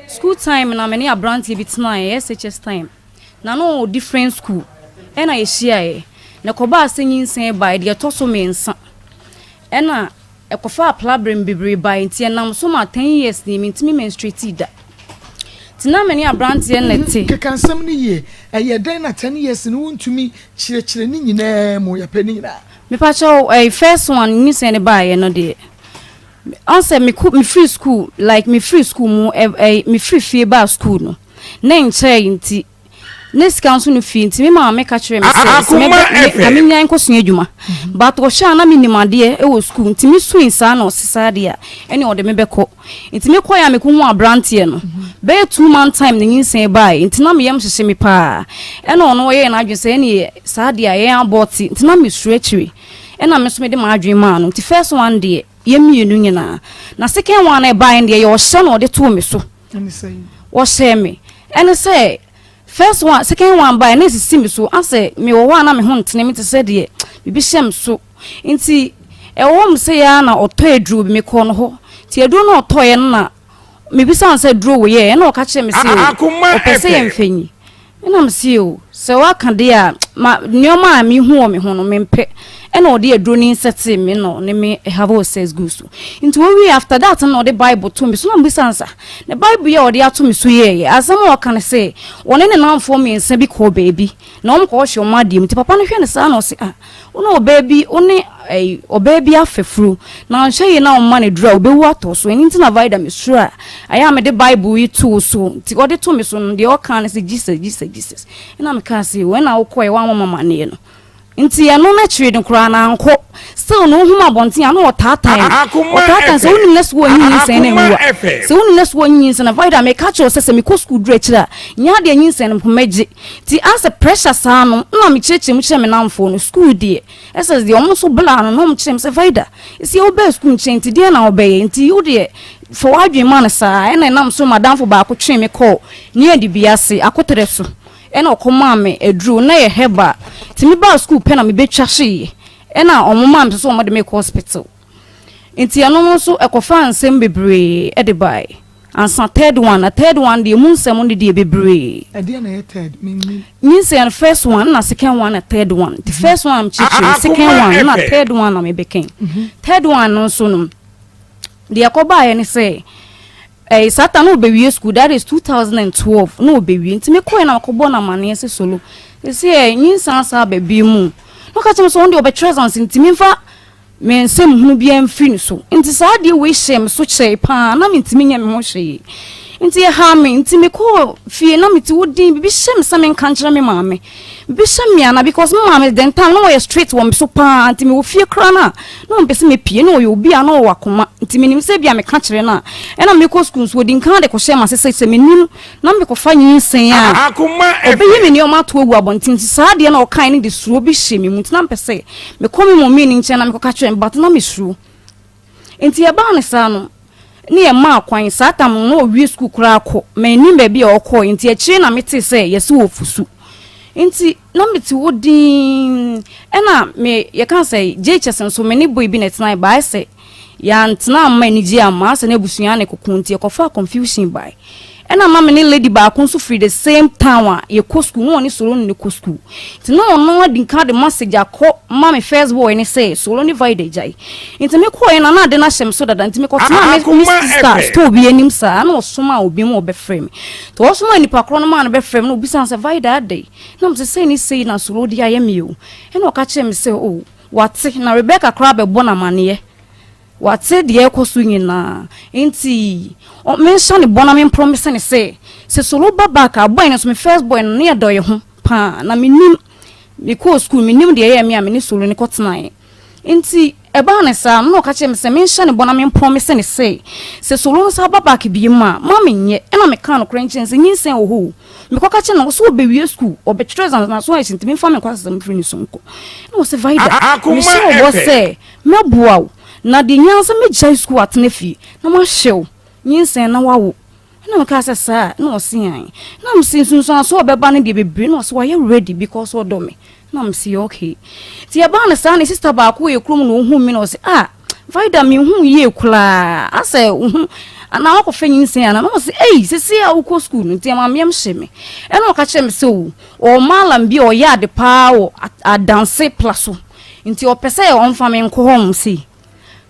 School time na me ne aberanteɛ bi tenaeɛ, SHS time. Na na ɔwɔ different school ɛna yɛhyiaeɛ. Na ɛkɔbaa sɛ nyinsɛn baeɛ deɛ ɛtɔ so mmiɛnsa. Ɛna ɛkɔfaa problem bebree baeɛ, nti ɛnam so ma 10 years ni mentumi menstruate da. Nti na me ne aberanteɛ na ɛte. Keka nsɛm no yie. Ɛyɛ dɛn na 10 years no wontumi? Kyerɛkyerɛ ne nyinaa mu, yɛpɛ ne nyinaa. Mepakyɛw, ɛyɛ first one, nyinsɛn no baeɛ no deɛ, ɔnsɛ mekɔ mefiri school, like mefiri school mu, ɛ ɛ mefiri fie baa school no ne nkyɛn, nti ne sika nso no fie, nti me maame ka kyerɛ me sɛ Akoma FM. Ka menya nkɔsua adwuma, but ɔhyɛ a na menim adeɛ wɔ school, nti mesui saa na ɔse saa deɛ a, ɛne ɔde me bɛkɔ. Nti mekɔɛ a mekɔhu aberanteɛ no bɛyɛ 2 month time ne nyinsɛn baeɛ, nti na meyam hyehye me paa. Ɛna ɔno ɔyɛɛ n'adwene sɛ ɛne saa deɛ a yɛn abɔɔte, nti na mesuro akyire, ɛna me nso mede m'adwene maa no. Nti first one deɛ, yɛn mmienu nyinaa, na second one a ɛbaeɛ no deɛ, yɛ ɔhyɛ na ɔde too me so. Ɛne sɛ? Wɔhyɛ me, ɛne sɛ first one, second one baeɛ na esisi me so asɛ mewɔ hɔ a na me ho ntene me te sɛ deɛ biribi hyɛ me so, nti ɛwɔ hɔ m sɛ yɛa na ɔtɔ aduro bi. Mekɔɔ no hɔ, nti aduro no ɔtɔeɛ no na mebisa no sɛ duro wɔ yɛ, ɛna ɔka kyerɛ me sɛ o Akoma ɔpɛ sɛ FM. yɛmfɛ nyi. Ɛna m sɛ o, sɛ woaka deɛ a, ma nneɛma a mehu wɔ me ho no mempɛ. Ɛna ɔde aduro no nsɛtee me na ɔne me have sex gu so. Nti wɔwie, after that na ɔde Bible to me so, na mbisa nsa na Bible yi a ɔde ato me so yɛɛyɛ asɛm a ɔka ne sɛ ɔne ne namfoɔ mmiɛnsa bi kɔɔ baabi na wɔn kɔɔ hwɛ wɔn adeɛ mu, nti papa no hwɛ ne saa na ɔse, "Ah, wo ne ɔbaa bi, wo ne ɛyi ɔbaa bi afɛfuro na nhwɛ yie na ɔma ne duro a, ɔbɛwu atɔ so." Ɛno nti na Vida mesuro a ɛyɛ a mede Bible yi too so. Nti ɔde to me so no deɛ, ɔka ne sɛ "Jesus, Jesus, Jesus." Ɛna mekaa sɛ wɔn na wokɔɛ wɔn ama mamaneɛ no. Nti ɛno no akyire no koraa na ankɔ, still no wohum abɔnten a na ɔtaataa me. Akoma Ɔtaataa sɛ FM. wonim na so wɔ nyinsɛn na Akoma nwura FM. sɛ wonim na so wɔ nyinsɛn na Vida meka kyerɛ wo sɛ mekɔ sukuu duru akyire a, nyɛ adeɛ nyinsɛn no mpo mɛgye. Nti asɛ pressure saa no na mekyerɛkyerɛ mu kyerɛ me namfoɔ no sukuu deɛ, ɛsɛ deɛ ɔmo nso bla no na ɔmo kyerɛ me sɛ, "Vida, ɛsi wobɛɛ sukuu nkyɛn, nti deɛ na wobɛyɛ? Nti wo deɛ, fa w'adwene ma no saa." Ɛna ɛnam so madamfo baako twee me kɔɔ ne adibi ase akoterɛ so, ɛna ɔkɔmaa me aduro na yɛ herbal. Nti mebaa sukuu pɛ na mebɛtwa hyeeɛ, ɛna ɔmo maa me so sɛ ɔmo de me kɔ hospital. Nti ɛno no nso ɛkɔfa nsɛm bebree ɛde bae ansa third one. Na third one deɛ, mu nsɛm no deɛ bebree. Ɛdeɛ na ɛyɛ third? Mennim. Nyinsɛn no, first one na second one na third one. The first one kyerɛkyerɛ, second Akoma one na FM. third one na mebɛkɛn. Third one no nso no deɛ, ɛkɔbaeɛ ne sɛ ɛyɛ saa ta na ɔbɛwie school, that is 2012 na ɔbɛwie. Nti mekɔɛ na mekɔbɔ no amanneɛ sɛ solo ɛsɛ ɛ nyinsan saa baabi mu, na ɔka kyerɛ me sɛ ɔno deɛ ɔbɛtwerɛ exams, nti memfa me nsɛm hunu biara mfiri ne so. Nti saa adeɛ wei hyɛ me so kyɛe paa na mentumi nyɛ me ho hwee, nti ɛha me. Nti mekɔɔ fie na mete wo din, biribi hyɛ me sɛ menka nkyerɛ me maame, biribi hyɛ me ana, because me maame den time na wɔyɛ straight wɔ me so paa. Nti mewɔ fie koraa no a na ɔmpɛ sɛ mepie, na ɔyɛ obi a na ɔwɔ akoma, nti menim sɛ bi a meka kyerɛ no a, ɛna mekɔ sukuu nso ɔdi nka de kɔhyɛ ma sɛ menim na mekɔfa nyinsɛn a, Akoma ɔbɛyi me FM. nneɛma ato agu abɔnten. Nti saa adeɛ na ɔkae no de suro bi hyɛ me mu, nti na mpɛ sɛ mekɔ me mɔmi no nkyɛn na mekɔka kyerɛ no, but na mesuro. Nti ɛbaa ne saa no ne yɛ maa kwan saa tam no na ɔwie sukuu koraa kɔ, m'anim baabi a ɔkɔɔ. Nti akyire na mete sɛ yɛsɛ wɔ fusu, nti na mete hɔ din. Ɛna me yɛka sɛ JHS nso me ne boy bi na ɛtena baayɛ sɛ yɛantena amma anigye amma asɛ na abusua ne koko, nti yɛkɔfa confusion bae. Ɛna ma me ne lady baako nso firi the same town a yɛkɔ school, na ɔne Solo ne kɔ school, nti na ɔno adi nka de message akɔ ma me first boy ne sɛ Solo ne Vida gyae. Nti mekɔɛ na ade no ahyɛ me so dada, nti mekɔtena me sister store bi anim saa na ɔsoma a obi mu ɔbɛfrɛ me. Nti ɔsoma nipa korɔ no maa no bɛfrɛ me na obisa sɛ, "Vida, adɛn?" Na mo sɛ sei ne sei na Solo de ayɛ me o. Ɛna ɔka kyerɛ me sɛ o, wate na Rebecca koraa bɛbɔ no amanneɛ, wate deɛ ɛkɔ so nyinaa, nti menhyɛ ne bɔ na mempromise ne sɛ Solo ba back a, boy no so, me first boy no, ne yɛdɔ yɛ ho paa na menim mekɔɔ school, menim deɛ ɛyɛ me a me ne Solo ne kɔtenaeɛ. Nti ɛbaa ne saa na ɔka kyerɛ me sɛ menhyɛ ne bɔ na mempromise ne sɛ Solo nsa ba back bi mu a, ma menyɛ. Ɛna meka no korɛ nkyɛn sɛ nyinsɛn wɔ hɔ o. Mekɔka kyerɛ no sɛ ɔbɛwie school, ɔbɛtwerɛ exams na so ayɛ nti memfa me nkɔ asesɛm mfiri ne so nkɔ. Ɛna ɔsɛ, "Vida, mehyɛ wɔ bɔ sɛ mɛboa wo na deɛ nyansa mɛgyae school atena fie na mahyɛ wo nyinsɛn na wawo." Ɛna meka sɛ saa na ɔse an na mese nsunsuanso a ɔbɛba no deɛ bebree, na ɔse wayɛ ready because ɔdɔ me. Na mese okay. Nti yɛbaa no saa ne sister baako wɔ yɛ kurom na ɔhu me na ɔse, "Ah, Vida menhu yie koraa asɛ wo ho anaa wakɔfa nyinsɛn anaa na ɔse ei sese a wokɔ sukuu no nti ɛma meɛm hye me ɛna ɔka kyerɛ me sɛ o ɔwɔ malam bi a ɔyɛ ade paa wɔ adanse pla so nti ɔpɛ sɛ ɔmfa me nkɔ hɔ sei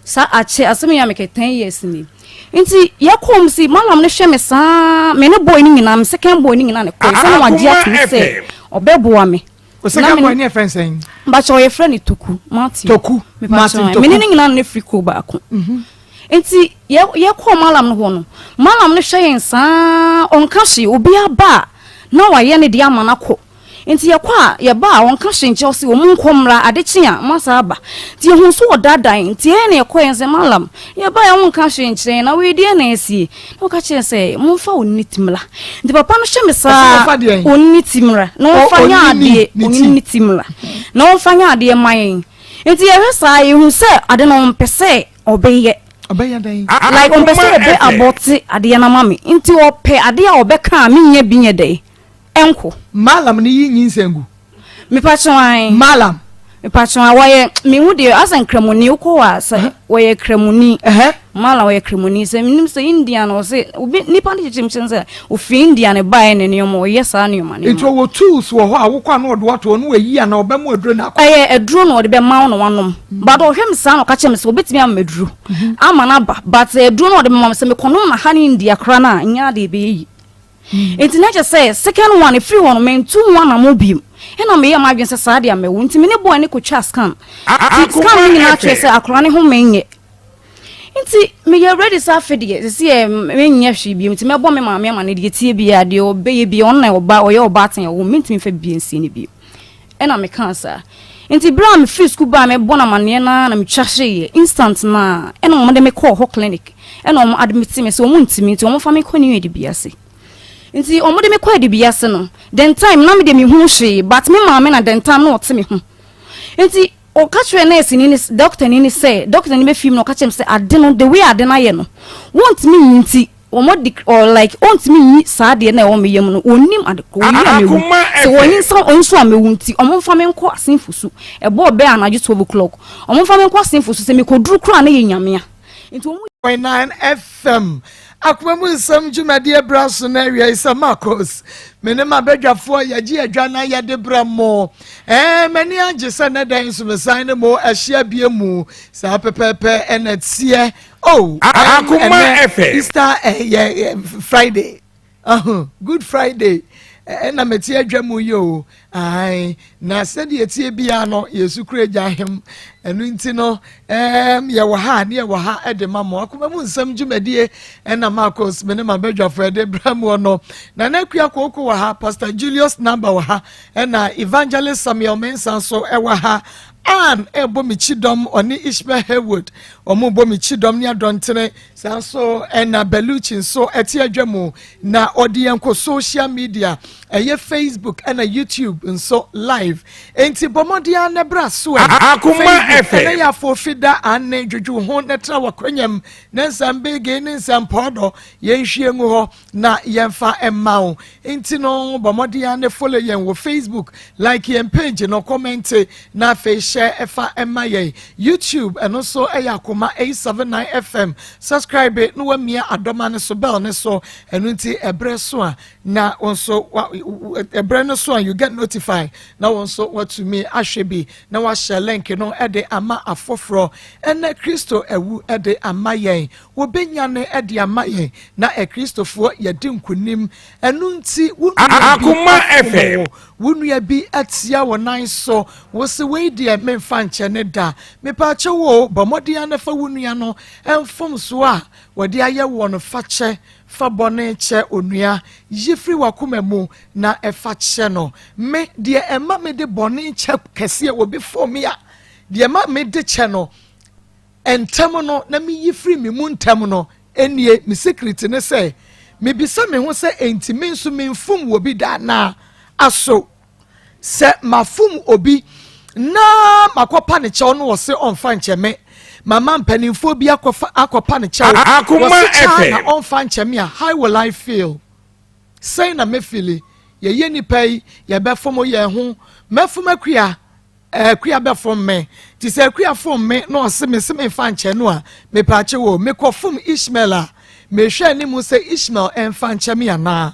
Saa akyɛ asɛm yi a mekɛ 10 years ni. Nti yɛkɔɔ mu si malam no hwɛ me saa me ne boy no nyinaa me second boy no nyinaa ne kɔe sɛ na wagye atom sɛ ɔbɛboa me. O second boy ne yɛfrɛ no sɛn? Bakyɛ ɔyɛfrɛ no Toku Martin. Toku Martin Toku. Me ne no nyinaa ne firi kuro baako. Mhm. Nti yɛkɔɔ malam no hɔ no malam no hwɛ yɛn saa ɔnka hwee obiara ba a na wayɛ ne deɛ ama no akɔ. Nti yɛkɔ a, yɛba a, ɔnka hwee nkyerɛ wo se wɔn nkɔ mmra, ade kye a, moasan aba. Nti yɛhuu sɛ ɔdaadaa yɛn, nti ɛyɛ na yɛkɔɔ yɛn sɛ, Mallam, yɛbaeɛ a wonka hwee nkyerɛ yɛn, na wei deɛn na asie? Na ɔka kyerɛɛ yɛn sɛ, Momfa onini ti mmra. Nti papa no hwɛ me saa, onini ti mmra, na ɔmfa nyɛ adeɛ, onini ti mmra, na ɔmfa nyɛ adeɛ mma yɛn. Nti yɛhwɛ saa, yɛhu sɛ ade no ɔmpɛ sɛ ɔbɛyɛ. Ɔbɛyɛ dɛn? Like ɔmpɛ sɛ ɔbɛ abɔte adeɛ no ama me, nti ɔpɛ adeɛ a ɔbɛka a menyɛ bi nyɛ dɛn? Ɛnko. Malam no yi nyinsɛn gu. Mepakyɛw ae. Malam. Mepakyɛw ae wɔyɛ mehu deɛ asɛ nkramoni wokɔ hɔ a sɛ wɔyɛ kramoni. Malam wɔyɛ kramoni sɛ menim sɛ India na ɔse obi nipa no kyekyere mekyerɛ sɛ ofiri India na ɛbaeɛ ne nneɛma ɔyɛ saa nneɛma nneɛma. Nti ɔwɔ tools wɔ hɔ a wokɔ a na ɔde wato hɔ na wayi anaa ɔbɛmo aduro na akɔ. Ɛyɛ aduro na ɔde bɛma wo na wanom but ɔhwɛ me saa na ɔka kyerɛ me sɛ obetumi ama me aduro ama no aba but aduro na ɔde bɛma me sɛ mekɔnom na ha ne India koraa no a nyɛ adeɛ ɛbɛyɛ yie. Nti na kyerɛ sɛ second one ɛfiri hɔ no mantu ho anamɔ biom. Ɛna meyɛɛ m'adwene sɛ saa deɛ mɛwo. Nti me ne boy no kɔtwaa scan. Nti scan no nyinaa kyerɛ sɛ akwadaa no home nyɛ. Nti meyɛ ready sɛ afe deɛ sisi ɛ menyɛ hwee biom. Nti mɛbɔ me maame ama no deɛ tie biara deɛ ɔbɛyɛ biara ɔno na ɔba ɔyɛ ɔbaatan ɛwɔ mu mentumi mfa biribi nsie no biom. Ɛna mekaa saa. Nti berɛ a mefiri sukuu baa mebɔ no amaneɛ no ara na metwa hyeeɛ instant no ara ɛna wɔde me kɔɔ hɔ clinic ɛna wɔn admit me sɛ wɔn ntumi nti wɔn fa me kɔ New Edubiase. Nti wɔn de me kɔ Edubiase no den time na me deɛ mehu hwee but me maame na den time na ɔte me ho. Nti ɔka kyerɛ nurse ni ne doctor ni ne sɛ doctor ni bɛfii mu na ɔka kyerɛ me sɛ ade no the way ade no ayɛ no wɔntumi nyi nti Wɔn de or like ɔntumi nyi saa adeɛ no a ɛwɔ me yam no, ɔnnim ade korɔ, ɔnyi a mɛwu. Sɛ wɔnyi nsa nso a mɛwu nti, wɔmfa me nkɔ Asenfo su. Ɛbɔɔ bɛyɛ anadwo 12 o'clock. Wɔmfa me nkɔ Asenfo su, sɛ mekɔduru koraa a na ɛyɛ Nyame a. Nti wɔn. Point nine FM akoma mu nsɛm dwumadie bra so na awia yi sɛ Marcos me ne m'abadwafoɔ yɛgye adwa na yɛde brɛ mo ɛɛ m'ani agye sɛ nɛ dan nso mesan ne mo ahyia bie mu saa pɛpɛɛpɛ ɛna teɛ Oh, Akoma FM. Easter ɛyɛ eh, Friday. Uh, Good Friday. ɛna mete adwa mu yi o ae na sɛdeɛ ɛtie biara no yɛsu kura agya ahem ɛno nti no ɛɛm yɛwɔ ha ne yɛwɔ ha ɛde ma mo akoma mu nsɛm dwumadie ɛna Marcos me ne ma badwafo ɛde bra mu no Nana Akua Kooko wɔ ha Pastor Julius Namba wɔ ha ɛna Evangelist Samuel Mensah nso ɛwɔ ha Ann rebɔ me kyidɔm, ɔne Ishmael Haywood, wɔn rebɔ me kyidɔm ne adɔntene. Saa nso ɛna Bellucci nso ɛte adwa mu na ɔde yɛn kɔ social media, ɛyɛ Facebook ɛna YouTube nso live. Enti bɔ mmɔden ara na bra so ɛ. Akoma Facebook ɛna yɛ afoofi da ane dwodwo ho na tra w'akwanyam ne nsɛmbege ne nsɛmpɔɔdɔ yɛnhwie ngu hɔ. na yɛmfa mma wo. Nti no bɔ mmɔden ara ne follow yɛn wɔ Facebook, like yɛn page no, kɔmɛnte na afei hyɛ ɛfa mma yɛn. YouTube ɛno nso ɛyɛ Akoma 879 FM. Subscribe na wamia adɔma no so bell no so. Ɛno nti ɛbrɛ so a na wo nso ɛbrɛ no so a you get notified na wo nso watumi ahwɛ bi na wahyɛ link no ɛde ama afoforɔ. Ɛnɛ Kristo awu ɛde ama yɛn. Wɔbɛnyane de ama yɛn na Akristofoɔ yɛadi nkonim. Ɛno nti wo nua bi afom wo, wo nua bi atia wo nan so, wo se wei deɛ memfa nkyɛ ne da. Mepaakyɛw o, bɔ mmɔden ara na fa wo nua no mfomsoɔ a wɔde ayɛ woɔ no fa kyɛ. Fa bɔne kyɛ onua, yi firi w'akoma mu na fa kyɛ no. Me, deɛ ɛma mede bɔne kyɛ kɛseɛ, obi fom me a, deɛ ɛma mede kyɛ no, Ntɛm no na miyi firi me mu ntɛm no, nie, me secret ne sɛ, mebisa me ho sɛ enti me nso memfom wɔ bi da anaa? Aso sɛ mafom obi na makɔpa ne kyɛw no ɔse ɔmfa nkyɛ me, mama mpanimfoɔ bi akɔfa akɔpa ne kyɛw, wɔse kyaa na ɔmfa nkyɛ me a, how will I feel? Sɛn na mɛfili? Yɛyɛ nnipa yi, yɛbɛfom yɛn ho, mɛfom akua. Akua bɛfom me. Nti sɛ Akua fom me na ɔse me se memfa nkyɛ no a, mepaakyɛw o, mekɔfom Ishmael a, mehwɛ anim sɛ Ishmael ɛmfa nkyɛ me anaa?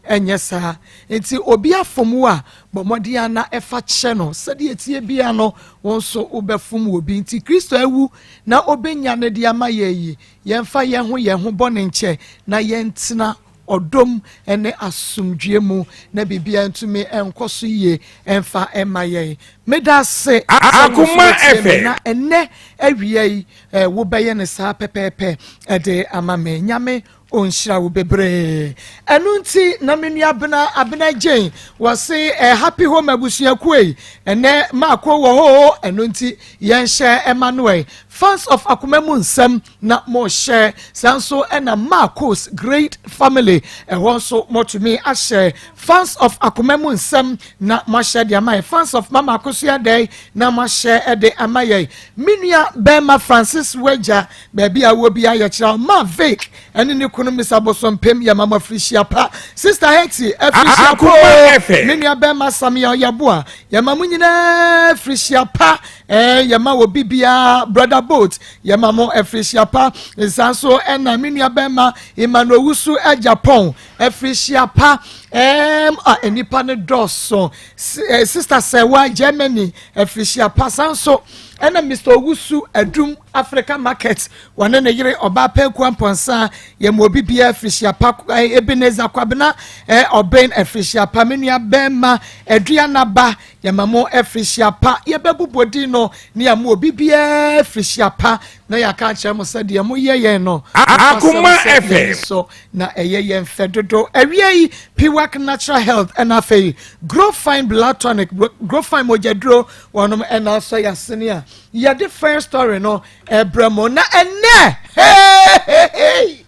Ɛnyɛ saa. Nti obi afom wo a, bɔ mmɔden ara na fa kyɛ no. Sɛdeɛ ɛteɛ biara no, wo nso wobɛfom obi. Nti Kristo awu na ɔbɛnya no de ama yɛn yi, yɛmfa yɛn ho yɛn ho bɔne nkyɛ na yɛntena ɔdɔ mu ne asomdwoeɛ mu na biribiara ntumi nkɔ so yie mfa mma yɛn. Meda ase sɛ wo nso wotie me na ɛnnɛ awia yi wobɛyɛ no saa pɛpɛɛpɛ de ama me. Nyame ɔnhyira wo bebree. Ɛno nti na me nua Abena, Abena Jane, wɔse eh, Happy Home abusuakuo yi, ɛnɛ maako wɔ hɔ o, ɛno nti yɛnhyɛ ɛma no ɛ. Fans of Akoma mu nsɛm na mohyɛ, saa nso ɛna Marcos Great Family, ɛhɔ nso motumi ahyɛ Fans of Akoma mu nsɛm na moahyɛ de ama yɛ. Fans of Mama Akosua Dɛn na moahyɛ de ama yɛ. Me nua bɛrima Francis Wagya, Baabi a wɔ biara yɛkyerɛ wo. Ma Vic ɛne ne kunu Mr. Bosompem yɛma mo afirihyia pa. Sister Hetty afirihyia pa o. Me nua bɛrima Samuel Yeboah yɛma mo nyinaa afirihyia pa. Ɛɛ yɛma wɔ bibiara Brother Boat yɛma mo afirihyia pa. Nsa nso ɛna me nua bɛrima Emmanuel Wusu Japan afirihyia pa. Ɛɛm a nnipa no dɔɔso. Sister Sɛwa Germany afirihyia pa. San nso ɛna Mr. Owusu Adum Africa Market wɔne ne yere ɔbaa Pɛkua Mpɔnsa yɛ mu obi biara afirihyia pa. Ebenezer Kwabena Ɔben afirihyia pa. Me nua bɛrima Aduanaba yɛma mo afirihyia pa. Yɛbɛbobɔ din no ne yɛma obi biara afirihyia pa na yɛaka akyerɛ mo sɛ deɛ moyɛ yɛn no Akoma FM so na ɛyɛ yɛn fɛ dodo. Awia yi Piwak Natural Health ɛna afei Grow Fine Blood Tonic, Grow Fine mogyaduro wɔnom ɛna asɔ yɛ asene a yɛde first story no ɛbrɛ mo na ɛnɛ hehehe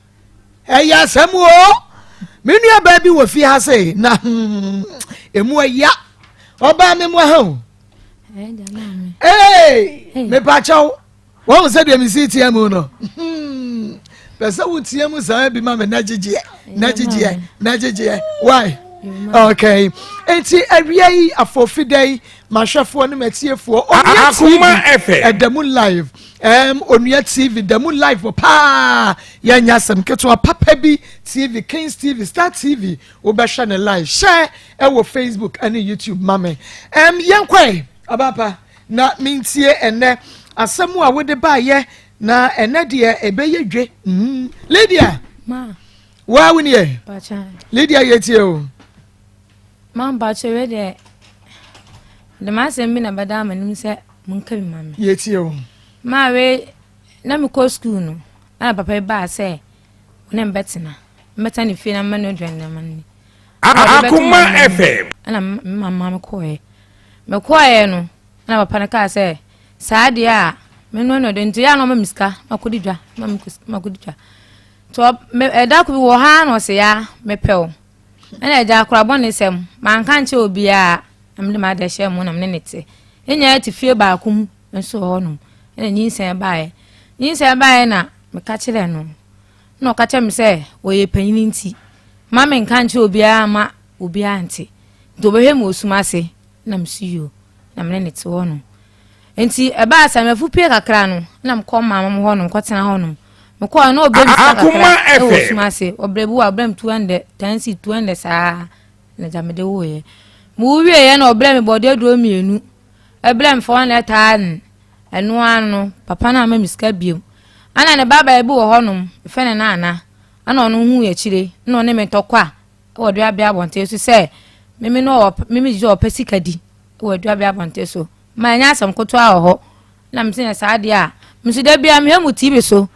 ɛyɛ asɛm o. Me nua baa bi wɔ fie ha sei na emu ɛya ɔbaa me mu ha o. Ee mepakyɛw wɔn sɛ deɛ mesi tia mu no pɛ sɛ wotia mu saa bi ma me na gyegyeɛ na gyegyeɛ na gyegyeɛ why okay nti awia yi afɔfida yi mahwɛfoɔ ne matiefoɔ Onua TV ɛda mu live Onua TV da mu live paa yɛnyɛ asɛm ketewa papa bi TV Kings TV Star TV wobɛhwɛ ne live hyɛ ɛwɔ Facebook ɛne YouTube ma me yɛnkɔe abapa Na mentie ɛnnɛ asɛm a wode baayɛ na ɛnnɛ deɛ ɛbɛyɛ dwe. Mm. Lydia. Ma. Waa wo nie. Pacha. Lydia yɛtie o. Ma mpakyɛ wei deɛ de m'asɛm bi na bɛda m'anim sɛ monka bi ma me. Yɛtie o. Ma wei na mekɔ sukuu no na papa yi baa sɛ wo ne mbɛtena mbɛtena ne fie na mmɛno aduane na ma no ni. Akoma FM. Ɛna mama me kɔɛ. Mekɔeɛ no, ɛna papa no kaa sɛ, saa deɛ a, menoa no aduane nti yɛ a na ɔma me sika na makɔdi dwa, ma me sika makɔdi dwa. Nti ɛda ko bi wɔ ha na ɔse ya mepɛ wo. Ɛna agya akora bɔne sɛm, manka nkyɛ obiara na mede m'ade hyɛ mu na mene ne te. Yɛn nyinaa te fie baako mu nso wɔ hɔnom. Ɛna nyinsɛn baeɛ. Nyinsɛn baeɛ na meka kyerɛɛ no. Na ɔka kyerɛ me sɛ ɔyɛ panyin nti, ma menka nkyerɛ obiara ma obiara nte. Nti ɔbɛhwɛ me wɔ sum ase na me so yio na me ne ne te hɔ nom. Nti ɛbaa sɛ mafu pie kakra no na mekɔ maame mo hɔ nom kɔtena hɔ nom. Mekɔɔ na ɔbrɛ me sika kakra ɛwɔ sum ase. Ɔbrɛ bi wɔ ɔbrɛ me 200, 10 si 200 saa na gya mede woeɛ. Mewo wieɛ na ɔbrɛ me bɔdeɛ aduro mmienu. Ɛbrɛ me 400,000. Ɛno ara no papa no amma me sika biom. Ɛna ne babaa bi wɔ hɔ nom, mefrɛ no Nana. Ɛna ɔno huu akyire na ɔne me tɔkwa wɔ Aduabea abɔnten so sɛ meme no ɔwɔ meme gye ɔpɛ sika di wɔ Aduabea abɔnten so ma ɛnyɛ asɛm kotoa wɔ hɔ na mese yɛ saa deɛ a me nso da biara mehwɛ mo TV so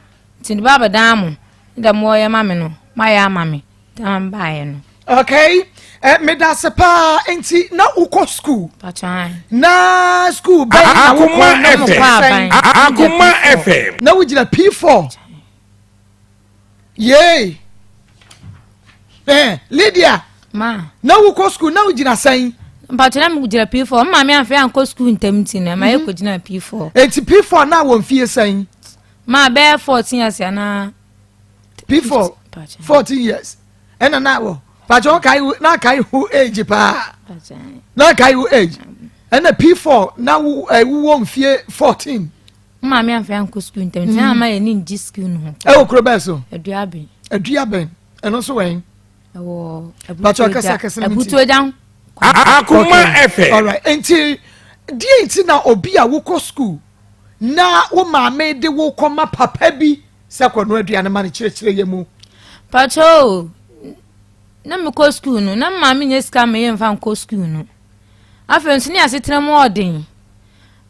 nti ne ba bɛdan mo ne dɛ moɔyɛ ma me no moayɛ ama me nti ama me baeɛ no. Okay, eh, meda ase paa nti na wokɔ school na school bɛn na wokɔ na wokɔ sɛn? Akoma FM. Na wogyina P4. Yay! Eh, Lydia. Ma. Na wokɔ school na wogyina sɛn? Mpatwa na megyina P4. Mma me amfe ankɔ school ntɛm nti na ma yɛ kɔ gyina P4. Enti P4 na wɔ mfie sɛn? Ma bɛyɛ 14 years ana. P4 14 years. Ɛna na wɔ. Patwa wo kai na kai who age paa. Na kai who age. Ɛna P4 na wo eh, wowɔ mfie 14. Me maame amfa yɛn ankɔ sukuu ntɛm nti na ama yɛn ani ngye sukuu no ho. Ɛwɔ kuro bɛn so? Aduaben. Aduaben. Ɛno nso wɛn? Ɛwɔ Bàtò akasa akasa na mi ti. Abutuogya. Akoma FM. Alright, nti deɛ nti na obi a wokɔ sukuu na wo maame de wo kɔma papa bi sɛ kɔno aduane ma no kyerɛkyerɛ yɛ mu. Pacho, na mekɔ sukuu no, na maame nyɛ sika ma yɛmfa nkɔ sukuu no. Afei nso ne asetena mu ɔden.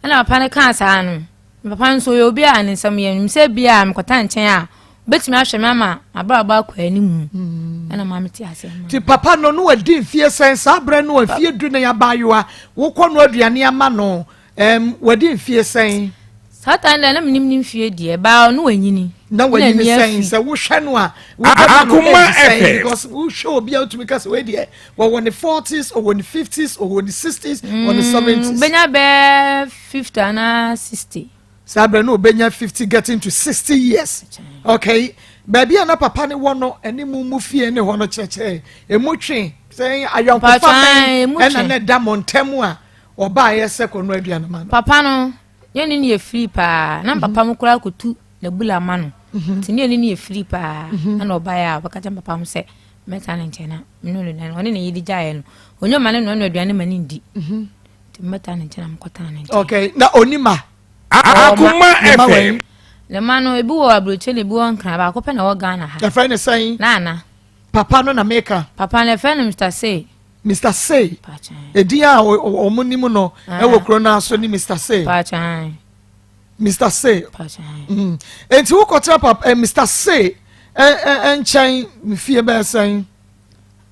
Ɛna papa no kaa saa no, me papa nso ɔyɛ obi a ne nsɛm yɛ nim sɛ bi a mekɔta nkyɛn a obetumi ahwɛ me ama m'abrabɔ akɔ anim. Hmm. Ɛna maame te ase. Ti papa no no wadi mfie sɛn saa berɛ no mfie du ne abaayewa wokɔ no aduane ama no ɛm wadi mfie sɛn. Saa time deɛ na menim ne mfie deɛ baa ɔno wanyini. Na wanyini sɛn sɛ wohwɛ no a wobɛma no age sɛn because wohwɛ obi a wotumi ka sɛ wei deɛ wɔwɔ ne forties ɔwɔ ne fifties ɔwɔ ne sixties ɔwɔ ne seventies. Bɛnya bɛɛ 50 anaa 60. Saa berɛ no ɔbɛnya 50 getting to 60 years. Okay baabi a na papa ne wɔ no ɛne mu mu fie ne hɔ no kyerɛkyerɛ emu twe sɛ ayɔnkofa bɛn ɛna na ɛda mo ntam a ɔbaayɛ sɛ kɔno aduane ma no. Papa no yɛne no yɛ firi paa na mhm. papa mo koraa kɔtu n'abula ma no mhm. nti ne yɛne no yɛ firi paa mhm. ɛna ɔbaeɛ a ɔbɛka kyɛ papa mo sɛ mɛta ne nkyɛn na mene no aduane ɔne ne yere gyaeɛ no ɔnyɛ ɔma ne noa no aduane ma ne ndi nti mɛta ne nkyɛn na mekɔtena ne nkyɛn. Okay na ɔni ma. Akoma FM. Ne ma no ebi wɔ aburokyire na ebi wɔ nkran baako pɛ na ɛwɔ Ghana ha. Yɛfrɛ ne sɛn? Nana. Papa no na meka. Papa no yɛfrɛ no Mr. Say. Mr. Say. Edin a wɔn nim no ɛwɔ kuro no aso ne Mr. Say. Mr. Say. Mm. Nti wokɔtena papa eh, Mr. Say nkyɛn fie bɛyɛ sɛn?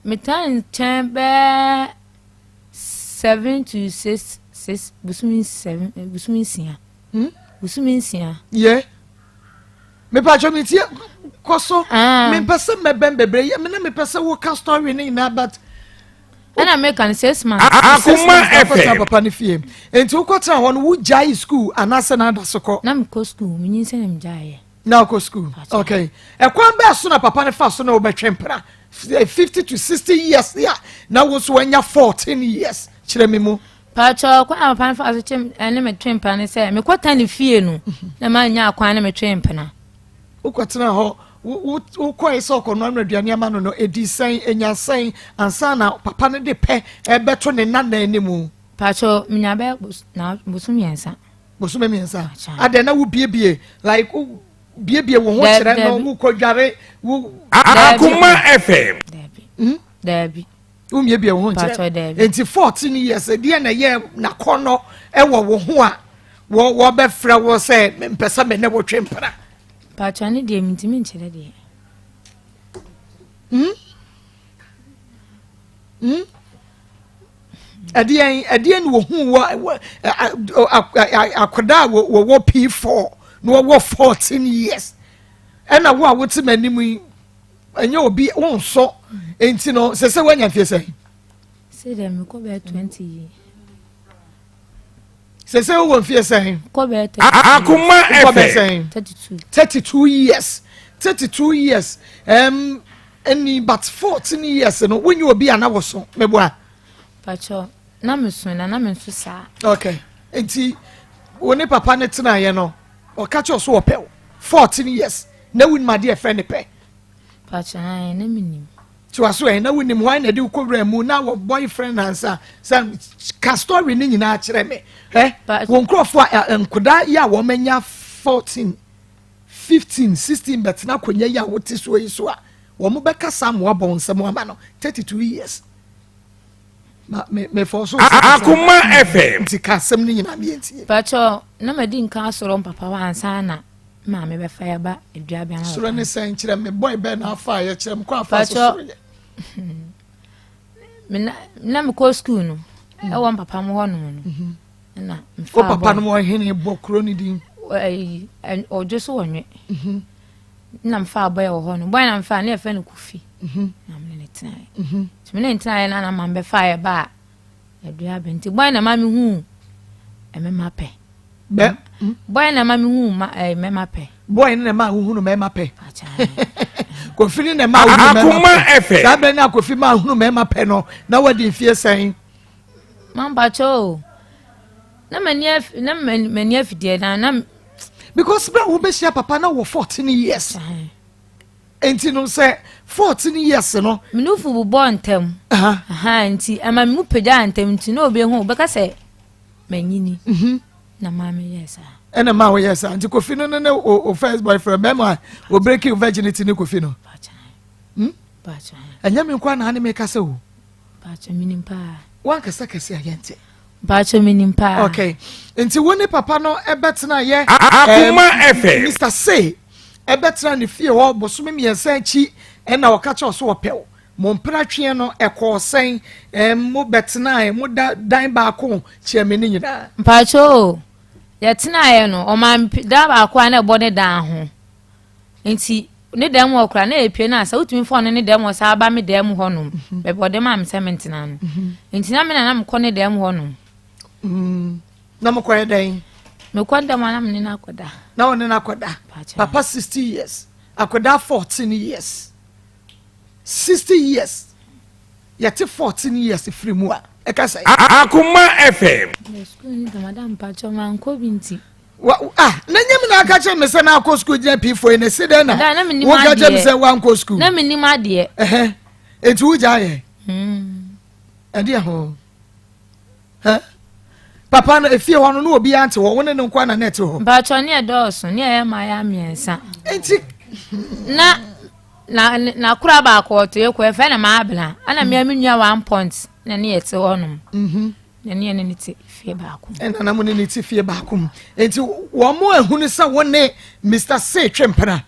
Metaa nkyɛn bɛɛ 7 to 6 6 busumi 7 busumi 6. Hmm? Busumi 6. Yeah. Mepatwa me tie kɔ so. Ah. Mempɛ sɛ mɛbɛn bebree yɛ me na mepɛ sɛ woka story ne nyinaa but ɛna meka no 6 months. Akoma FM. Papa ne fie nti wokɔtena hɔ no wogyae school anaasɛ na ada so kɔ? Na mekɔ school, menyinsɛn na megyaeɛ. Na wokɔ school, okay. Ɛkwan bɛɛ so na papa no fa so na wobɛtwe mpena 50 to 60 years a na wo nso wanya 14 years? Kyerɛ me mu. Pakyɛ, kwan a papa no fa so kye ɛne me twe mpena ne sɛ mekɔta ne fie no na manya kwan ne metwe mpena. Wokɔtena hɔ, wokɔe sɛ ɔkɔnoa no aduane ama no no, ɛdi sɛn, ɛnya sɛn ansa na papa no de pɛ ɛbɛto ne nana anim? Pakyɛ, menya bɛyɛ na bosom 3. Bosome 3 adɛn na wobiebie like wo biebie wo ho kyerɛ no, wokɔdware wo? Akoma FM. Daabi. Daabi. Womiebie wo ho nkyerɛ nti 14 years deɛ na ɛyɛ nakɔnɔ ɛwɔ wo ho a wɔbɛfrɛ wo sɛ mpɛ sɛ me ne wo twe mpena? Pakyɛ, ne deɛ mentumi nkyerɛ deɛ. Ɛdeɛn ɛdeɛn na wɔhu wɔ akwadaa a wɔwɔ P4 na wɔwɔ 14 years ɛna wo a wote m'anim yi ɛnyɛ obi wonsɔ nti no sɛ woanya mfie sɛn? Sɛ deɛ mekɔ bɛyɛ 20 yi. Sɛ wowɔ mfie sɛn? Kɔ bɛyɛ Akoma Wokɔ bɛyɛ FM. sɛn? 32. 32 years, 32 years ɛni but 14 years no wonye obi a na wɔ meboa? Pakyɛ, na meso na menso saa. Okay, nti wo ne papa ne tenaeɛ no, ɔka kyerɛ so wɔpɛ wo 14 years na wonim adeɛ ɛfrɛ ne pɛ? Pakyɛ, na menim. Tiwa so ɛ na wonim hwan na de wokɔ wura mu na wɔ boyfriend ansa sɛ ka story ne nyinaa kyerɛ me ɛ wɔn nkurɔfoɔ a nkoda yi a wɔn anya 14, 15, 16 bɛtena akonnwa yi a wote soɔ yi so a wɔn bɛkasa amoa bɔ nsɛm ama no 32 years ma me me fɔ so. Akoma FM. Nti ka asɛm no nyinaa mi yɛn tie. Pakyɛ, na madi nka asɔrɔ mpapa hɔ ansa na maame bɛfa yɛ ba aduabea. Soro ne sɛn? Kyerɛ me boy bɛn na afa yɛ, kyerɛ me kɔ afa so soro yɛ. Na mekɔ school no ɛwɔ mpapa mo hɔ nom no na mfa. O papa no mo ɔhene bɔ kuro ne din. Ɔdwo so wɔ nwe na mfa boy wɔ hɔ no, boy na mfa ne yɛfrɛ no Kofi na mene ne tenaeɛ. Nti mene ne tenaeɛ na na maame bɛfa yɛ ba a aduabea nti boy na ma mehu mmarima pɛ. Bɛ Boy na ma mehu ma mmarima pɛ. Boy ne na ma wohunu mmarima pɛ? Kofi ne na ma wohunu mmarima pɛ? Saa bɛn na Kofi ma wohunu mmarima pɛ no na wadi mfie sɛn? Mampakyɛ o. Na m'ani afi na m'ani afi deɛ na na. Because bere a wobɛhyia papa na wɔ 14 years. Nti no sɛ 14 years no. Me nufu bobɔ ntɛm. Nti ɛma me mu pagyaa ntɛm nti na obi ehu bɛka sɛ manyini. Mhm. Na maa me yɛɛ saa. Ɛna maa woyɛɛ saa nti Kofi no ne ne o first boyfriend bɛrima a o break virginity ne Kofi no. Hmm? Ɛnyɛ me nkoa na ne me kasa o. Mpakyɛ menim paa. Wankasa kɛse a yɛnte. Mpakyɛ menim paa. Okay. Nti wo ne papa no ɛbɛtena yɛ. Akoma FM. Mr. Say ɛbɛtena ne fie hɔ bosome mmiɛnsa akyi ɛna ɔka kyerɛ ɔso ɔpɛ wo. Mo mpena tweɛ no ɛkɔɔ sɛn? Ɛm mo bɛtenae mo da dan baako kyerɛ me ne nyinaa. Mpakyɛ o yɛtenaeɛ no ɔmaa me dan baako a na ɛbɔ ne dan ho. Nti ne dan mu hɔ koraa na epue no a sɛ wotumi fa ɔno ne dan mu hɔ saa ba me dan mu hɔnom mhm. baabi ɔde maa me sɛ mentena no mhm. nti na me na na mekɔ ne dan mu hɔnom. Mm. Na mokɔyɛ dɛn? Mekɔ dan mu a na me ne no akɔda. Na wo ne no akɔda. Papa 60 years akɔda 14 years 60 years yɛte 14 years firi mu a ɛka sɛ. Akoma FM. Sukuu ni dɛm mpakyɛ mankɔ bi nti. Wa ah na nyɛ mi na aka kyerɛ mi sɛ na akɔ sukuu gyina pii fo yi na esi dɛn na woka kyerɛ mi sɛ wankɔ sukuu. Na mi nim adeɛ. Ɛhɛn eti wo gya yɛ. Ɛdeɛ ho hɛ papa no efie hɔ no na obi ante hɔ wo ne ne nko na na ɛte hɔ. Mpatsɔ ne ɛdɔɔso ne ɛyɛ mmaa yɛ mmiɛnsa. Eti. Na na na kora baako ɔto yɛ kɔ ɛfɛ na maa abena ɛna mmea mi nua one point na ne yɛ te hɔ nom. Mhm. Na ne yɛne no te fie baako mu. Ɛna na mo ne no te fie baako mu. Nti wɔn mo ehunu sɛ wo ne Mr. C twe mpena.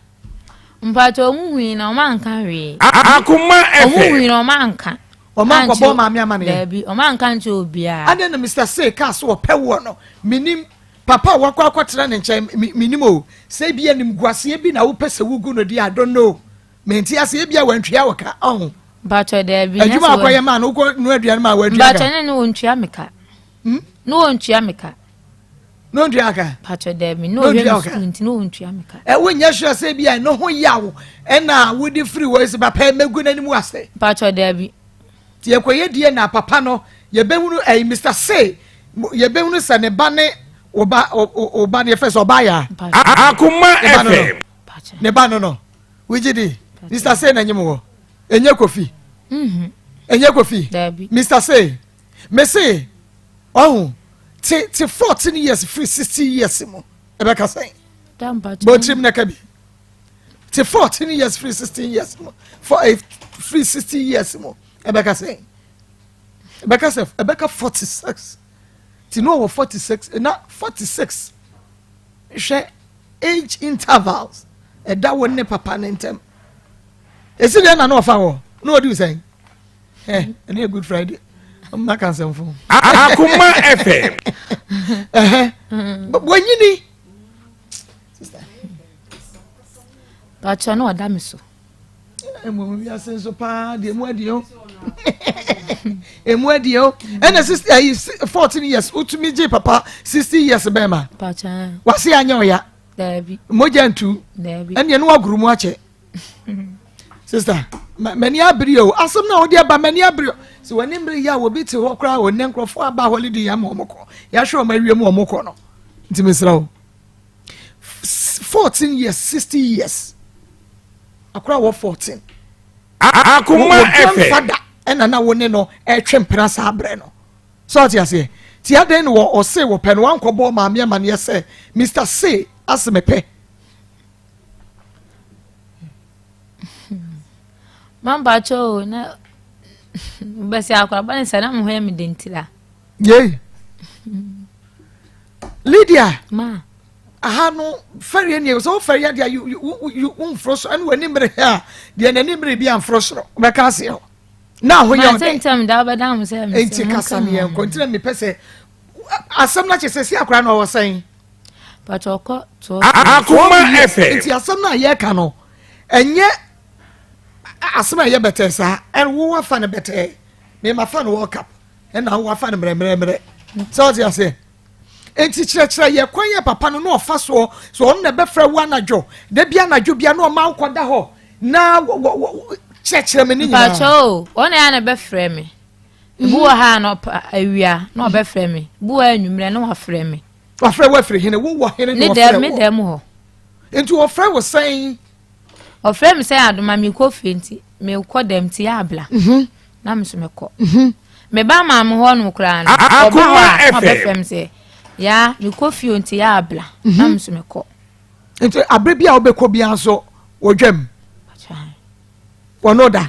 Mpatsɔ wɔn hui na wɔn anka hwee. Akoma FM. Wɔn hui na wɔn anka. Wɔn ankɔbɔ maame amaneɛ. Daabi wɔn anka nkyɛn obiara. Adan na Mr. C kaa so ɔpɛ woɔ no menim papa a wakɔ akɔtena ne nkyɛn menim o sɛ ebi animguaseɛ bi na wopɛ sɛ wogu no deɛ I don't know. Mente ase ebia wantua wo ka ɔho. Mpatsɔ daabi. Adwuma akɔyɛ maa no wokɔ nua aduane maa wantua ka. Mpatsɔ ne ne wɔntua me ka. Hmm? Ne wɔntua me ka. Ne wɔntua ka. Mpatsɔ daabi ne wɔhwɛ me sukuu nti ne wɔntua me ka. Ɛ wonyɛ sure sɛ ebia ne ho yaw ɛna wode firi wɔ esi papa mɛgu n'anim ase. Mpatsɔ daabi. Ti yɛkɔyɛ die na papa no yɛbɛhunu ɛyi Mr. C yɛbɛhunu sɛ ne ba ne ɔba ɔba ne yɛfɛ sɛ ɔba ya. Akoma FM. Ne ba no no. Wogye di? Mr. Say na nyim wɔ. Enye Kofi. Mhm. Enye Kofi. Mr. Say. Me say, ɔho, te te 14 years free 60 years mu. Ɛbɛka sɛn? Bɔtirim na ka bi. Te 14 years free 16 years mu. For eh, free 60 years mu. Ɛbɛka sɛn? Ɛbɛka sɛ ɛbɛka 46. Ti no wɔ 46 na 46. Hwɛ age intervals ɛda wo ne papa ne ntɛm. Esi deɛ na na ɔfa hɔ na ɔdi sɛn? Ɛ ɛne yɛ good friday mma ka nsɛmfo. Akoma FM. Ɛhɛ wɔnyini. Bàtchɔ na ɔda mi so. Mmom wiase nso paa deɛ emu adie o emu adie o ɛna sixty ayi 14 years wotumi gye papa 60 years bɛn ma wase anyɛ ɔya mogya ntu ɛne ɛno wagoro mu akyɛ sista m'ani abere o asɛm na wode aba m'ani abere o sɛ w'ani mmere yɛ a obi te hɔ koraa ɔnɛ nkurɔfoɔ aba holiday ama wɔn kɔ yɛahwɛ wɔn awie mu wɔn kɔ no nti mesrɛ wo 14 years 60 years akora wɔ 14 Akoma wɔ FM. grandfather ɛna na wo ne no ɛtwe mpena saa berɛ no sɛ ɔte aseɛ ti adɛn ne wɔ ɔse wɔpɛ no wankɔbɔ maame amaneɛ sɛ Mr. Se ase mepɛ Mampakyɛ o na bɛsɛ akoraba ne sɛ na me ho yɛ me dentira. Yei Lydia Ma. Aha no fɛreɛ nie sɛ wofɛreɛ adeɛ a womforo soro ɛne w'ani mmere a deɛ n'ani mmere bi amforo soro wobɛka aseɛ hɔ na ahoyɛ ɔdɛ nti kasa ne yɛnkɔ nti na mepɛ sɛ asɛm no akyɛ sɛ si akora na ɔwɔ sɛn Akoma FM. Nti asɛm no a yɛka no ɛnyɛ asɛm a ɛyɛ bɛtɛɛ saa ɛne wo wafa no bɛtɛɛ mema fa no World Cup ɛna wo wafa no mmerɛmmerɛmmerɛ sɛ ɔte aseɛ Enti kyerɛkyerɛ yɛ kwan yɛ papa no na ɔfa soɔ sɛ ɔno na ɛbɛfrɛ wo anadwo da bi anadwo bia na ɔma wokɔda hɔ na kyerɛkyerɛ me ne nyinaa. Mpakyɛ o, ɔno na ɛyɛ na ɛbɛfrɛ me. Ebi wɔ ha a na ɔpa awia na ɔbɛfrɛ me. Ebi wɔ ha anwummerɛ na wafrɛ me. Wafrɛ wo afiri hene? Wowɔ hene na ɔfrɛ wo? Me dɛm hɔ. Nti ɔfrɛ wo sɛn? Ɔfrɛ me sɛ Adoma mekɔ fie nti mekɔ dɛm nti yɛ abla. Mhm. Na me nso mekɔ. Mhm. Me ba maame hɔ nom koraa no. Ɔba hɔ a na ɔbɛfrɛ me sɛ ya mekɔ fie nti yɛ abla. Na me nso mekɔ. Nti abere bi a wobɛkɔ biara nso wɔdwam. Wɔno da.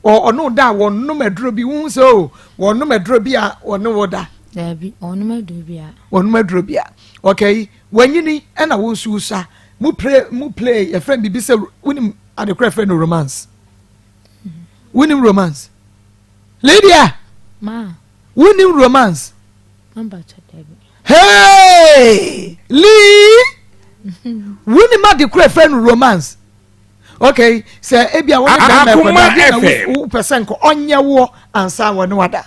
Ɔno da a wɔnom aduro bi wohu sɛ o wɔnom aduro bi a wɔne wo da. Daabi wɔnom aduro bi a. Wɔnom aduro bi a. Okay wanyini ɛna wo nso sa mu play mu play yɛfrɛ no biribi sɛ wonim adekora yɛfrɛ no romance. Wonim romance. Lydia. Ma. Wonim romance. Hey! Lee! Wonim adekora yɛfrɛ no romance. Okay, sɛ ebi a wɔne bɛrima ɛkɔda adeɛ na wopɛ sɛ nka ɔnyɛ woɔ ansa wɔne wada.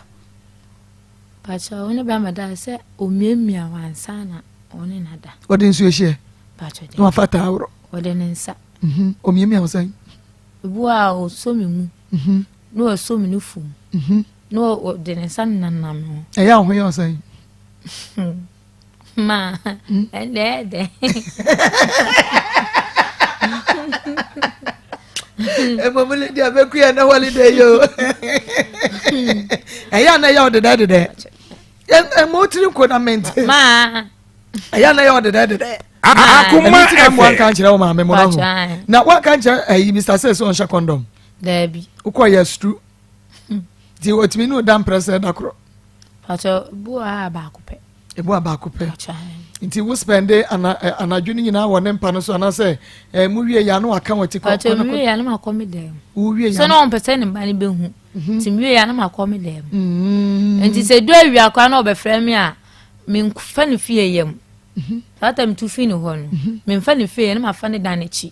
Pakyɛ wo ne bɛrima da sɛ omiamia wo ansa na ɔne na da. Ɔde nsuo hyeɛ. Pakyɛ de. Na wafa taaworo. Ɔde ne nsa. Mhm. Omiamia wo sɛn? Ebi wɔ a ɔsɔ me mu. Mhm. Na ɔsɔ me nufu mu. Mhm. Na ɔde ne nsa nenam me ho. Ɛyɛ a wo ho yɛ wo sɛn? Ma ɛnde ɛdɛ. Mmom ne deɛ bɛku yɛ na holiday yi o. Ɛyɛ a na ɛyɛ ɔdedɛ dedɛ. Ɛmɔ wotiri nko na mente. Ma. Ɛyɛ a na ɛyɛ ɔdedɛ dedɛ. Akoma Ɛno ti na mo FM. anka nkyerɛ wo maame mo no ho. Pakyɛ. Na wanka nkyerɛ ɛyi Mr. Sɛ sɛ ɔnhyɛ kɔndɔm. Daabi. Wokɔ yɛ sutru. Nti otumi ne wo da mprɛ sɛ da korɔ. Pakyɛ ebi wɔ ha a baako pɛ. Ebi wɔ baako pɛ. Nti wo spɛnde ana anadwo no nyinaa wɔ ne mpa no so anaasɛ ɛɛ mu wie ya no aka wɔn ti kɔ. Pakyɛ mu wie ya no ma kɔ mi dɛm. Wo wie ya. Sɛ na wɔn pɛ sɛ ne mba no bɛ hu. Mhm. Nti mu wie ya no ma kɔ mi dɛm. Mm. Nti sɛ du awia koraa na ɔbɛfrɛ mi a mi nfa ne fie yam. Mhm. Saa tam tu fi ne hɔ no. Mhm. Mi nfa ne fie yam na ma fa ne dan n'akyi.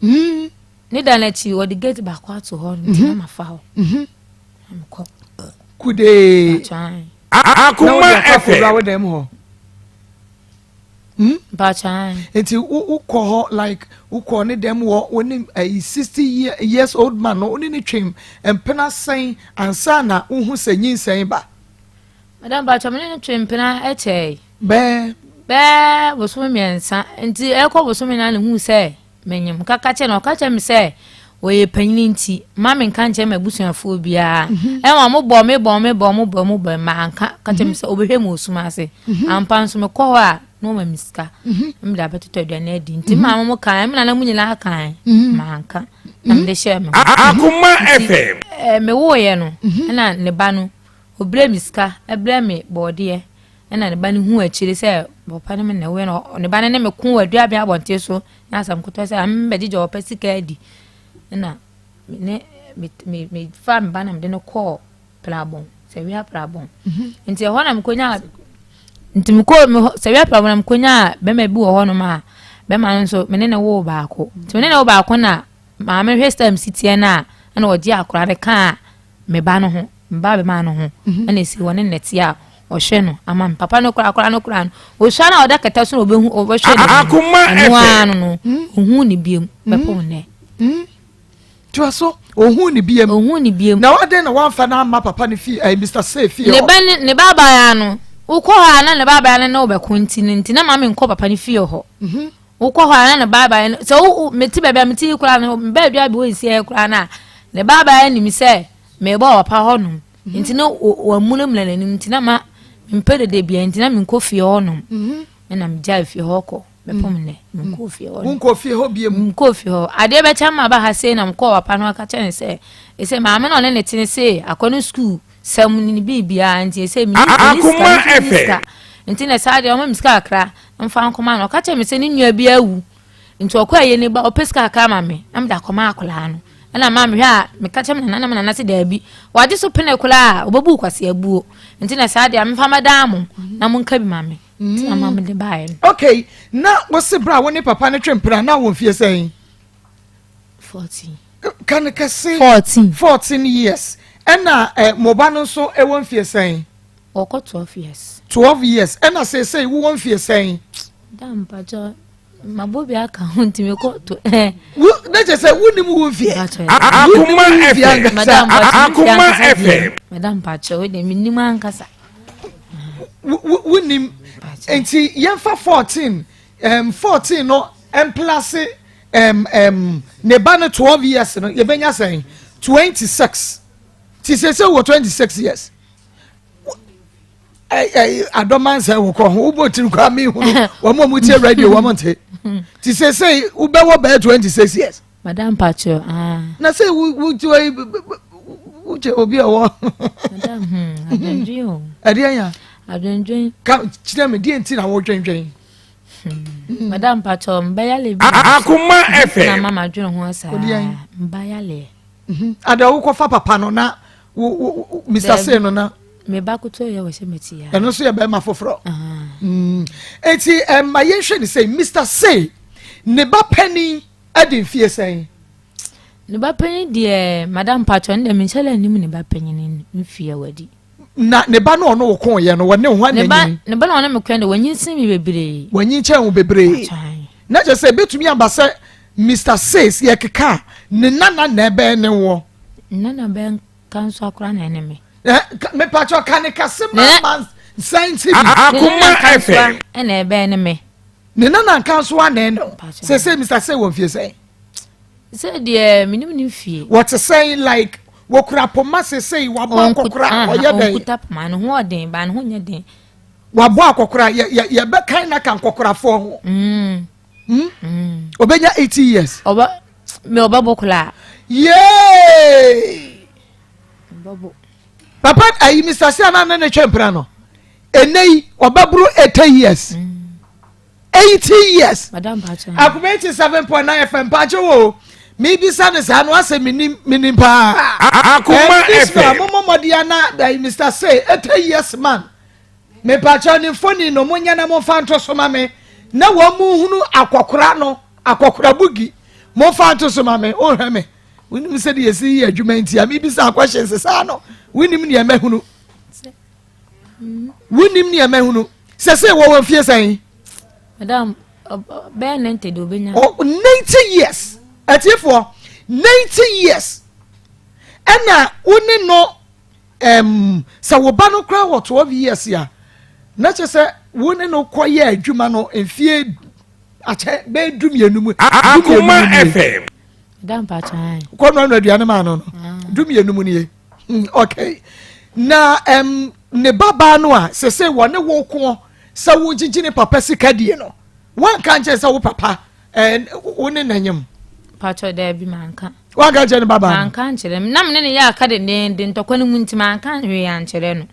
Mm. Ne dan n'akyi wɔde gate baako ato hɔ nti na ma fa hɔ. Na mi kɔ. Kudee. Akoma FM. Wo dɛm hɔ. Hmm? Mpakyɛw. Nti wokɔ hɔ like wokɔ ne dɛm wɔ wo ne ayi 60 years old man no wo ne ne twem mpena sɛn ansa na wohu sɛ nyinsɛn ba. Madam mpakyɛw me ne ne twe mpena kyɛe. Bɛɛ. Bɛɛ bosome mmiɛnsa nti ɛkɔ bosome na ne hu sɛ Menyim. Mekaka kyerɛɛ no, ɔka kyerɛɛ me sɛ ɔyɛ panyin nti, mma mennka nkyerɛ m'abusuafoɔ biara. Mhm. Ɛma wɔbɔɔ me bɔɔ me bɔɔ me bɔɔ me bɔɔ me manka. Ka kyerɛ me sɛ ɔbɛhwɛ me wɔ sum ase. Mhm. Ampa nso mekɔ hɔ a, na wɔma me sika. Mhm. Na mede abɛtotɔ aduane adi. Nti maame mo kae, me nana mo nyinaa kae. Manka. Na mede hyɛɛ me ho. Akoma Nti, FM. eh, mewoeɛ no, ɛna ne ba no, ɔbrɛɛ me sika, ɛbrɛɛ me bɔɔdeɛ. Ɛna ne ba no huu akyire sɛ papa no me na ɛwɔ no ne ba no ne me ko wɔ aduabea abɔnten so na asɛm kotɔ sɛ mbɛgyegye ɔpɛ sika adi ɛna me ne me me fa me ba na mede no kɔɔ prabɔn sɛwia prabɔn mhm. nti ɛhɔ na mekɔnya nti mekɔ sɛwia prabɔn na mekɔnya bɛrima bi wɔ hɔnom a bɛrima no nso me ne ne woo baako nti me ne ne woo baako na maame hwɛ sɛ msi teɛ no a ɛna ɔgye akora no kaa me ba no ho me ba bɛma no ho mhm. ɛna esi wɔ ne nnɛte a ɔhwɛ no ama me papa no koraa koraa no koraa no osua na ɔda kɛtɛ so na ɔbɛhu ɔbɛhwɛ ne Akoma ɛno ara no no hmm. ohun ne biem bɛpɔ hmm. nnɛ. Hmm. tiwa so ohun ne biem ohun ne biem na waden na wamfa na ama papa ne fie ɛɛ eh, Mr. Say fie hɔ ne ba ne ne ba abaayewa no wokɔ hɔ a na ne ba abaayewa no ne wobɛko nti no nti na maame nkɔ papa ne fie hɔ. Mhm. Wokɔ hɔ a na ne baabaa no sɛ wo mete baabi a mete yi koraa no baabi a bi wɔ nsi koraa no a ne baabaa nim sɛ mebɔ papa hɔ nom mhm. nti na wamunamuna n'anim nti na ma mpɛ dede bia nti na menkɔ fie hɔ nom mhm. ɛna megyae fie hɔ kɔ bɛpem nnɛ menkɔ fie hɔ wonkɔ fie hɔ bie mu nkɔ fie hɔ adeɛ bɛkyɛ ma ba ha sei na mekɔɔ papa no aka kyɛ ne sɛ ɛsɛ maame na ɔne ne tene sei akɔ no sukuu sɛm ne biribiara nti ɛsɛ menni sika menni sika nti na saa deɛ ɔma me sika kakra mfa nkɔma no ɔka kyerɛ me sɛ ne nua bi awu nti ɔkɔ ɛyɛ ne ba ɔpɛ sika kakra ma me na mede akɔma akwadaa no ɛna maa mehwɛ a meka kyerɛ me nana na me nana sɛ daabi wagye so pene koraa a ɔbɛbu kwasi abuo nti na saa deɛ mefa mɛdaa mo na monka bi ma me nti na maa mede baeɛ no. Okay na wose berɛ a wo ne papa no twe mpena na wɔ mfie sɛn? 14. Ka no kɛse. 14. 14 years ɛna eh, mo ba no nso ɛwɔ mfie sɛn? Ɔkɔ 12 years. 12 years ɛna seesei wowɔ mfie sɛn? Da mpakyɛ mabɔ bi aka ho nti mekɔ to ɛɛ. Wo Ne kyɛ sɛ wonim wo mfeɛ. Akoma FM. Akoma FM. Madam Pacho, wo de menim ankasa. Wonim. Nti yɛmfa 14 14 no mplase ne ba no 12 years no yɛbɛnya sɛn 26. Ti sɛ sɛ wɔ 26 years. Adɔma nsɛ wɔ kɔ ho wobɔ tiri kɔ ame hunu wɔn a wɔtie radio wɔn nte ti sɛ sɛ wobɛwɔ bɛyɛ 26 years. Madam Pacho, ah. Na sɛ wo wo ti wɔ wo kyɛ obi a wɔ. Madam, adwendwen o. Ɛdeɛ ya. Adwendwen. Ka kyerɛ me deɛ nti na wodwendwen. Madam Pacho, mbayale bi. Akoma FM. Na mama dwene ho saa. Mbayale. Ada wokɔfa papa no na wo wo Mr. Say no na. Me ba koto yɛ wɔ hyɛ m'akyi ya. Ɛno nso yɛ bɛrima foforɔ. Eti ɛma yɛnhwɛ ne sɛ Mr. Say ne ba panin ɛde mfie sɛn. Ne ba panin deɛ Madam Pacho ne deɛ menhyɛ la nim ne ba panin mfie wadi. Na ne ba no ɔno wo ko yɛ no wɔne ho ananyini. Ne ba na ɔne me kɔn de wɔnyin sen me bebree. Wɔnyin kyɛn wo bebree. Na kyerɛ sɛ ebetumi aba sɛ Mr. Says yɛ keka ne nana na ɛbɛn ne wɔ. Nana bɛn ka nso akora na ɛne me. Mepakyɛ ka ne kase ma ma nsan ti bi. Akoma FM. Ɛna ɛbɛn ne me. Ne nana nka nso ana ɛne wo. Sɛ sɛ Mr. Say wɔ mfie sɛn. Sɛ deɛ menim ne mfie. Wɔte sɛn like wɔkura poma sesei wabɔ akɔkora ɔyɛ dɛn. Ɔnkuta poma ne ho ɔden ba ne ho nyɛ den. Wabɔ akɔkora yɛ yɛ yɛbɛkan na ka nkɔkorafoɔ ho. Obenya 80 years. Ɔbɛ me ɔbɛbɔ koraa. Yee. Ɔbɛbɔ. Papa ayi Mr. Sia na ne ne twɛ mpira no. Ene yi ɔbɛboro 80 years. 80 years. Madam Pacho. Akoma 87.9 FM Pacho wo. Mi bisa ne saa no asɛ minim minim paa. Akoma FM. Mo mo mɔde ana Mr. Say 80 years man. Mepakyɛw ne mfoni no monyɛ na momfa nto so ma me na wɔn mu nhunu akɔkora no akɔkora bugi momfa nto so ma me wohwɛ me wonim sɛdeɛ yɛsi yɛ adwuma nti a mebisa questions saa no wonim nea mahunu wonim nea mahunu sɛ sɛ wɔwɔ mfie sɛn. Madam bɛyɛ 90 de obenya. Oh, 90 years atiefoɔ 90 years ɛna wo ne no Ɛm, sɛ wo ba no koraa wɔ 12 years a, na kyerɛ sɛ wo ne no kɔyɛ adwuma no mfie akyɛ bɛyɛ 12 mu. Akoma FM. Kɔ no ano aduane maa no no. 12 mu nie. Hmm, okay. Na ɛm, ne babaa no a sese wɔne wo koɔ sɛ wogyegye ne papa sika die no, Wanka nkyɛn sɛ wo papa ɛɛ wo ne nanyam. Patro daabi manka. Wanka nkyɛn ne baba. Manka nkyerɛ na me ne ne yɛ aka dendenden ntɔkwa no mu nti manka hwee ankyerɛ no.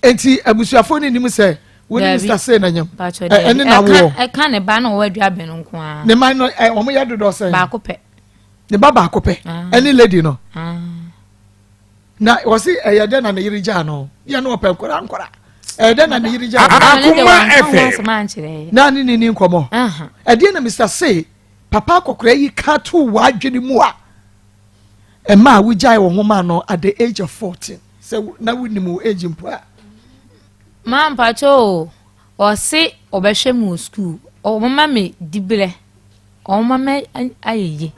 Enti abusuafoɔ no nim sɛ wo ne Mr. Say nanyam. Patro daabi ɛne na woɔ. Ɛka ne ba na ɔwɔ adwa bɛn no nko ara. Ne ma no ɛ wɔn yɛ dodoɔ sɛn. Baako pɛ. Ne ba baako pɛ. Ɛne lady no. Na wɔsi ɛyɛ dɛ na ne yere gyaa no yɛ no ɔpɛ nkora nkora ɛyɛ dɛ na ne yere gyaa no. Akoma FM. Na ne ne ni nkɔmɔ. Ɛdeɛ na Mr. Say papa akɔkora yi ka to w'adwene mu a ɛma a wogyae wo ho ma no at the age of 14 sɛ na wonim wo age mpo a. Maa mpakyɛ o ɔse ɔbɛhwɛ mu wɔ sukuu ɔmama me diberɛ. Ɔma mɛ ayɛ yie.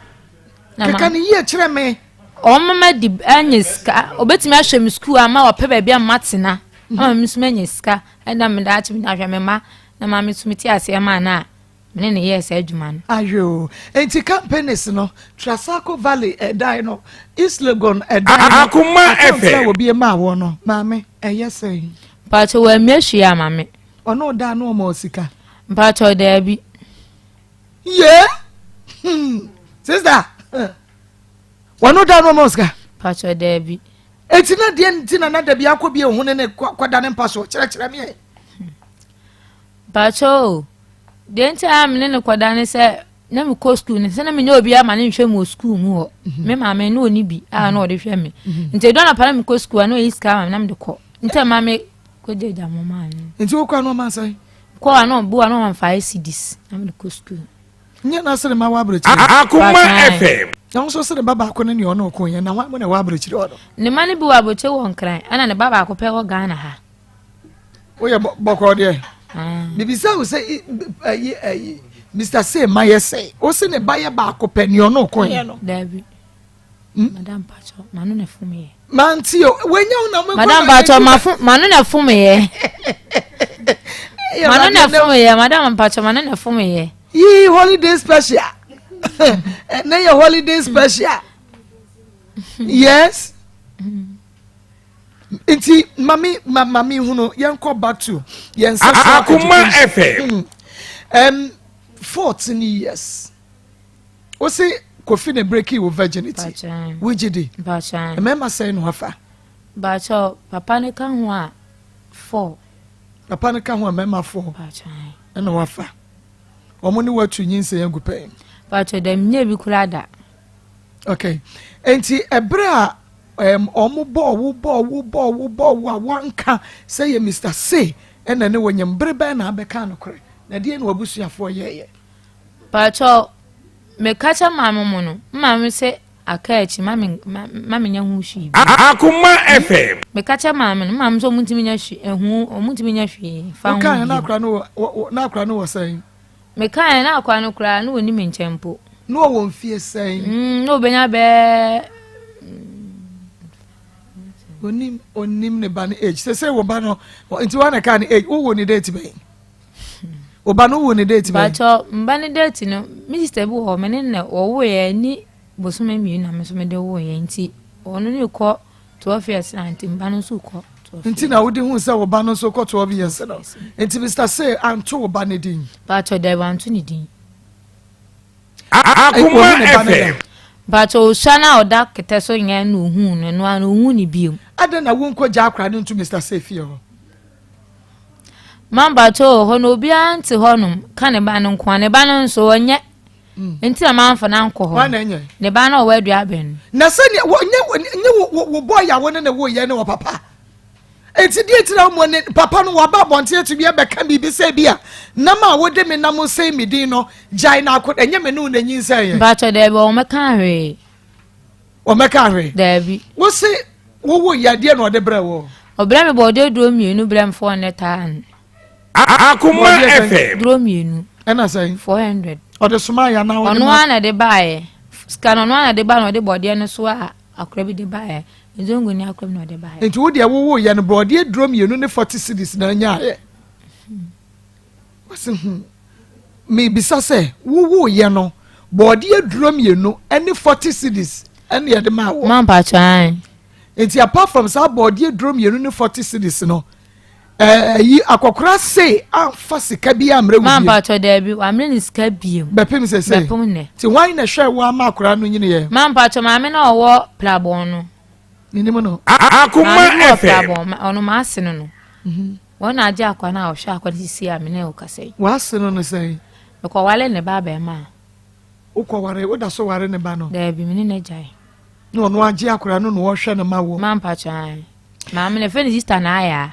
Keka ne yie kyerɛ me. Ɔma mɛ di anya sika. Obetumi ahwɛ me sukuu ama wapɛ baabi a matena. Mhm. Ama me nso manya sika. Ɛna me daakye me ahwɛ me mma na ma me nso me ti aseɛ ma na me ne ne yɛɛ saa adwuma no. Ayo, enti companies no, Trasaco Valley ɛdan no, East Legon ɛdan no, Akoma account FM. a wɔbie maa wɔ no, maame, ɛyɛ sɛn? Mpakyɛ wɔamia hwee ama me. Ɔno ɔdaa no ɔma ɔsika? Mpakyɛ daabi. Yee! Hmm. Sister, wɔn da no ɔma sika. Patsɔ daabi. Eti na deɛ nti na na dabi akɔ bi ehu ne ne kɔda ne mpa so kyerɛkyerɛ mi yɛ. Patsɔ o, deɛ nti a me ne ne kɔda ne sɛ na me kɔ sukuu ne sɛ na me nyɛ obi ama ne nhwɛ mu wɔ sukuu mu hɔ. Mhm. Me maame ne oni bi a na ɔde hwɛ me. Mhm. Nti edu anapa na me kɔ sukuu a na oyi sika ama me na me de kɔ. Nti ɛma me kɔ gye gya mo maa no. Nti wokɔ ano ɔma sɛn? Kɔ a na ɔbu a na ɔma 5 cedis na mede kɔ sukuu. Nyɛ na sere ma wɔ aburokyire. Akoma FM. Na nso sere ba baako ne nea ɔne ɔko yɛ na hwan mu na ɛwɔ aburokyire hɔ no. Ne mma no bi wɔ aburokyire wɔ Nkran ɛna ne ba baako pɛ wɔ Ghana ha. Woyɛ bɔkɔɔ deɛ. Ah. Bibisa wo sɛ ɛyi ɛyi. Mr. Say ma yɛ sɛ wo se ne ba yɛ baako pɛ nea ɔno kɔɛ no. Dabi. Hmm? Madam Pacho, mano na fom yɛ. Manti o, wenya wo na mo. Madam Pacho, ma mano na fom yɛ. Mano na fom yɛ, Madam Pacho, mano na fom yɛ. Yii holiday special. Ɛnɛ yɛ holiday special. Yes. Nti mami ma mami hunu yɛn kɔ back to yɛn sexual Akuma FM. 14 years. Wosi Kofi na breaking wo virginity. Wogye di? Mmarima sɛn na wafa? Bakyɛ papa ne ka ho a four. Papa ne ka ho a mmarima four. Ɛna wafa. Wɔn ne watu nyinsɛn agu pɛn. Bakyɛ dɛm nye bi kura da. Okay. Nti ɛberɛ a wɔn bɔɔ wo bɔɔ wo bɔɔ wo bɔɔ wo a wanka sɛ yɛ Mr. C ɛna ne wɔ nyam bere bɛn na abɛka nokorɛ na deɛ na wabusuafoɔ yɛɛyɛ. Pakyɛ meka kyɛ maame mu no maame sɛ aka akyi ma me nya ho hwee bi. Akoma FM. Meka kyɛ maame no maame sɛ ɔmo ntumi nya hwee ɛho ɔmo ntumi nya hwee fa ho bi. Wokae na akora no wɔ na akora no wɔ sɛn? Mekae na akora no koraa na wɔni me nkyɛn mpo. Na ɔwɔ mfie sɛn? Na ɔbɛnya bɛɛ. Onim onim ne ba no age sɛ sɛ wo ba no nti wɔn na kaa ne age wowɔ ne date bɛn? Wo ba no wowɔ ne date bɛn? Bakyɛ mba ne date no me sister bi wɔ hɔ me ne na wɔwo yɛ ni bosome mmienu na me nso mede wo yɛ nti ɔno ne kɔ 12 years na nti mba no nso kɔ 12 nti na wode hu sɛ wo ba no nso kɔ 12 years no nti Mr. Say anto wo ba ne din. Bakyɛ dɛbi anto ne din. Akoma FM. Bakyɛ osua na ɔda kɛtɛ so nyɛ na ohun no ɛno ara ohun ne bio. Adɛn na wonkɔ gya akora no nto Mr. Say fie hɔ? Ma bakyɛ wɔ hɔ no obiara nte hɔ nom ka ne ba no nko a ne ba no nso ɔnyɛ nti na manfa no ankɔ hɔ ne ba no ɔwɔ adua abɛn no. Na sɛ ne wɔnyɛ nye wo wo bɔ yawo ne ne wo yɛ ne wɔ papa eti deɛ ti na wɔn ne papa no waba abɔnten atumi abɛka biribi sɛ bi a nam a wode me nam sɛ mi din no gyae na akɔ ɛnyɛ me ne wo na nyinsɛn yɛ. Bakyɛ dɛbi wɔn mɛka hwee. Wɔn mɛka hwee. Dɛbi. Wosi wowo yadeɛ na ɔde brɛ wɔ. Ɔbrɛ mi bɔɔdeɛ duro mmienu brɛ mi 400,000. Akoma FM. Duro mmienu. Ɛna sɛn. 400. Ɔde soma yɛ anaa ɔde ma. Ɔno ara na de baayɛ sika no ɔno ara na de ba na ɔde bɔɔdeɛ no so a akora bi de baayɛ nzongo ni akora bi na ɔde baayɛ. Nti wo deɛ wowo yɛ no bɔɔdeɛ duro mmienu ne 40 cedis na anya ayɛ. Wɔsi mebisa sɛ wowo yɛ no bɔɔdeɛ duro mmienu ne 40 cedis ɛna yɛde maa wɔ. Maa mpakyɛw. Nti apart from saa bɔɔdeɛ duro mmienu ne 40 cedis no ɛyi akɔkora se amfa sika bi amrɛ wo biem. Maa mpakyɛw daabi wamrɛ ne sika biem. Bɛpem sese. Bɛpem nɛ. Ti hwan na hwɛ wo ama akora no nyini yɛ. Maa mpakyɛw maame na ɔwɔ plabɔn no. Menim no. Akoma Maame bi wɔ FM. plabɔn ɔno maa se no no. Wɔn na agye akwa no a ɔhwɛ akwa no sisi a me ne wo kasa yi. W'ase no ne sɛn? Mekɔware ne ba abɛɛmaa. Wokɔware, woda so ware ne ba no? Daabi, me ne no agyae. Na ɔno agye akwadaa no na ɔhwɛ no ma wo? Ma mpakyɛ ae. Maame no, yɛfrɛ no Sister Naayaa.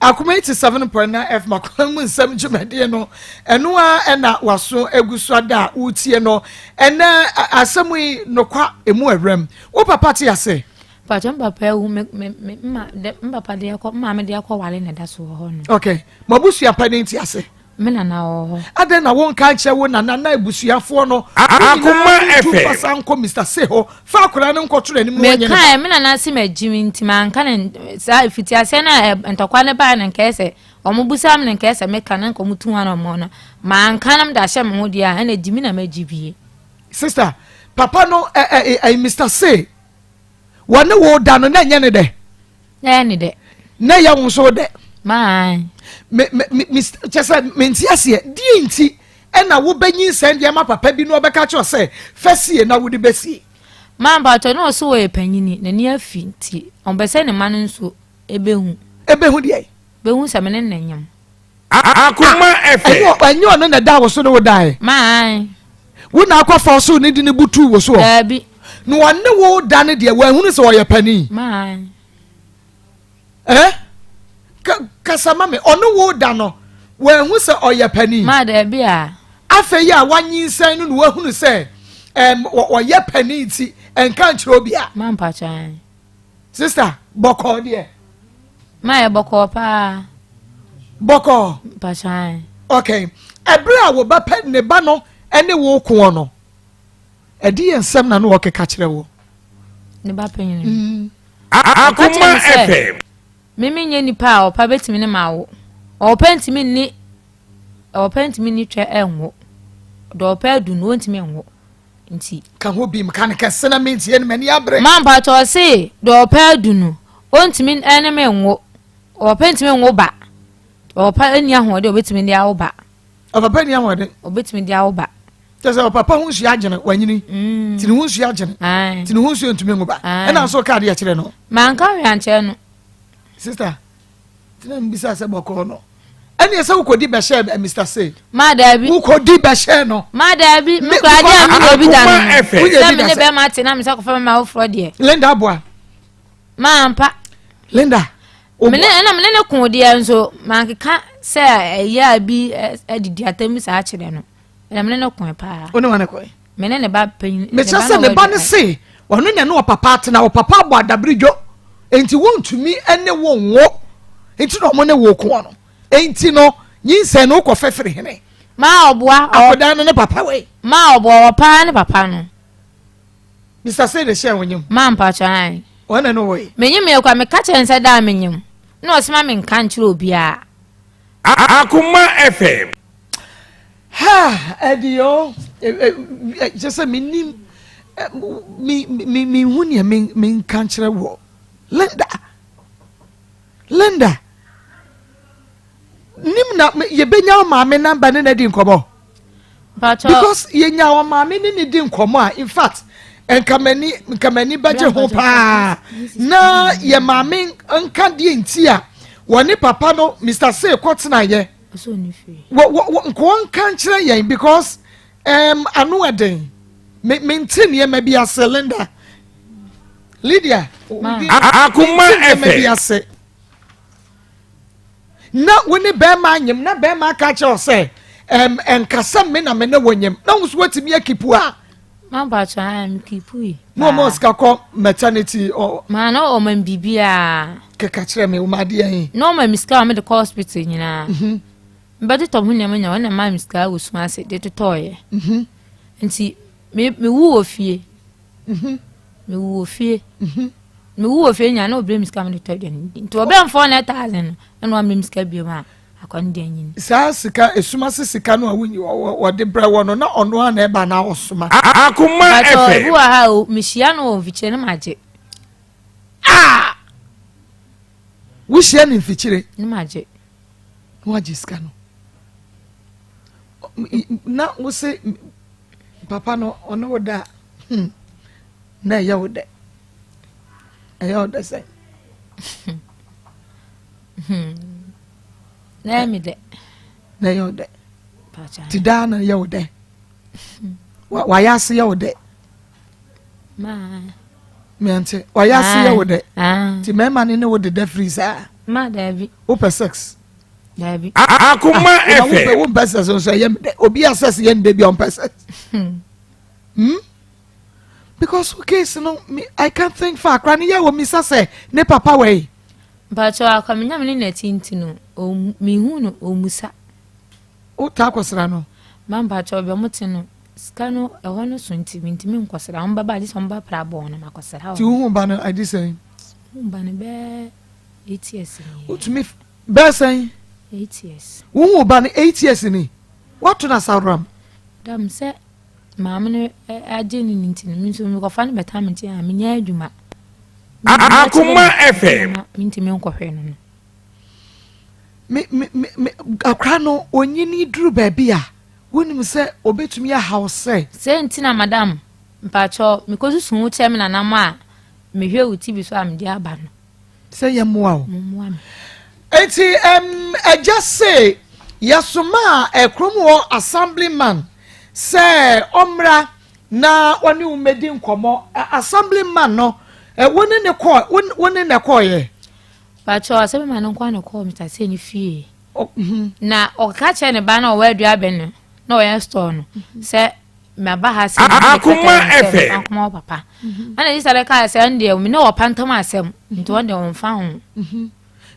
Akoma 87.9 FM akoma mu nsɛm dwumadie no, ɛno ara ɛna waso egu so ada a wotie no. Ɛnɛ asɛm yi nokwa emu ɛwɛm. Wo papa te ase? Mpakyɛ me papa awu me me me ma de me papa de akɔ me maame de akɔ wale na ɛda so wɔ hɔ no. Okay, mo abusua panin te ase? Me nana wɔ hɔ. Adɛn na wonka nkyerɛ wo nana na abusuafoɔ no Akoma tu FM. fasa nkɔ Mr. Se hɔ fa akwadaa no nkɔto n'anim na wɔnyɛ ne ba. Mekae me nana se magyi me nti manka ne saa fiti aseɛ na ntɔkwa no baeɛ no nkɛyɛ sɛ wɔn busa me no nkɛyɛ sɛ meka na nka wɔn tu ho anamɔ no manka na mede ahyɛ me ho deɛ a ɛna gyi me na magyi bie. Sister, papa no ɛ ɛ ɛ Mr. Se wɔne wo da no na ɛnyɛ ne dɛ. Na ɛyɛ ne dɛ. Na ɛyɛ wo nso dɛ. Maa. Me me me me kyɛ sɛ mente aseɛ deɛ nti ɛna wobɛnyinsɛn deɛ ma papa bi na ɔbɛka kyerɛ sɛ fɛ sie na wode bɛsie. Maa mpakyɛ na ɔso wɔyɛ panyini n'ani afi nti ɔmpɛ sɛ ne mma no nso ɛbɛhu. Ɛbɛhu deɛ. Bɛhu sɛ me ne no nyem. Akoma FM. Ɛnyɛ ɔno na ɛda wo so ne wo dae. Maa. Wo na akɔfa ɔsoro ne de ne butuu wo soɔ. Daabi. Na ɔne wo da no deɛ wanhunu sɛ ɔyɛ panin. Maa. Eh? Kasa ma me ɔne wo da no wanhu sɛ ɔyɛ panin. Maa daabi a. Afei a wanyinsɛn no na wahunu sɛ ɔyɛ panin ti ɛnka nkyerɛ obi a. Maa mpakyɛ. Sister, bɔkɔɔ deɛ. Ma yɛ bɔkɔɔ paa. Bɔkɔɔ. Mpakyɛw. Okay. Ɛberɛ a wo ba pɛ ne ba no ne wo koɔ no, ɛdeɛn nsɛm na na ɔkeka kyerɛ wo? Ne ba panyin no. Mm. Ɔka kyerɛ Akoma me sɛ, FM. Me menyɛ nipa a ɔpa bɛtumi ne ma awo. Ɔpɛ ntumi nni ɔpɛ ntumi nni twɛ ɛnwo. Deɛ ɔpɛ adu no ɔntumi nwo. Nti. Ka ho bi ka no kɛse na mentie no m'ani abere. Ma mpakyɛ ɔse deɛ ɔpɛ adu no ɔntumi ne me nwo. Ɔpɛ ntumi nwo ba. Ɔpapa nni ahoɔden a ɔbɛtumi de awo ba. Ɔpapa nni ahoɔden. Ɔbɛtumi de awo ba. Kyɛ sɛ ɔpapa ho nsuo agyene wanyini. Mm. Ti ne ho nsuo agyene. Ti ne ho nsuo ntumi nwo ba. Ɛna nso kaa deɛ kyerɛ no. Manka hwee ankyerɛ no. Sista, tena mbisa sɛ bɔkɔɔ no. Ɛne sɛ wokɔdi bɛhyɛ eh, Mr. Say. Ma daabi. Wokɔdi bɛhyɛ no. Ma daabi. Me kura adeɛ a meyɛ obi da no. Sɛ me ne bɛrima te na me sɛ kɔfa mɛma woforɔ deɛ. Linda aboa. Mampa. Linda. Mene ɛna mene ne ko deɛ nso mankeka sɛ ɛyɛ a bi adidi atam saa kyerɛ no. Ɛna mene ne ko paa. Wo ne wane koe? Mene ne ba panyin. Mekyerɛ sɛ ne ba ne se ɔno na ɛne ɔpapa atena ɔpapa abɔ adabere dwo nti wontumi ne wo nwo nti na ɔmo ne wo koɔ no nti no nyinsɛn no wokɔ fɛfere hene. Maa ɔboa. Akɔdaa no ne papa wei. Maa ɔboa ɔpaa ne papa no. Mr. Say de hyɛ wo nyim. Ma mpakyɛ an. Wɔn na no wɔ yi. Menyim yɛ kwa meka kyerɛ nsɛ daa menyim. Na ɔsoma me nka nkyerɛ obiara. Akoma FM. Ha ɛdi o kyɛ sɛ menim me me me hu nea me me nka nkyerɛ wɔ Linda Linda nim na yɛbɛnya wo maame namba ne na di nkɔmmɔ because yɛnya wɔ maame ne ne di nkɔmmɔ a in fact nka m'ani nka m'ani bɛgye ho paa na yɛ maame nka deɛ nti a wɔne papa no Mr. Say kɔtenayɛ wɔ wɔ nka wɔnka nkyerɛ yɛn because um, ano ɛden me mente nneɛma bi ase Linda Lydia akoma nneɛma bi ase. Na wo ne bɛrima anyem na bɛrima aka akyerɛ wo sɛ ɛm ɛnkasa me na me ne wo nyem na wo nso watumi akipu a. Mampakyɛ a mekipu yi. Na ɔma sika kɔ maternity ɔ. Maa na ɔma me biribiara. Keka kyerɛ me ɔma adeɛ he. Na ɔma me sika a mede kɔ hospital nyinaa. Mhm. Mbɛtotɔ ho nneɛma nyinaa ɔna maa me sika wɔ sum ase de totɔɔyɛ. Mhm. Nti me mewu wɔ fie. Mhm. Mewu wɔ fie. Mhm. Mewu wɔ fie nyinaa na ɔbrɛ me sika mede tɔ aduane di. Nti ɔbɛn 400,000 no ɛna wambrɛ me sika bio a akwa no deɛ nyini. Saa sika esum ase sika no a wonyi wɔde brɛ wɔ no na ɔno ara na ɛba na ɔsoma. Akoma But FM. ebi wɔ ha o mehyia no wɔ mfikyire no magye. Ah! Wohyia no mfikyire. No magye. Na wagye sika no. Na wose papa no ɔne wo da hmm na ɛyɛ wo dɛ. Ɛyɛ wo dɛ sɛn? Na ɛyɛ me dɛ. Na ɛyɛ wo dɛ. Ti daa na ɛyɛ wo dɛ. Wayɛ ase yɛ wo dɛ. Miante wayɛ ase yɛ wo dɛ. Ti mmarima ne ne wo deda firi saa. Ma daabi. Wopɛ sex? Daabi. Akoma ah, FM. Wopɛ wompɛ sex nso ɛyɛ me dɛ. Obi a sex yɛ ne dɛ bi a ɔmpɛ sex. Hmm? Because wo case no me I can't think far akora no yɛ wɔ misa sɛ ne papa wɔ yi. Mpakyɛw akwa me nyame ne n'akyi nti no mehu no ɔmusa. Wo taa kɔsra no? Ma mpakyɛw bɛ ɔmo te no sika no ɛhɔ no so nti mentumi nkɔsra ɔmo bɛba agye sɛ ɔmo ba pra bɔn no makɔsra wɔn. Ti wohu ba no adi sɛn? Hu ba no bɛɛ 8 years ni. Wotumi bɛɛ sɛn? 8 years. Wohu ba no 8 years ni? Woato no asaworam? Dam sɛ maame no agye ne nti no me nso mekɔfa no bɛta me nkyɛn a menyɛ adwuma. Akoma FM. Mentumi nkɔhwɛ no no. Me me me me akora no onyini duru baabi a wonim sɛ obetumi ahaw sɛ. Sɛ nti na madam mpakyɛw mekɔsusu wo kyerɛ me nanam a mehwɛ wo TV so a mede aba no. Sɛ yɛmmoa wo. Mommoa me. Enti ɛm agya se yɛsomaa ɛkurom hɔ assemblyman sɛ ɔmmra na ɔne wo mmɛdi nkɔmmɔ. Assemblyman no wo ne ne kɔɔ wo ne na ɛkɔɔyɛ? Pakyɛw asɛm ma no nko na ɔkɔɔ Mr. Say ne fie. Mhm. Na ɔka kyerɛ ne ba na ɔwɔ aduabɛn no na ɔyɛ store no mhm. sɛ maba ha sɛ Akoma FM akoma wɔ papa. Mhm. Ɛna sista no kaa sɛ ɛn deɛ me ne ɔpa ntam asɛm nti wɔn deɛ wɔmfa ho.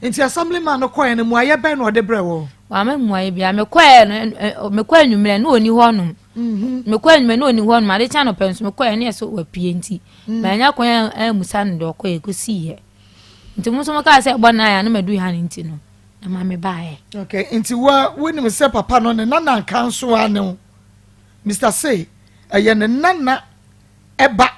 Nti assemblyman no kɔɛ no mmuayɛ bɛn na ɔde brɛ wɔ? Wama mmuaeɛ biara. Mekɔɛ no, mekɔɛ anwummerɛ na ɔni hɔnom. Mhm. Mekɔɛ anwummerɛ na ɔni hɔnom. Ade kye anɔpa nso mekɔɛ ne yɛ so wapue nti. Mm. Manya kwan ammusa no deɛ ɔkɔɛ kɔsiiɛ. Nti mo nso mokaa sɛ ɛbɔ nan a na madu ha no nti no, na ma mebaeɛ. Okay, nti wa wonim sɛ papa no ne nana nka nso a ne wo. Mr. Say, ɛyɛ ne nana ɛba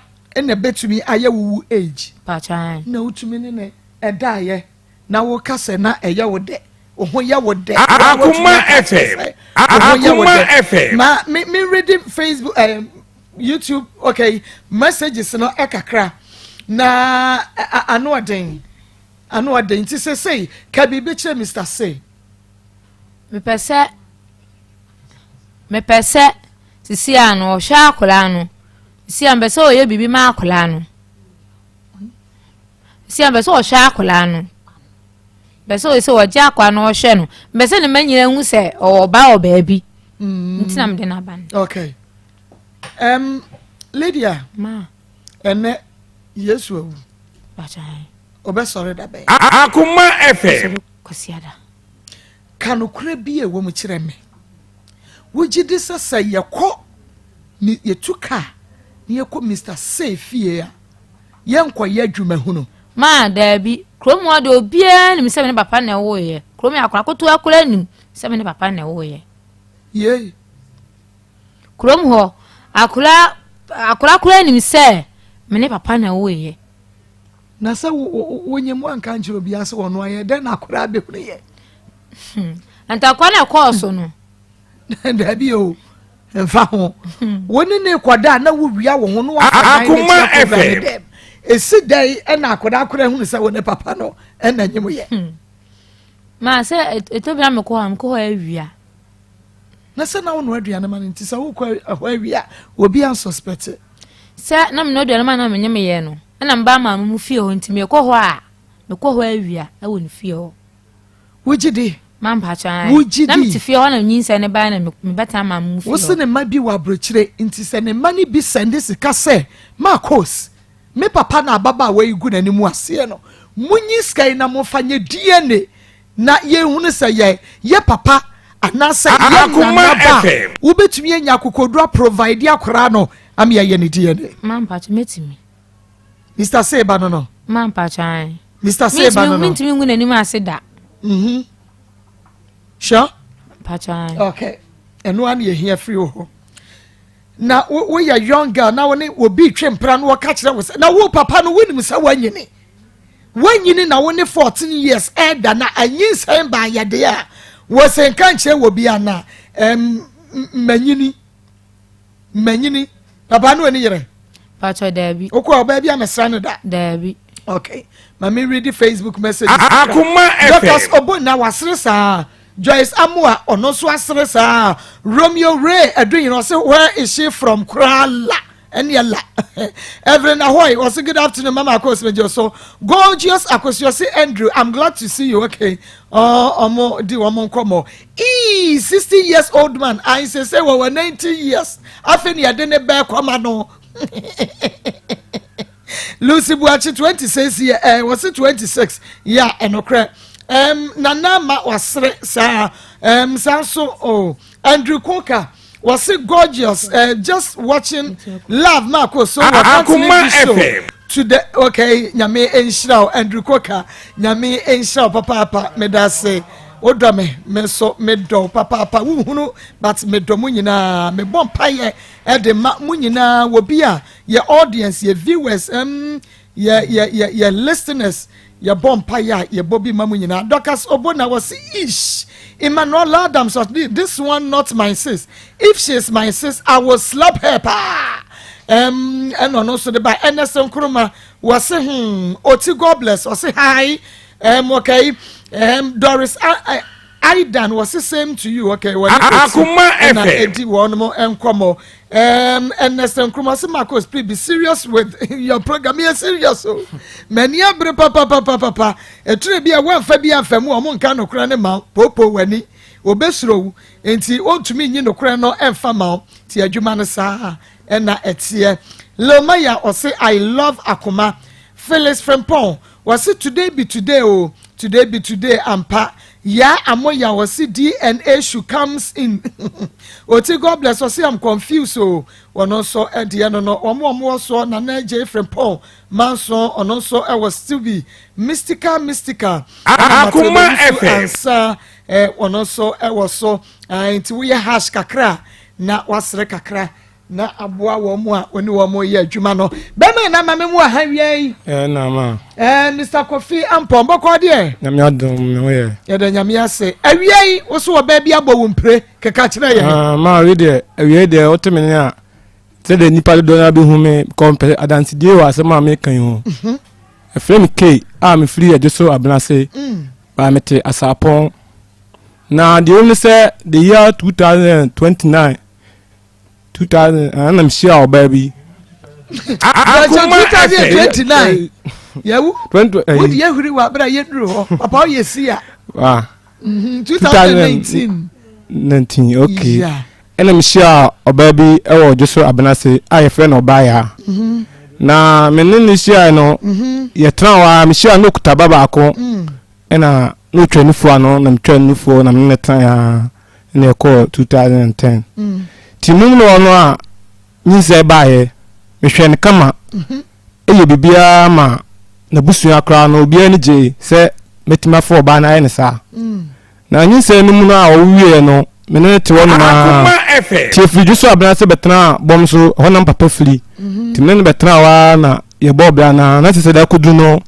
na ɛbɛtumi ayɛ wo wo age. Pakyɛ. Na wotumi ne ne ɛdaeɛ. Na wo ka sɛ na ɛyɛ wo dɛ, wo ho yɛ wo dɛ. Akoma FM. Akoma FM. Ma me me ready Facebook eh, YouTube okay messages no ɛkakra na ano ɔden ano ɔden nti sɛ sɛ ka biribi kyerɛ Mr. Say. Mepɛ sɛ mepɛ sɛ sisi a no ɔhwɛ akwadaa no sisi a mepɛ sɛ ɔyɛ biribi ma akwadaa no. Si a mpɛ sɛ ɔhwɛ akwadaa no mpɛ sɛ ɔsɛ ɔgye akwadaa no ɔhwɛ no mpɛ sɛ ne mma nyinaa hu sɛ ɔwɔ ba wɔ baabi mm. nti na mede no aba no. Okay. Um, Lydia. Ma. Ɛnɛ Yesu awu. Ɔbɛsɔre da bɛn? Akoma FM. Kwasiada. Ka nokorɛ bi a ɛwɔ mu kyerɛ me. Wogye di sɛ sɛ yɛkɔ yɛtu kaa na yɛkɔ Mister Say fie a, yɛnkɔyɛ adwuma hunu? Ma, Daabi. Kurom hɔ deɛ obiara nim sɛ me ne papa na ɛwoeɛ. Kurom yɛ akwadaa ketewa koraa nim sɛ me ne papa na ɛwoeɛ. Yei. Kurom hɔ, akwadaa akwadaa koraa nim sɛ me ne papa na ɛwoeɛ. Na sɛ wonyɛ mu anka nkyerɛ obiara sɛ ɔno ayɛ dɛn na akwadaa bɛhunu yɛ? Hmm. Ntakwa na ɛkɔɔ so no. Daabi o, mfa ho. Hmm. Wo ne ne kɔda a na wowia wo ho no wafa dan ne kyerɛ kɔwura ne dɛm. Esi dɛn ɛna akwadaa koraa hunu sɛ wo ne papa no ɛna nyim yɛ. Hmm. Maa sɛ ɛtɔ bi na mekɔ hɔ a mekɔ hɔ awia. Na sɛ na wonoa aduane ma no nti sɛ wokɔ hɔ awia obi ansuspect. Sɛ na menoa aduane ma na menye meyɛ no ɛna meba maame mu fie hɔ nti mekɔ hɔ a mekɔ hɔ awia ɛwɔ ne fie hɔ. Wogye di? Mampakyɛ ae. Wogye di? Na mete fie hɔ na nyinsɛn no bae na mebɛtena maame mu fie hɔ. Wose ne mma bi wɔ aburokyire nti sɛ ne mma no bi sɛnde sika sɛ Marcos, me papa na ababaawa yi gu n'anim aseɛ no, monyi sika yi na momfa nyɛ DNA na yɛnhunu sɛ yɛ yɛ papa anaasɛ yɛ nana ba a, wobɛtumi anya akokoduro aprovide akwaraa no ama yɛayɛ ne DNA? Mampakyɛ mɛtumi. Mr. Seba no no. Ma mpakyɛ ae. Mr. Seba no no. Mintumi ngu n'anim ase da. Mhm. Sure. Mpakyɛ ae. Okay. Ɛno ara na yɛhia firi wɔ hɔ. Na woyɛ young girl na wo ne obi twe mpra na wɔka kyerɛ wo sɛ na wo papa no wonim sɛ woanyini. Woanyini na wo ne 14 years ɛda na anyinsɛn baa yɛdeɛ a wɔsɛ nka nkyerɛ wɔ bi ana manyini. Manyini. Papa no ani yere. Pacho daabi. Okɔ ɔbaa bi amesra no da. Daabi. Okay. Ma me read Facebook messages. Akoma FM. Dorcas Obonna wasere saa. Joyce Amoa ɔno nso asere saa. Romeo Ray Adunyina ɔse where is she from koraa la. Ɛneɛ la. Evelyn Ahoy ɔse good afternoon mama Akos megye so. Gorgeous Akosua ɔse Andrew I'm glad to see you okay. Ɔmo di wɔn nkɔmmɔ. Eii 60 years old man ayi sese wɔwɔ 90 years afei ne yɛde ne bɛɛ kɔma no Lucy Buakye 26 year ɛɛ eh, wɔsi 26 yɛ ɛnokorɛ ɛm nana ama wasere saa ɛm saa nso oh Andrew Koka wɔsi gorgeous ɛɛ eh, just watching love Marco so wɔ can't leave this show to the okay nyame nhyira wo Andrew Koka nyame nhyira wo papaapa medase. Wodɔ me, me nso medɔ wo papaapa. Wonhunu but medɔ mo nyinaa. Mebɔ mpaeɛ de ma mo nyinaa wɔ bi a yɛ audience, yɛ viewers, um, yɛ, yɛ, yɛ, yɛ listeners. Yɛbɔ mpaeɛ a yɛbɔ bi ma mo nyinaa. Dorcas Obona wɔse ish. Emmanuel Adams ɔse this one not my sis. If she is my sis, I will slap her paa. Um, ɛna ɔno nso de ba Ernest Nkrumah wɔse hmm, Oti God bless ɔse hi. Um, okay. Um, Doris Aidan was the same to you. Okay, well, Akuma FM. Edi wɔn mo nkɔmɔ. Um, Ernest Nkrumah sɛ Marcos, please be serious with your program. Yɛ serious o. Mani abere papa papa papa. Etire bi a wɔnfa bi anfa mu wɔn nka nokora ne ma popo wani. Obesuro wo. Nti wɔntumi nyi nokora no ɛnfa ma wo. Ti adwuma no saa ɛna ɛteɛ. Lilmaya ɔse I love Akuma. Phyllis Frimpong Wɔse today be today o, today be today ampa. Yaa Amoya ɔse DNA should comes in Oti God bless ɔse I'm confused o ɔno nso deɛ no no wɔn a wɔwɔ soɔ Nana Adjei Frimpong Manson ɔno nso wɔ still bi Mystical Mystical ɛna Akoma Matilda Wusu FM. Ansah ɔno nso wɔ so nti woyɛ hash kakra na wasere kakra Na aboa wɔn a wɔne wɔn reyɛ adwuma no. Bɛma na ma me mu aha wia yi. Ɛɛ na ma. Ɛɛ Mr. Kofi Ampɔn bɔkɔ deɛ. Nyame adom me ho yɛ. Yɛda Nyame ase. Awia yi wo so ɔbaa bi abɔ wo mpire keka kyerɛ yɛn. Ah, ma awie deɛ awia deɛ wote me ne a sɛdeɛ nnipa dodoɔ no abɛhu me kɔmpɛ adansedie wɔ asɛm a meka yi ho. Mhm. Ɛfrɛ me Kay a mefiri Adwo so Abenase mm. baa mete Asapɔn. Na deɛ wɔm ne sɛ the year 2029 2000 ɛna mehyia ɔbaa bi akoma 2029 yɛwu wode yɛhuri wɔ aberɛ a yɛduru hɔ papa woyɛ si a 2019 19 okay ɛna mehyia ɔbaa bi ɛwɔ ɔdwo so abenase a yɛfrɛ no ɔbaa yaa mhm. na me ne ne hyiae no mhm. yɛtena hɔ a mehyia no okuta ba baako mm. ɛna na ɔtwa nufoɔ ano na metwa nufoɔ na me ne ne tena a ɛna ɛkɔɔ 2010 nti mum no ɔno a nyinsɛn baeɛ mehwɛ no kama ɛyɛ biribiara ma n'abusua koraa no obiara ani gyee sɛ mɛtumi afa ɔbaa no ayɛ no saa na nyinsɛn no mu no a ɔwieɛ no me ne no te hɔ nom a nti ɛfiri dwo so abena sɛ bɛtena bɔm so ɛhɔ nam papa firi nti me ne no bɛtena hɔ ara na yɛbɔɔ bra na na sɛ sɛ da akɔduru no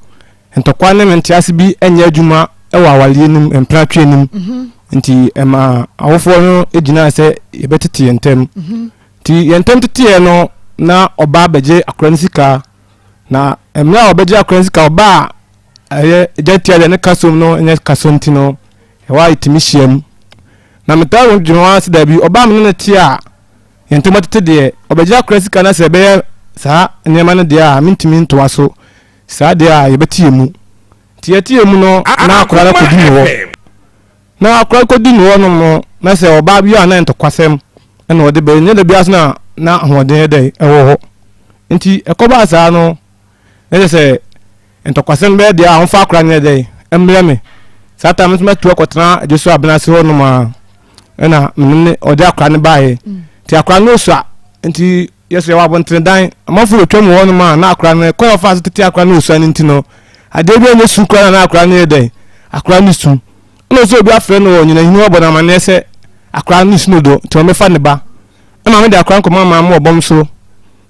Ntɔkwa ne mentease bi nyɛ adwuma wɔ awareɛ no mu, mpenatweɛ no mu. Mhm. Nti ɛma awofoɔ no gyinaa sɛ yɛbɛtete yɛn ntam. Mhm. Nti yɛn ntam teteɛ no na ɔbaa bɛgye akora no sika. Na mmerɛ a ɔbɛgye akora no sika ɔbaa a ɛyɛ gya tia deɛ ne kasom no nyɛ kasom nti no ɛhɔ a yɛtumi hyia mu. Na metaa dwene ho ara sɛ daabi ɔbaa me ne no te a yɛn ntam atete deɛ ɔbɛgye akora sika na sɛ ɛbɛyɛ saa nneɛma no deɛ a mentumi ntoa so. Saa deɛ a yɛbɛte yɛn mu. Nti yɛte yɛn mu no na akwadaa no akɔdi ne hɔ. Na akwadaa no kɔdi ne hɔ nom no na sɛ ɔbaa bi a na ntɔkwasɛm ɛna ɔde bɛyɛ nyɛ da biara so na na ahoɔden yɛ dɛ ɛwɔ hɔ. Nti ɛkɔbaa saa no na kyerɛ sɛ ntɔkwasɛm bɛyɛ deɛ a ɔmfa akwadaa no yɛ dɛ ɛmmerɛ me. Saa time nso mɛtu akɔtena Adwoso Abena ase hɔ nom a ɛna mene ne ɔde akwadaa no baeɛ. Nti akwadaa no osua nti Yɛ so yɛwɔ abɔntene dan, amanfoɔ bɛtwam wɔ hɔnom a na akora no, kwan a wɔfaa so tete akora no wɔ sua no nti no, adeɛ bi a ɛnyɛ su koraa na na akora no yɛ dɛn? Akora no su. Ɛna ɔsɛ obi afrɛ no wɔ nyinahini hɔ bɔ no amanneɛ sɛ akora no su no do, nti wɔmmɛfa ne ba. Ɛma mede akora no kɔma maame wɔ bɔm so.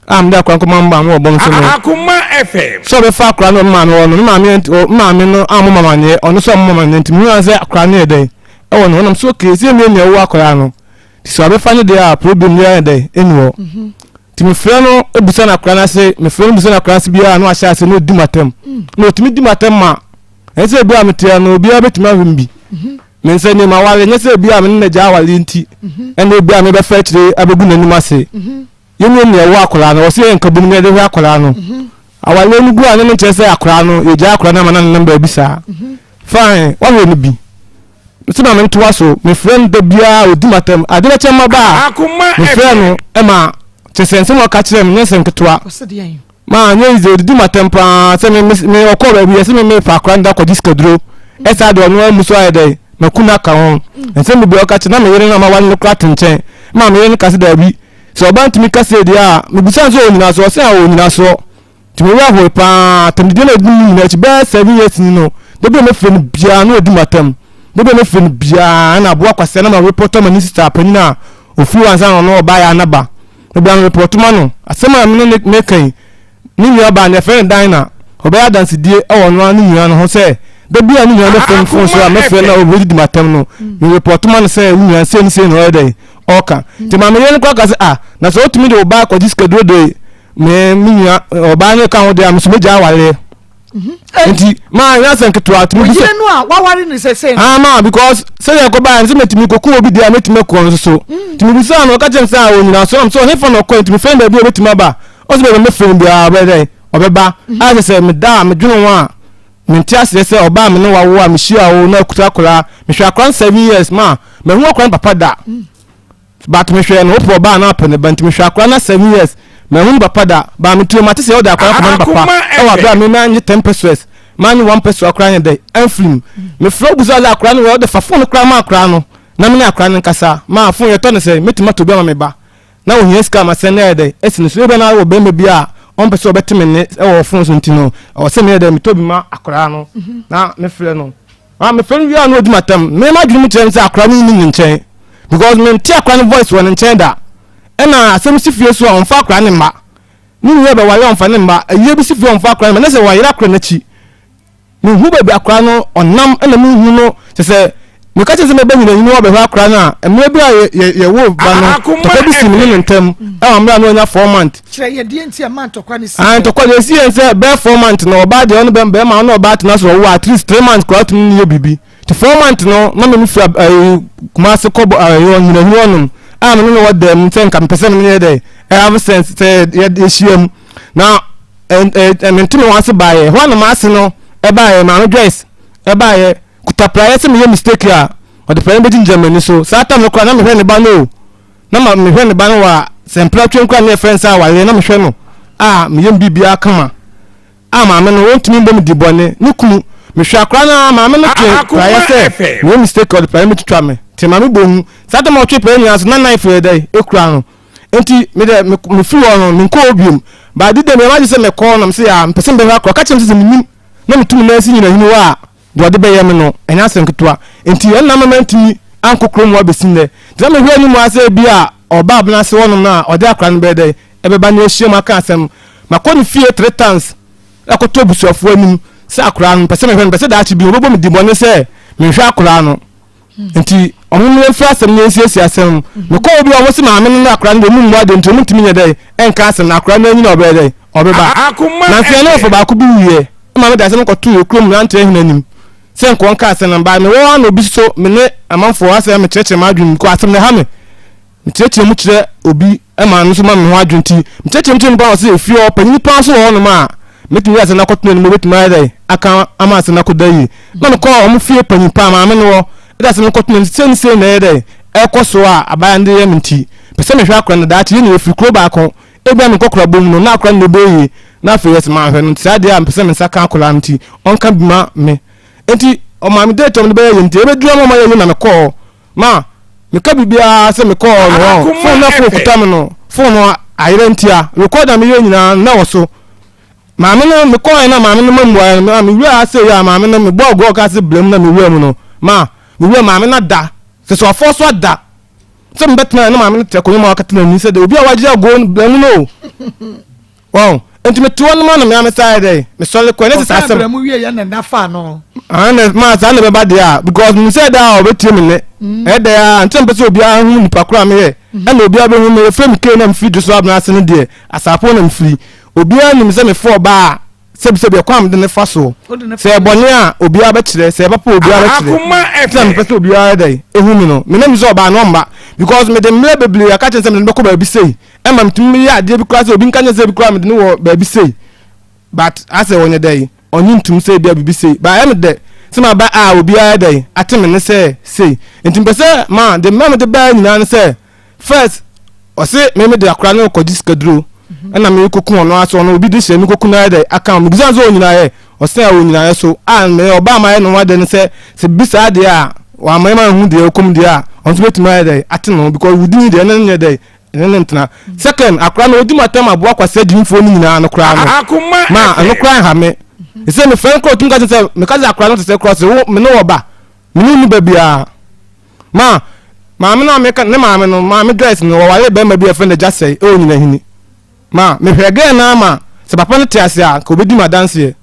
A mede akora no kɔma maame wɔ bɔm so no. Akoma FM. Sɛ ɔbɛfa akora no wɔ me maame hɔ no, me maame me maame no ammɔ me amanneɛ, ɔno nso ammɔ me amanneɛ, nti mehuu ara sɛ akora no yɛ dɛn? Ɛwɔ ne hɔ. Nam so okay, sɛ ɛmmie nea ɛwɔ akora no. Nti sɛ ɔbɛfa no deɛ a problem biara yɛ dɛn ɛni hɔ. Mhm. Nti mefrɛ no bisa no akora no ase mefrɛ no bisa no akora no ase biara na wahyɛ ase na ɔdi m'atɛm. Mm. Na ɔtumi di m'atɛm ma ɛnyɛ sɛ ebi a meteɛ no obiara bɛtumi ahwɛ m bi. Mhm. Me nsa nim aware nyɛ sɛ ebi a me ne n'agya aware nti mhm. ɛna ebi a mebɛfa akyire abɛgu n'anim ase. Yɛnyɛ nea ɛwɔ akwadaa no wɔsɛ yɛ nkabom na yɛde hwɛ akwadaa no. Awareɛ no gu a ne no nkyerɛ sɛ akwadaa no yɛgya akwadaa no ama no anenam baabi saa. Fine wahwɛ no bi. Mese ma mentoa so mefrɛ no da biara ɔdi m'atɛm ade bɛkyɛ mma ba a mefrɛ no ma kyɛ sɛ nsɛm a ɔka kyerɛ me nyɛ nsɛm ketewa ma nyɛ yize ɔdidi m'atɛm paa sɛ me me ɔkɔ baabi yɛsɛ me mefa akora no da kɔgye sikaduro ɛsaa deɛ ɔno amu so ayɛ dɛ maku no aka ho nsɛm bebree ɔka kyerɛ na me yere no a maware no kora te nkyɛn ma me yere no ka sɛ daabi sɛ ɔba ntumi ka sɛ deɛ a mebisa no sɛ ɔwɔ nyinasoɔ ɔsɛ a ɔwɔ nyinasoɔ Nti me werɛ hoe paa, atɛmdidie na ɛdi me nyinaa akyi bɛyɛ 7 years ni no, da bi a mɛfrɛ no biara na ɔdi m'atɛm, da bi a mɛfrɛ no biara na aboa kwasea na ma report ama ne sister panin a ɔfiri hɔ ansa na ɔno ɔbaeɛ a naba, da biara me report ma no, asɛm a me ne no meka yi, ne nua baa no yɛfrɛ no Dinah, ɔbɛyɛ adansedie wɔ ɔno ara ne nua no ho sɛ da bi a ne nua bɛfrɛ me phone so a mɛfrɛ no a ɔbɛdidi m'atɛm no, me report ma no sɛ wo nua sei ne sei na ɔyɛ dɛn ɔka, nti maame yere no koraa ka sɛ ah na sɛ wotumi de wo ba akɔgye sikaduro de me me nua ɔbaa no ka ho deɛ a me so megya awareɛ mhm. nti maa nyɛ asɛm ketewa tumi bi sɛ no a waware ne sɛsɛ ah ma because sɛdeɛ ɛkɔ baa sɛ mɛtumi kɔku obi deɛ a mɛtumi akɔ no so mm. tumi bi sɛ no ɔka kyerɛ me sɛ a ɔnyina so nam sɛ ɔhefa na ɔkɔ ntumi fɛn baabi a ɔbɛtumi aba ɔsɛ baabi a mɛfrɛ no biara ɔbɛyɛ dɛn ɔbɛba mm. a kyɛ sɛ meda a medwene ho a mente aseɛ sɛ ɔbaa me ne wawo a mehyia wo na akuta akwaraa mehwɛ akwaraa no 7 years ma mahu akwaraa no papa da mm. But me hwɛ no wopɛ ɔbaa na apɛ ne ba nti me hwɛ akora na 7 years mahu ne papa da but me too mate sɛ ɔde akora kɔma ne papa ɛwɔ abere a me ma nye 10 pesos. Mannye one pesewa koraa anyɛ dɛn amfiri mu. Mefrɛ wo bisa sɛ akwadaa no wɔ hɔ, wode fa phone no koraa ma akwadaa no na me ne akwadaa no nkasa. Ma phone yɛtɔ no sɛn? Mɛtumi atɔ bi ama me ba. Na ohia sika a masɛn no ayɛ dɛn asi ne so. Ebia na wɔ barima bi a ɔmpɛ sɛ ɔbɛte me nne wɔ phone so nti no, ɛwɔ sɛ meyɛ dɛn metɔ bi ma akwadaa no na mefrɛ no. Ah, mefrɛ no wie a na ɔdi m'atam. Me m'adwene mu kyerɛ me sɛ akwadaa no nni ne nkyɛn because mente akwadaa no voice wɔ ne nkyɛn da. Ɛna asɛm si fie so a ɔmfa akwadaa no mma. Ne nua bɛware a ɔmfa ne mma. Ayie bi si fie a ɔmfa akwadaa no mma. Na sɛ wayera akwadaa no akyi. Menhu baabi akwadaa no ɔnam ɛna menhu no kyɛ sɛ meka kyerɛ sɛ mɛba nyinanyini hɔ abɛhwɛ akwadaa no a mmerɛ bi a yɛwo ba no ntɔkwa bi si me ne ne ntam ɛwɔ mmerɛ a na ɔnya 4 month. Kyerɛ yɛ deɛ nti ɛma ntɔkwa no si. Ah, ntɔkwa deɛ esi yɛn sɛ bɛyɛ 4 month no ɔbaa deɛ ɔno bɛrima ɔno ɔbaa tena so ɔwo at least 3 months koraa ɔtumi ne yɛ biribi. Nti 4 months no na me firi ɛyi Kumasi kɔ bɔ ɛyi Ɔnyinahini hɔnom a me ne no wɔ dɛm sɛ nka mepɛ sɛ me ne yɛ dɛ have sense sɛ yɛ yɛhyia mu na ɛ ɛ mente me ho ase baayɛ hɔ a na m'ase no ɛbaayɛ maame Joyce ɛbaayɛ kuta praeɛ sɛ meyɛ mistake a ɔde praeɛ no bɛgyinagyina m'ani so. Saa tam no koraa na mehwɛ ne ba no o, na ma mehwɛ ne ba no wɔ a sɛ mpena twam koraa na yɛfrɛ no sɛ awareɛ na mehwɛ no a meyɛ me biribiara kama. A maame no ɔntumi mbɔ me di bɔne ne kunu mehwɛ akora no ara maame no twe praeɛ sɛ meyɛ mistake ɔde praeɛ mɛtwitwa me nti maame bɔ hu. Saa tam a ɔtwe praeɛ nyinaa so na knife yɛ dɛ ɛkura no nti me dɛ mefiri hɔ no menkɔ hɔ biom. But de dɛ meyɛ m'adwene sɛ mɛkɔ na mese a mepɛ sɛ mebɛhwɛ akora ɔka kyerɛ me sɛ sɛ menim na metu me nan si nyinahini hɔ a deɛ ɔde bɛyɛ me no ɛnyɛ asɛm ketewa. Nti ɛno na ama mantumi ankɔ kurom hɔ abɛsi nnɛ. Nti na mehwɛ anim ara sɛ ebia ɔba abena ase hɔnom no a ɔde akora no bɛyɛ dɛn ɛbɛba na yɛahyia mu aka asɛm. Makɔ ne fie three times akɔto abusuafoɔ anim sɛ akora no mepɛ sɛ mehwɛ no, mepɛ sɛ daakye bi wɔbɛbɔ me dimmɔne sɛ menhwɛ akora no. Nti ɔmo mmra mfiri asɛm no yɛnsiesie asɛm no. Mekɔ hɔ bi a ɔmo se maame no ne akora no deɛ ɔmo mmu adeɛ nti ɔmo ntumi nyɛ dɛn ɛnka asɛm no, akora no anyini a ɔbɛyɛ dɛn ɔbɛba. Nanso yɛne wɔfa baako bi wuiɛ ma mede asɛm no kɔtoo yɛ kurom mmeranteɛ hene anim sɛ nka ɔnka asɛm no but mewɔ hɔ a na obi so me ne amanfoɔ asɛ mekyerɛkyerɛ m'adwene mu because asɛm no ɛha me. Mekyerɛkyerɛ mu kyerɛ obi ma no nso ma me ho adwene nti mekyerɛkyerɛ mu kyerɛ nipa ɔsɛ efie hɔ panyin paa nso wɔ hɔnom a metumi de asɛm no akɔto n'anim obetumi ayɛ dɛ aka ama asɛm no akɔda yie na mekɔ wɔn fie panyin paa maame no hɔ de asɛm no kɔto n'anim sɛ ne sei na ɛyɛ dɛ ɛkɔ so a abaayewa no de yɛ me nti pɛ sɛ mehwɛ akora no daakye yɛn nyinaa firi kuro baako ebia me nkɔkora bom no na akora no na ɛbɛyɛ yie na afei yɛsɛ mahwɛ no nti saa deɛ a mepɛ sɛ me nsa ka akora no nti ɔnka bi ma me nti ɔmaa me date ɔmo de bɛyɛ yie nti ɛbɛduru ama ɔma yɛ yie na mekɔɔ Ma meka biribiara sɛ mekɔɔ no hɔ phone na phone kuta me no phone no ayerɛ ntia record a meyɛ nyinaa na wɔ so. Maame no mekɔɔ na maame no ma mmuaeɛ no ma mewura ha sɛ yɛ a maame no mebɔɔ gɔɔ ka sɛ blam na mewura mu no ma mewura maame no ada sɛ sɛ ɔfɔ so ada sɛ mebɛtena na maame no te akonnwa mu a wakata n'ani sɛ de obi a wagye agoo no blam no o. Wɔn nti mete hɔ no ma na mea me saa yɛ dɛ mesɔre kɔ ɛne sɛ saa asɛm. Ɔka mu wie yɛ na nna fa no. Ah na ma saa na bɛba deɛ a because menim sɛ ɛda a ɔbɛtie me nne. Ɛyɛ dɛ a nti na mepɛ sɛ obiara hu nipa koro a meyɛ ɛna obiara bɛhu me yɛfrɛ me K na mefiri Dwoso Abena ase no deɛ Asaapo na mefiri. Obiara nim sɛ mefa ɔbaa a sɛbisɛbi ɛkwan a mede no fa soɔ. Sɛ ɛyɛ bɔne a obiara bɛkyerɛ, sɛ ɛyɛ papa a obiara bɛkyerɛ. Nti na mepɛ sɛ obiara yɛ dɛ ɛhu me no. Menam sɛ ɔbaa no ɔmma because mede mmerɛ bebree aka kyerɛ no sɛ mede no bɛkɔ baabi sei. Ɛma metumi yɛ adeɛ bi koraa sɛ obi nka nyɛ sɛ bi koraa mede no wɔ baabi sei but asɛ ɔnyɛ dɛn ɔnye ntum sɛ ebia biribi sei but ɛyɛ me dɛ sɛ maba a obiara dɛn ate me ne sɛ sei nti mpɛ sɛ ma de mma mede baa nyinaa ne sɛ first ɔse me mede akora no kɔgye sikaduro ɛna mekɔku ɔno asɛ ɔno obi de hyɛ mekɔku no ayɛ dɛ aka mebisa sɛ ɔnyina yɛ ɔsɛ a ɔnyina yɛ so a me ɔbaa ma yɛ no ho adeɛ no sɛ sɛ bibi saa deɛ a wama ma hu deɛ ɔkɔm deɛ a ɔno nso bɛtumi ayɛ dɛ ate no because wodin deɛ ɛno nyɛ dɛ Ɛne no ntena. Second, akora no ɔdi m'atɛm aboa kwasea gyimifoɔ no nyinaa no koraa no, ma ɛno koraa nha me. Ɛsɛ mefrɛ no koraa ɔtumi ka kyerɛ sɛ meka sɛ akora no te sɛ koraa sɛ wo me ne wɔ ba, me ne wo ba biara. Ma maame no a meka ne maame no, maame Joyce no, wɔwaree barima bi a yɛfrɛ no Agya Sɛe ɛwɔ Nyinahini. Ma mehwɛ gɛɛ no ara ma sɛ papa no te ase a, nka ɔbɛdi m'adanseɛ.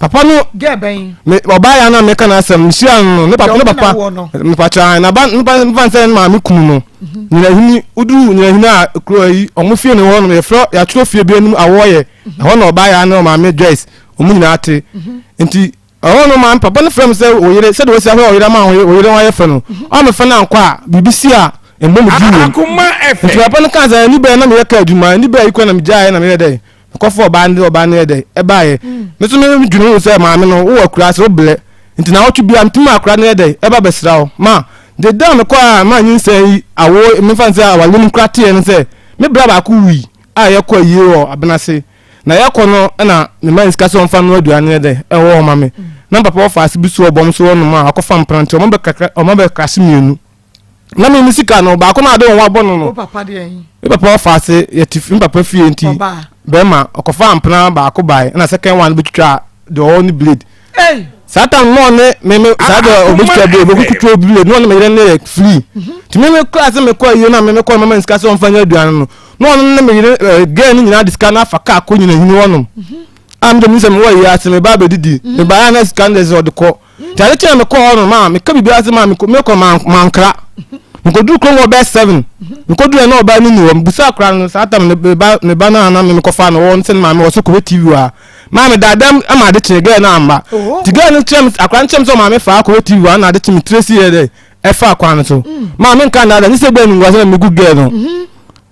Papa no. Girl bɛn? Me ɔbaa ya na meka n'asɛm mehyia no no ne papa ne papa mepakyɛ an na ba mepa mepa nsɛ ne maame kunu no mhm. Nyinahini woduru nyinahini a kuro yi ɔmo fie ne hɔ no yɛfrɛ yɛatwerɛ fie bi anim awɔyɛ mhm. ɛhɔ na ɔbaa ya ne ɔmaame Joyce ɔmo nyinaa te mhm. Nti ɛhɔ no maame papa no frɛ me sɛ oyere sɛdeɛ wɔsi ahwɛ ɔyere ama ɔyere ho ayɛ fɛ no ɔmo fɛ no ankɔ a biribi si a mbɔ me di wom. Nti papa no kaa sɛ ani bɛyɛ na meyɛ kaa adwuma ani bɛyɛ yi kɔ na megyaeɛ na meyɛ dɛ Mekɔfa ɔbaa no de ɔbaa no yɛ dɛ ɛbaeɛ. Me nso me dwene ho sɛ maame no wowɔ akuraase wo blɛ nti naawɔtwe biara metumi ma akwadaa no yɛ dɛ ɛba bɛsra wo. Ma de da a mekɔ a ma nyinsɛn yi awo mefa no sɛ awareɛ mu koraa teɛ no sɛ me bra baako wui a yɛkɔ ayie wɔ Abenase. Na yɛkɔ no ɛna mema ne sika sɛ ɔmfa no aduane ne dɛ ɛwɔ hɔ ma me. Na me papa wɔfa ase bi so wɔ bɔm so hɔnom a wakɔfa mpena nti ɔma bɛkakra ɔma bɛkrase mmienu. Na me me sika no baako na ade wɔn abɔ no no. Wo papa deɛ yi? Me papa wɔfa ase yɛte me papa fie nti bɛrima ɔkɔfa mpena baako bae ɛna second one bɛtwitwa deɛ ɔwɔ ne blade. Hey! Saa time no ɔne me me saa deɛ ɔbɛtwitwa blade ɔbɛtwitwa blade na ɔne me yere ne yɛ free. Nti me me kɔ ase me kɔ ayie na me me kɔ mama ne sika sɛ ɔmfa nyɛ aduane no. Na ɔno ne me yere ɛɛ girl no nyinaa de sika no afa kaa kɔ nyinahini hɔnom. A me de me sɛ mewɔ ayie ase me ba abɛdidi. Me ba na sika no de sɛ ɔde kɔ. Nti ade kyɛn mekɔ hɔ no maa meka biribi ase maa mekɔ mekɔ mankra. Mekɔduru kurom hɔ bɛyɛ 7. Mekɔduru yɛ na ɔbaa no ni hɔ. Mebusa akora no saa tam ne ba ne ba no a na me mekɔfa no wɔ no sɛ ne maame wɔ so kɔhwɛ TV wɔ ha. Maa me daa dɛm ma ade kyee girl no amma. Nti girl no kyerɛ me akora no kyerɛ me sɛ ɔmaame faa kɔhwɛ TV wɔ ha na ade kye me tire si yɛ dɛ ɛfa kwan no so. Maa menka nnaada nye sɛ bɛɛ animguase na megu girl no.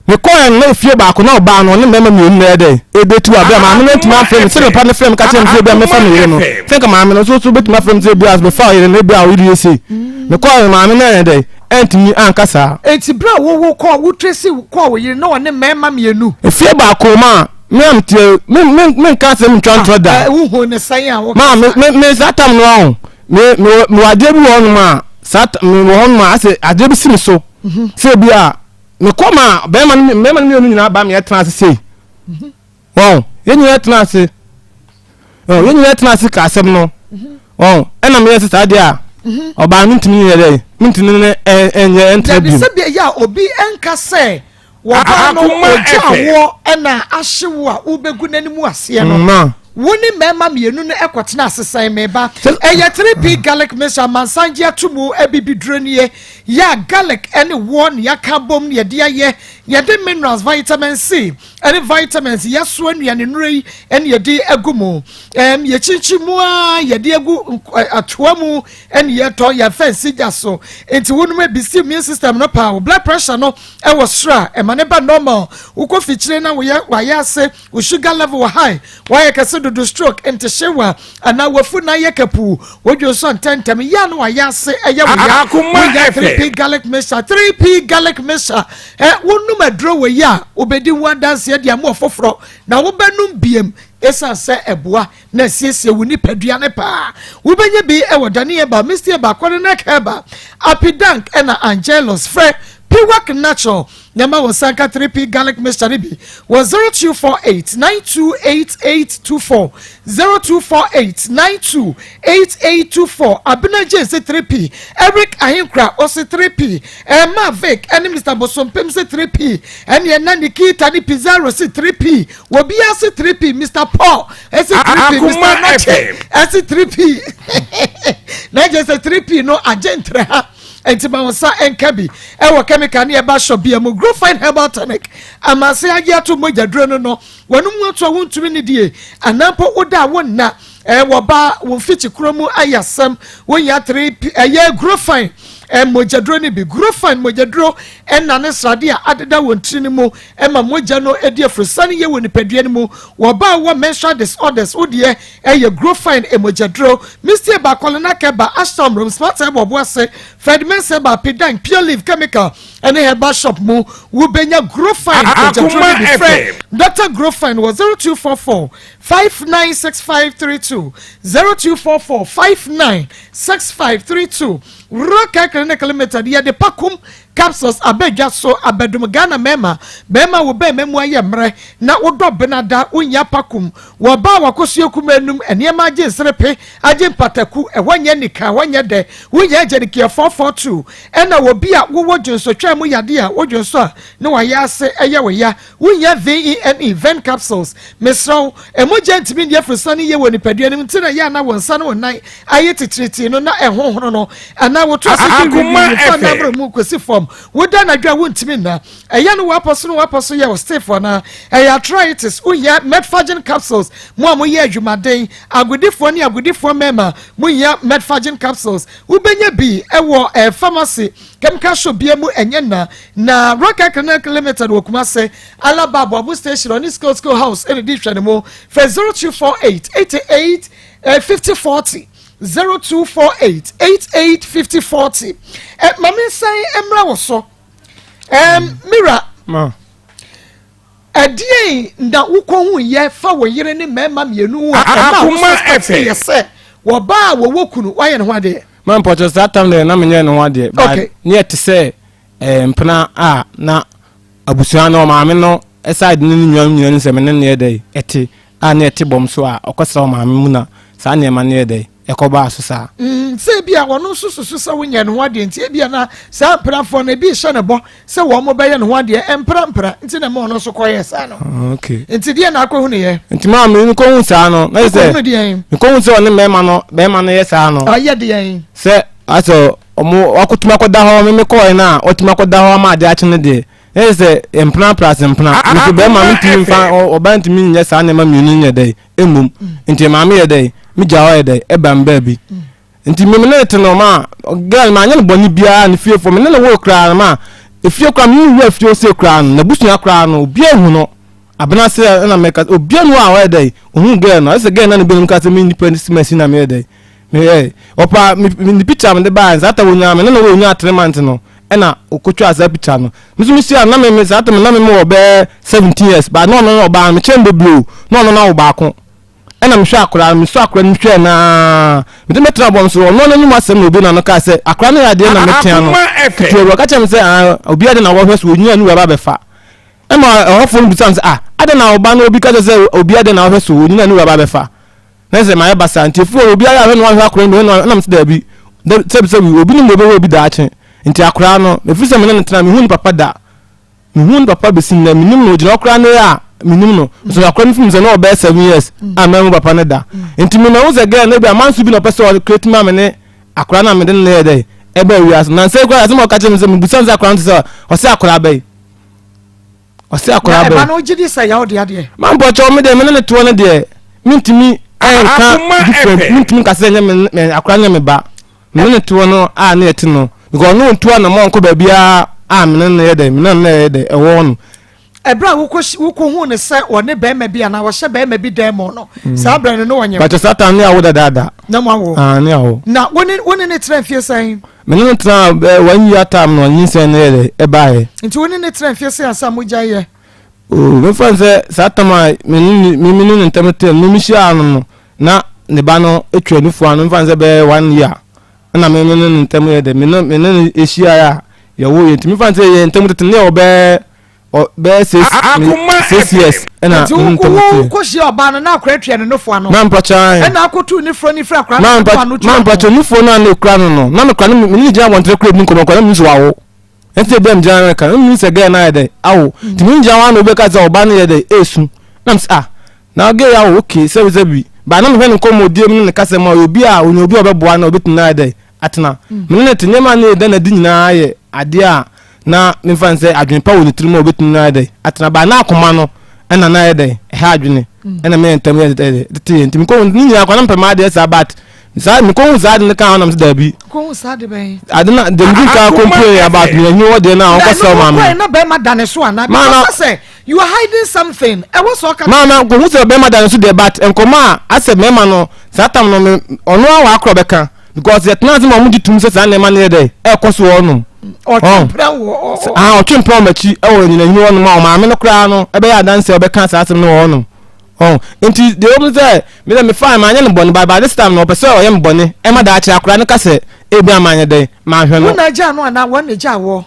Mekɔɛ no na efie baako na ɔbaa no ɔne mmarima mmienu na ɛyɛ dɛ ɛbɛtu abere a maame no antumi amfrɛ me sɛ mepa no frɛ me ka kyerɛ me sɛ ebia mɛfa me yere no sɛ nka maame no nso so bɛtumi afrɛ me sɛ ebia mefa ɔyere no ebia ɔyere yɛ sei. Mekɔɛ no maame no ɛyɛ dɛ antumi anka saa. Enti bere a wowo kɔɔ wo tracy kɔɔ wo yere na ɔne mmarima mmienu. Efie baako maa me a meteɛ me me menka asɛm ntwa ntorɔ da. Ah, wohu ne sɛn a woka Maa me me me saa tam no aho me me wɔ adeɛ bi wɔ hɔnom a saa me wɔ hɔnom a asɛ adeɛ bi si me so sɛ ebi a mekɔ ma bɛrima no mmarima no mmienu nyinaa ba me ɛtena ase sei wɔn yɛn nyinaa tena ase wɔn yɛn nyinaa tena ase ka asɛm no wɔn ɛna meyɛ sɛ saa deɛ a ɔbaa no ntumi nyɛ dɛ mentumi ne ɛnyɛ ɛntena bio. Dabi sɛ bi yɛ a obi nka sɛ wɔbaa no ogya awoɔ ɛna ahye wo a wobɛgu n'anim aseɛ no wo ne mmarima mmienu no ɛkɔtena ase sɛn meba ɛyɛ 3p garlic mixture amansan gye ato mu abibiduro nie yɛ a garlic ɛne woɔ ne yɛaka bom ne yɛde ayɛ yɛde minerals vitamin C ɛne vitamins yɛasoa nnuane nnuro yi ɛne yɛde agu mu ɛm yɛkyinkyin mu a yɛde agu atoa mu ɛne yɛtɔ yɛfɛ nsi gya so nti wonom ebisi immune system no paa wo blood pressure no ɛwɔ soro a ɛma ne ba normal wokɔ fikyire na woyɛ wayɛ ase wo sugar level wɔ high wayɛ kɛse dodo stroke ntehyewa anaa wafu na ayɛ kapuu wodwo nso ntɛntɛm yɛ a na wayɛ ase ɛyɛ wo ya wonya 3P garlic mixture 3P garlic mixture ɛ wonom aduro wɔ yi a wobɛdi ho adanseɛ de ama ɔfoforɔ na wobɛnom biem ɛsiane sɛ ɛboa na asiesie wo nipadua ne paa wobɛnya bi ɛwɔ Dani Herbal, Misty Herbal, Kɔnenak Herbal, Apidank ɛna Angelus. Frɛ Piwak Natural na ma wo nsa nka 3P garlic mixture no bi wɔ 0248 928824, 0248 928824. Abena Jane se 3P, Eric Ahenkura ɔse 3P, Emma Vic ɛne Mr Bosompem se 3P, ɛne ɛna Nikita ne Pizarro se 3P, obiara se 3P, Mr Paul ɛse 3P, Mr Nɔkye ɛse 3P. Na ɛkyerɛ sɛ 3P no agye ntrɛ ha. Enti ma wo nsa nka bi wɔ kɛmikal ne ɛba shop bia mu. Growfine Herbal Tonic amase agye ato mogya duro no no. Wɔnom mu ato a wontumi ne die anaa mpo woda a wonna. Wɔ ba wo mfikyi kuro mu ayɛ asɛm. Wonya 3 ɛyɛ Growfine mogya duro no bi. Growfine mogya duro ɛna ne srade a adeda wɔn tiri no mu ɛma mogya no di afurusane yie wɔ nipadua no mu. Wɔ ba a wɔ menstrual disorders wodeɛ Ɛyɛ Grofine mogyaduro, Mistie ba, Kɔlenakɛ ba, Ashtown Rom, Smart Herbal Ɔboase, Fred Mensah ba, Pidank, Pure Leaf Chemical ne Herbal Shop mu. Wobɛnya Grofine mogyaduro no bi. Frɛ Dɔkta Grofine wɔ 0244 596532, 0244 596532. Rural Care Clinic Limited, yɛde pakum Capsules aba dwa so abɛdom Ghana mmarima. Barima wo bɛɛma mu ayɛ mmerɛ na wodɔ benada wonnya pakum wɔ ɔbaa a wakɔsua kumaa num nneɛma agye nserepe agye mpataku ɛhɔ nyɛ nika ɛhɔ nyɛ dɛ wonnya agyanikiɛ 442 ɛna wɔ bi a wowɔ dwonsotwaa mu yadeɛ a wodwonsɔ a ne wayɛ ase ɛyɛ wo ya Wohia VENE, Ven capsules. Mesrɛ wo, mogya ntumi nni afurusane yie wɔ nipadua no mu nti na ɛyɛ a na wo nsa ne wo nan ayɛ titiritii no na ɛhonhono no anaa woto ase dwi wiriwiri fa nan mu kɔsi fam. Woda anadwo a wontumi nna. Ɛyɛ no w'apɔ so ne w'apɔ so yɛ wo stiff anaa ɛyɛ arthritis. Wohia Metforgen capsules. Mo a moyɛ adwumaden, agodifoɔ ne agodifoɔ mmarima, mohia Metforgen capsules. Wobɛnya bi wɔ pharmacy. Chemical shop bia mu ɛnyɛ nna na Rock Clinic Limited wɔ Kumase, Alaba Aboabo Station ɔne Skill Skill House ɛna di hwɛ ne mu. Fɛ 0248 88 50 40, 0248 88 50 40. Ɛ ma me nsan mmra wɔ so. Ɛm Mira. Ma. Ɛdeɛn na wokɔhuiɛ fa wo yere ne mmarima mmienu ho a ɛma wo Akoma suspecteeɛ FM. sɛ wɔbaa a wɔwɔ kunu woayɛ ne ho adeɛ? Ma mpɔkyɛ saa tam deɛ na menyɛ ne ho adeɛ. But Okay. ne yɛ te sɛ eh, mpena a na abusua no ɔmaame no side ne ne nuanom nyinaa nim sɛ me ne no yɛ dɛ ɛte a na ɛte bɔm so a ɔkɔsra ɔmaame mu na saa nneɛma no yɛ dɛ ɛkɔbaa so saa. Mm, sɛ ebia ɔno nso susu sɛ wonyɛ ne ho adeɛ nti ebia na saa mpenafoɔ no ebi rehyɛ ne bɔ sɛ wɔn bɛyɛ ne ho adeɛ mprempren nti na ɛma ɔno nso kɔyɛɛ saa no. Ah, okay. Nti deɛ na akɔhunuiɛ? Nti maa me mekɔhu saa no na sɛ Wokɔhunu deɛn? mekɔhu sɛ ɔne mmarima no bɛrima no yɛ saa no. Ɔyɛ deɛn? Sɛ asɛ ɔmo wakɔtumi akɔda hɔ me mekɔɛ no a ɔtumi akɔda hɔ ama adeɛ akye no deɛ na yɛ sɛ mpena plus mpena nso bɛrima mentumi mfa ɔbaa ntumi nyɛ saa nneɛma mmienu nyɛ dɛ mmom nti maame yɛ dɛ megya hɔ yɛ dɛ ɛba me baabi nti me ne te no ma girl ma anyɛ no bɔne biara ne fiefoɔ me ne no wo koraa no ma efie koraa me ne wura fie ose koraa no n'abusua koraa no obiara hu no abena se ɛna mɛka obiara nu a ɔyɛ dɛ ohun girl no ɛsɛ girl na ne binom ka sɛ me nipa si ma si na meyɛ dɛ meyɛ ɔpa me ne picture me de baa saa ta wonya me ne no wonya 3 months no ɛna okotwa saa picture no me so me hyia na me me saa ta me na me wɔ bɛɛ 17 years ba na ɔno na ɔbaa me kyɛn bebree na ɔno na wo baako ɛna mehwɛ akwadaa no mesɔ akwadaa no hwɛɛ naa mede mɛtena bɔm so ɔno n'anim asɛm na obi na no kaa sɛ akwadaa no yɛ adeɛ na metea no ketewa bi ɔka kyerɛ me sɛ ah obi ade na wɔhwɛ so onyina ne wura ba bɛfa ɛma ɛhɔfoɔ no bisa me sɛ ah ade na ɔba no obi ka kyerɛ sɛ obi ade na wɔhwɛ so onyina ne wura ba bɛfa na sɛ mayɛ basaa nti efi obi ayɛ ahwɛ no ahwɛ akwadaa no na ɛna sɛ daabi sɛbi sɛbi obi ne mu obɛhwɛ obi daakye nti akwadaa no efiri sɛ me ne no tena mehu ne papa da Mehuu ne papa besi nnɛ, menim no, ogyina hɔ koraa nnɛ yi a, menim no. Nso akora no fim sɛ na ɔbɛyɛ 7 years a mahu papa no da. Nti me mahu sɛ girl no ebi amanso bi na ɔpɛ sɛ ɔcreate ma me ne akora no a mede no yɛ dɛ ɛbaa wiase. Nansa yi koraa asɛm a ɔka kyerɛ me sɛ mebusa no sɛ akora no te sɛ ɔse akora bɛyi. Ɔse akora bɛyi. Na ɛba no wogye di sɛ yaw deɛ adeɛ? Mampɔkyɛw me deɛ me ne ne toɔ no deɛ mentumi ɛnka different mentumi nka sɛ nyɛ me akora nyɛ me ba. Me ne no te hɔ no a na yɛte no because ɔno ntu anamɔ nkɔ baabiara a me ne no yɛ dɛ me ne no yɛ dɛ ɛwɔ hɔ no. Ɛberɛ a wokɔ wokɔhuu no sɛ ɔne barima bi anaa ɔhyɛ barima bi dan mu no mm. saa berɛ no ne ɔnyɛ. Bàtɛ saa tan ne awo dadaada. Na mo awo. Ah ne awo. Na wo ne wo ne ne tena mfie sɛn? Me ne no tena bɛɛ one year time no nyinsɛn no yɛ dɛ ɛbaeɛ. Nti wo ne ne tena mfie sɛn ansa mo gya yɛ? Oh, mefa no sɛ saa tam a me ne me ne ne ntam te no me mehyiaa no no na ne ba no atwa nufu ano mefa no sɛ bɛyɛ one year ɛna me ne ne ntam yɛ dɛ me ne me ne no hyiaeɛ a yɛwo yɛ nti mefa no sɛ yɛ ntam tete ne yɛwɔ bɛyɛ bɛyɛ 6 years ɛna me ne ntam te. Nti wokɔhyia ɔbaa no na akora atwa ne nufu ano. Na mpakyɛ ɛna akotu ne furo ne firi akora no ano tua. Na mpakyɛ nufu no a na ekura no no na mekora no me ne gyina abɔnten kura di nkɔmɔ kora na me nso wawo. Nti ebia megyina no ka menim sɛ girl no ayɛ dɛ awo nti me gyina hɔ a na obi bɛka sɛ ɔba no yɛ dɛ esu na mesɛ ah na girl yi awo okay sɛbi sɛbi ba na mehwɛ ne nkɔmmɔdie mu ne ne kasa mu a ɔyɛ obi a onya obi a ɔbɛboa no a obɛtumi no ayɛ dɛ atena me ne no te nneɛma a ne yɛda no adi nyinaa yɛ adeɛ a na memfa no sɛ adwene pa wɔ ne tirim a obɛtumi no ayɛ dɛ atena ba na akoma no ɛna na ayɛ dɛ ɛha adwene ɛna meyɛ ntɛm yɛ dɛ tete yɛ nti mekɔ ne nyinaa kɔ na mepɛ m'adeɛ saa but saa mekɔhu saa ade no ka ho nam sɛ daabi kɔhu saa ade bɛn ade na deɛ medi nka complain about me ahi wɔ deɛ no a ɔnkɔ sɛ ɔma me na bɛrima da ne so anaa because sɛ you are hiding something ɛwɔ sɛ ɔka maa na kɔhu sɛ bɛrima da ne so deɛ but nkɔmɔ a asɛ mmarima no saa tam no me ɔno a wakora bɛka because yɛtena ase ma ɔmo gye tum sɛ saa nneɛma no yɛ dɛ ɛkɔ so wɔ ɔnom ɔtwe mpena wɔ m'akyi ɛwɔ nyinahini hɔnom a ɔmaame no koraa no ɛbɛyɛ adanse a ɔbɛka saa asɛm no wɔ hɔnom Ɔn, nti deɛ ɛwɔ mu sɛ, me deɛ me fine, manyɛ no bɔne, but by this time no, ɔpɛ sɛ ɔyɛ me bɔne, ɛma daakye akwadaa no ka sɛ, ebia manyɛ dɛn, manhwɛ no. Wo na agyaa no anaa wɔn na egyaa woɔ?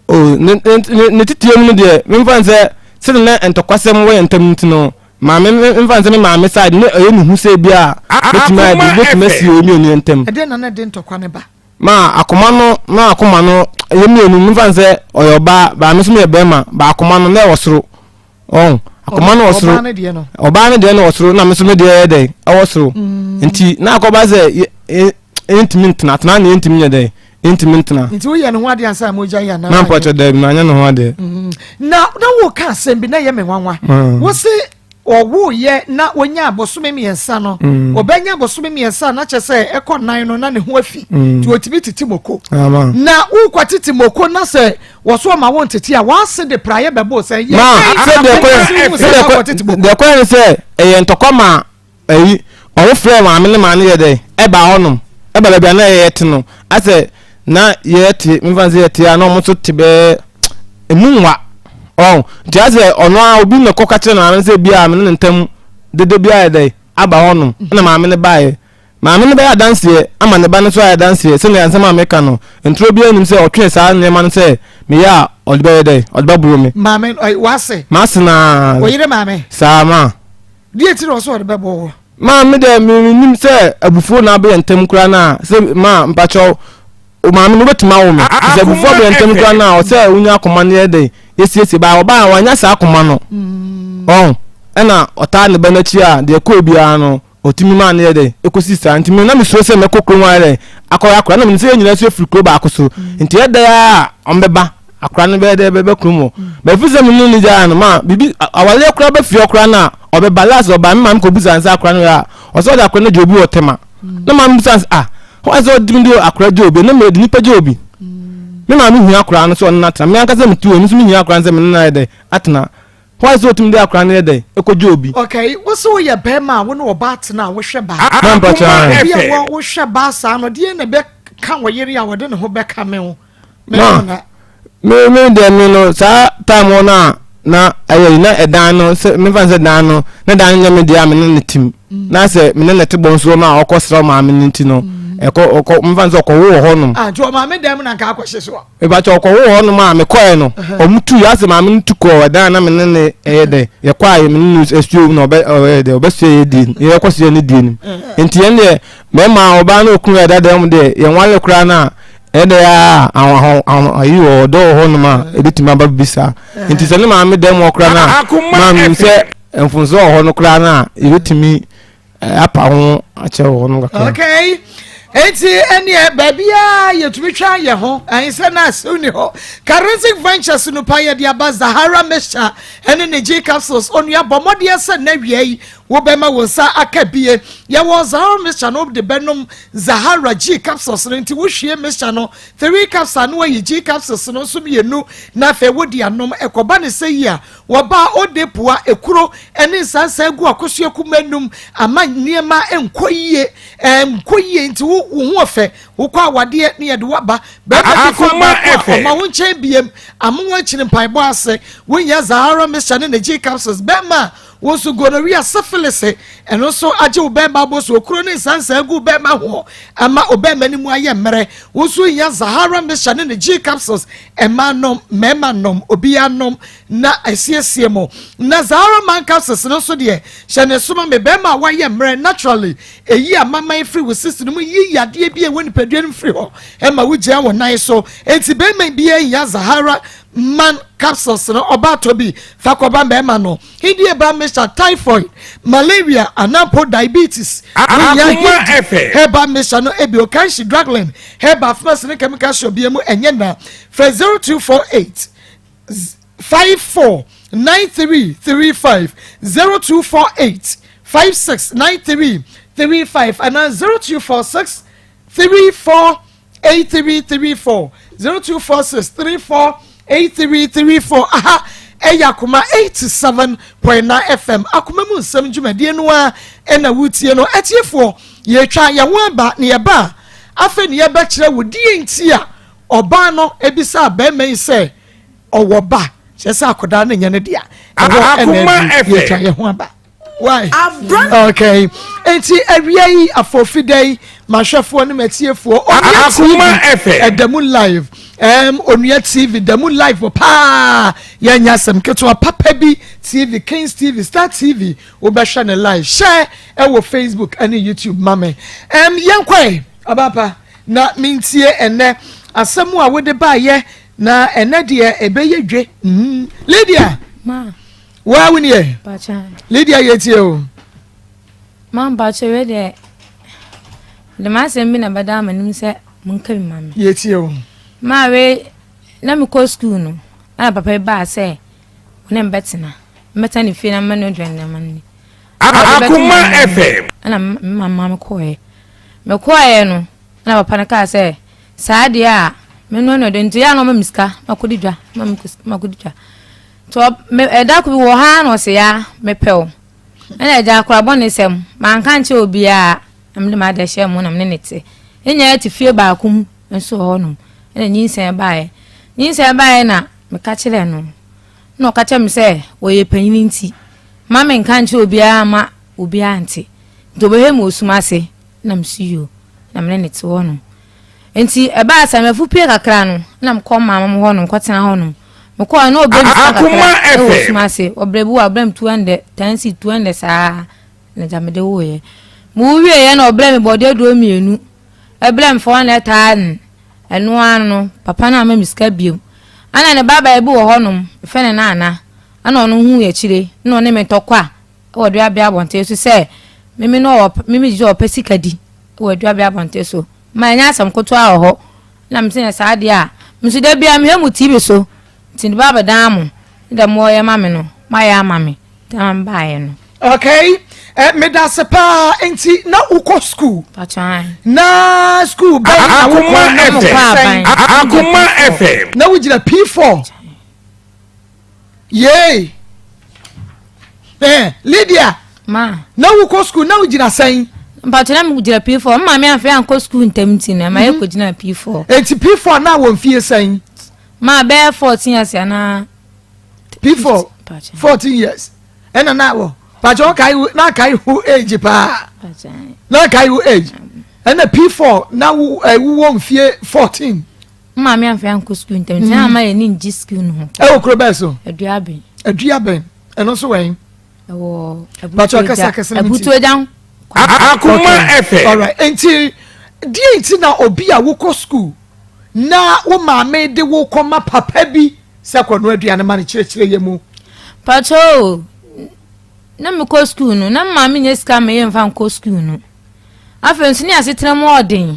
Oh, ne, ne, ne, ne titire mu no deɛ, memfa no sɛ, sɛdeɛ na ntɔkwasɛm wɔ yɛn ntam nti no, maame, memfa no sɛ me maame side, ne ɛyɛ ne hu sɛ ebia bɛtumi ayɛ biribi, bɛtumi asi yɛn mmienu yɛn ntam. Ɛdeɛn na na ɛde ntɔkwa no ba? Ma akoma no, na akoma no, yɛn mmienu, memfa no sɛ ɔyɛ ɔbaa, baa me nso meyɛ barima, baa akoma no, na ɛwɔ soro. Ɔn, akoma no wɔ soro. Ɔbaa no deɛ no. Ɔbaa no deɛ no wɔ soro na me nso me deɛ yɛ dɛn ɛwɔ soro. Mm. Nti na akɔba sɛ yɛntumi ntena tena na yɛntumi nyɛ dɛn yɛntumi ntena. Nti woyɛ ne ho adeɛ ansa mo gya yɛ anaa? Na mpɔkyɛ dɛ na anyɛ ne ho adeɛ. Mm. Na na wo ka asɛm bi na yɛ me nwanwa. Mm. Wo se ɔwoyɛ na wonya abosome mmiɛnsa no mm. ɔbɛnya abosome mmiɛnsa na kyɛ sɛ ɛkɔ nan no na ne ho afi mm. nti ɔtumi tete moko na wokɔ tete moko na sɛ Wɔso ɔma wo ntete a, w'ase de praeɛ bɛbɔ wo sɛ yɛ Ma dɛn sɛ deɛ na kɔyɛ ase hu sɛ sɛ deɛ wakɔ tete kɔ deɛ kɔyɛ ne sɛ ɛyɛ ntɔkwa ma ɛyi ɔmo frɛ maame ne maame yɛ dɛ ɛba hɔnom ɛba baabi a na yɛyɛ te no asɛ na yɛte mefa sɛ yɛte a na ɔmo nso te bɛɛ emu nwa. Ɔn, nti ayɛ sɛ ɔno ara obi na ɛkɔka kyerɛ maame no sɛ bi a me ne ne ntam dede bi ayɛ dɛ aba hɔnom ɛna maame no baeɛ. Maame no bɛyɛ adanseɛ ama ne ba no nso ayɛ adanseɛ sɛnea nsɛm a meka no ntorɔ biara nnim sɛ ɔtwee saa nneɛma no sɛ meyɛ a ɔde bɛyɛ dɛ ɔde bɛboro me. Maame no, w'ase? M'ase no ara. Wo yere maame? Saa ma. Deɛ nti na ɔsɛ ɔde bɛbɔ wo? Maa me deɛ menim sɛ abufuo na abɛyɛ ntɛm koraa no a sɛ ma mpakyɛw wo maame no wobɛtumi awo me sɛ abufuo abɛyɛ ntɛm koraa no a ɔsɛ wonya akoma no yɛ dɛn yɛsiesie baa ɔbaa a wanya saa akoma no mm. ɔn ɛna ɔtaa ne ba no akyi a deɛ ɛkɔɔ biara no ɔtumi maa no yɛ dɛn ɛkɔsi saa nti me na mesuro sɛ mɛkɔ kurom ayɛ dɛn akɔyɛ akora na menim sɛ yɛn nyinaa nso afiri kuro baako so mm. nti ɛdɛ a ɔmbɛba akora no bɛyɛ dɛ bɛbɛ kurom hɔ bɛfi sɛ mene ne gyaa no ma biribi awaleɛ koraa bɛfie hɔ koraa no a ɔbɛba last ɔbaa me maame kɔbusa sɛ akora no yɛ a ɔsɛ ɔde akora no gye obi wɔ tɛma na maame busa sɛ ah hɔ sɛ ɔde de akora gye obi na mede nipa gye obi me maame hia akora no sɛ ɔne no atena me ankasa metu ɔno nso mehia akora no sɛ mene no ayɛ dɛ atena hɔ sɛ ɔtumi de akora no yɛ dɛ ɛkɔgye obi. Okay, wo sɛ woyɛ bɛrima a wo ne ɔbaa tena a wohwɛ baa. Akoma Obi a wohwɛ baa saa no deɛ na ɛbɛka wɔ yere a wɔde ne ho bɛka me ho. Ma me me deɛ me no saa time hɔ no a na ɛyɛ yi na ɛdan no sɛ mefa sɛ dan no na dan no nyɛ me deɛ a me ne ne tim mm. na sɛ me ne ne te bɔ nso no a ɔkɔ srɛ maame no nti no mm. ɛkɔ ɔkɔ mefa sɛ ɔkɔwo wɔ hɔnom. ah nti ɔmaame dan mu na nka akɔhye so a. mebakyɛ ɔkɔwo wɔ hɔnom a mekɔɛ no ɔmo tu yɛ asɛ maame no tu kɔɔ ɛdan na me ne ne ɛyɛ dɛ yɛkɔ a me ne no asuo mu na ɔbɛ ɔyɛ dɛ ɔbɛsua yɛ die yɛkɔ sua ne die no nti yɛn deɛ Mmarima, ɔbaa ne okunu a ɛda dɛm deɛ, yɛn wale koraa no a, ɛyɛ dɛ a ayi wɔ ɔdɔ wɔ hɔnom a ebetumi aba bibi saa. Nti sɛ ne maame dɛm wɔ koraa no a, maame sɛ mfomso wɔ hɔ no koraa no a, yɛbɛtumi apa ho akyɛ wɔ hɔ no kakra. Okay. Enti ɛneɛ baabiaa yɛtumi twa yɛ ho ɛn sɛ na asew ni hɔ. Karensic Ventures no pa yɛde aba Zahara Mixture ɛne ne G capsules onua bɔ mmɔdeɛ sɛ na wia yi Wobɛma wo nsa aka bie. Yɛwɔ Zahara mixture no wode bɛnom Zahara G capsules no nti wohwie mixture no 3 cups a na wayi G capsules no nso mmienu na afei wode anom. Ɛkɔba ne sɛ yi a wɔba a ode pua, ekuro ne nsansan gu akosua kuma anum ama nneɛma nkɔ yie nkɔ yie nti wo wo ho ɔfɛ wokɔ awadeɛ ne yɛde waba bɛrima bi fa baako a ɔma wo nkyɛn biem ama wɔakyini mpaebɔ ase wonya Zahara mixture ne ne G capsules bɛrima a Wo nso gonorrhea, syphilis, ɛno nso agye wo bɛrima abɔ so, okuro ne nsansan gu wo bɛrima ho ama wo bɛrima no mu ayɛ mmerɛ. Wo nso hia Zahara mixture ne ne G capsules, mmaa nom, mmarima nom, obiara nom na asiesie mo. Na Zahara man capsules no nso deɛ, hyɛ ne so ma me bɛrima a wayɛ mmerɛ naturally, ɛyi amaman firi wo sisi no mu, yi yadeɛ bi a ɛwɔ nipadua no mu firi hɔ, ɛma wogyina wo nan so. Enti bɛrima biara hia Zahara man capsules no, ɔbaa tɔ bi fa kɔba mmarima no. Hindi herbal mixture, typhoid, malaria anaa mpo diabetes. Wohia Hindi herbal mixture no bi Okanshi, Draglin, herbal pharmacy ne chemical shop biara mu ɛnyɛ na. Frɛ 0248 54 9335, 0248 56 9335 anaa 0246 34 8334 0246 34 8334 aha ɛyɛ akoma 87.9 fm akoma mu nsɛm dwumadie no a ɛna wotie no atiefoɔ yɛtwa yɛn ho aba ne yɛba a afei ne yɛbɛkyerɛ wo deɛ nti a ɔbaa no ebisa bɛrima yi sɛ ɔwɔ ba kyerɛ sɛ akɔdaa no nyɛ ne dea ɛwɔ ɛna yɛtwa yɛn ho aba Why? Okay. Enti awia yi afɔfida yi mahwɛfoɔ ne matiefoɔ Onua TV ɛda mu live. Um, Onua TV da mu live paa. Yɛnyɛ asɛm ketewa papa bi TV, Kings TV, Star TV wobɛhwɛ ne live. Hyɛ ɛwɔ Facebook ɛne YouTube ma me. Um, yɛnkɔe abapa na mentie ɛnɛ asɛm a wode baayɛ na ɛnɛ deɛ ɛbɛyɛ dwe. Mm. Lydia. Ma. Waa wo nie? Lydia yɛ tie o. Ma mpakyɛ wei deɛ de m'asɛm bi na bɛda m'anim sɛ monka bi ma me. Yɛ tie o. Ma wei na mekɔ sukuu no na papa yi baa sɛ ɔne mbɛtena mbɛtena ne fie na mmɛno aduane na ma no ni. Akoma FM. Ɛna mma mma mekɔɛ mekɔɛ no ɛna papa no kaa sɛ saa deɛ a menoa no aduane nti yɛ a na ɔma me sika makɔdi dwa ma makɔdi dwa. Nti ɔ me ɛda koro bi wɔ hɔ ara na ɔse yaa mepɛ wo. Ɛna agya akora bɔne sɛm manka nkyerɛ obiara na mede m'ade hyɛɛ mu na me ne ne te. Yɛn nyinaa te fie baako mu nso wɔ hɔnom. Ɛna nyinsɛn baeɛ. Nyinsɛn baeɛ na meka kyerɛɛ no. Na ɔka kyerɛ me sɛ ɔyɛ panyin nti mma menka nkyerɛ obiara mma obiara nte. Nti ɔbɛhwɛ me wɔ sum ase. Na mese yoo. Na me ne no te hɔnom. Nti ɛbaa sɛ mafu pue kakra no, na mekɔ maame mo hɔnom kɔtena hɔnom. Mekɔɔ no na ɔbrɛ me sika kakra wɔ sum ase. Ɔbrɛ bi wɔ a ɔbrɛ me 200, 10 cedi, 200 saa na gya mede woeɛ. Mewo wieeɛ na ɔbrɛ me bɔdeɛ duro mmienu. Ɛbrɛ me 400,000. Ɛno ara no, papa no amma me sika bio. Ɛna ne babaa bi wɔ hɔnom, yɛfrɛ no Nana. Ɛna ɔno huu akyire, na ɔne me tɔkwa wɔ Aduabea abɔnten so sɛ meme no ɔwɔ meme gye sɛ ɔpɛ sika di wɔ Aduabea abɔnten so. Ma ɛnyɛ asɛm ketewa wɔ hɔ. Ɛna mese na saa deɛ a, me nso da biara mehwɛ mo TV so, nti mede ba abɛdan mo, ne deɛ moyɛ ma me no, moayɛ ama me. Nti ama mebaeɛ no. Okay, eh, medase paa. Nti na wokɔ school? Na school bɛn na wokɔ na mokɔ sɛn? Akoma FM. Na wogyina P4. Yay. Eh, Lydia. Ma. Na wokɔ school na wogyina sɛn? Mpatwa na megyina P4. Mma me amfe ankɔ school ntɛm nti na ma yɛ kɔ gyina P4. Enti P4 na wɔ mfie sɛn? Ma bɛyɛ 14 years anaa. P4 14 years ɛna na wɔ pàtó ɔkae na akae ho age paa na akae ho age ɛna P4 na wo ɛwowɔ mfie 14. Maame anfɛ ankɔ sukuu ntɛm nti na ama yɛ ne ngye sukuu no ho. Ɛwɔ kuro bɛɛ so. Aduabɛn. Aduabɛn ɛno nso wɛn. Ɛwɔ Pàtó akasa akasa na mi ti. Abutuagya. Akoma FM. Alright nti deɛ nti na obi a wokɔ sukuu na wo maame de wo kɔma papa bi. Sɛ kɔnoa aduane ma no kyerɛkyerɛ yɛ mu. Pakyɛ na mekɔ sukuu no na maame nyɛ sika ma yɛmfa nkɔ sukuu no. Afei nso ne asetena mu ɔden.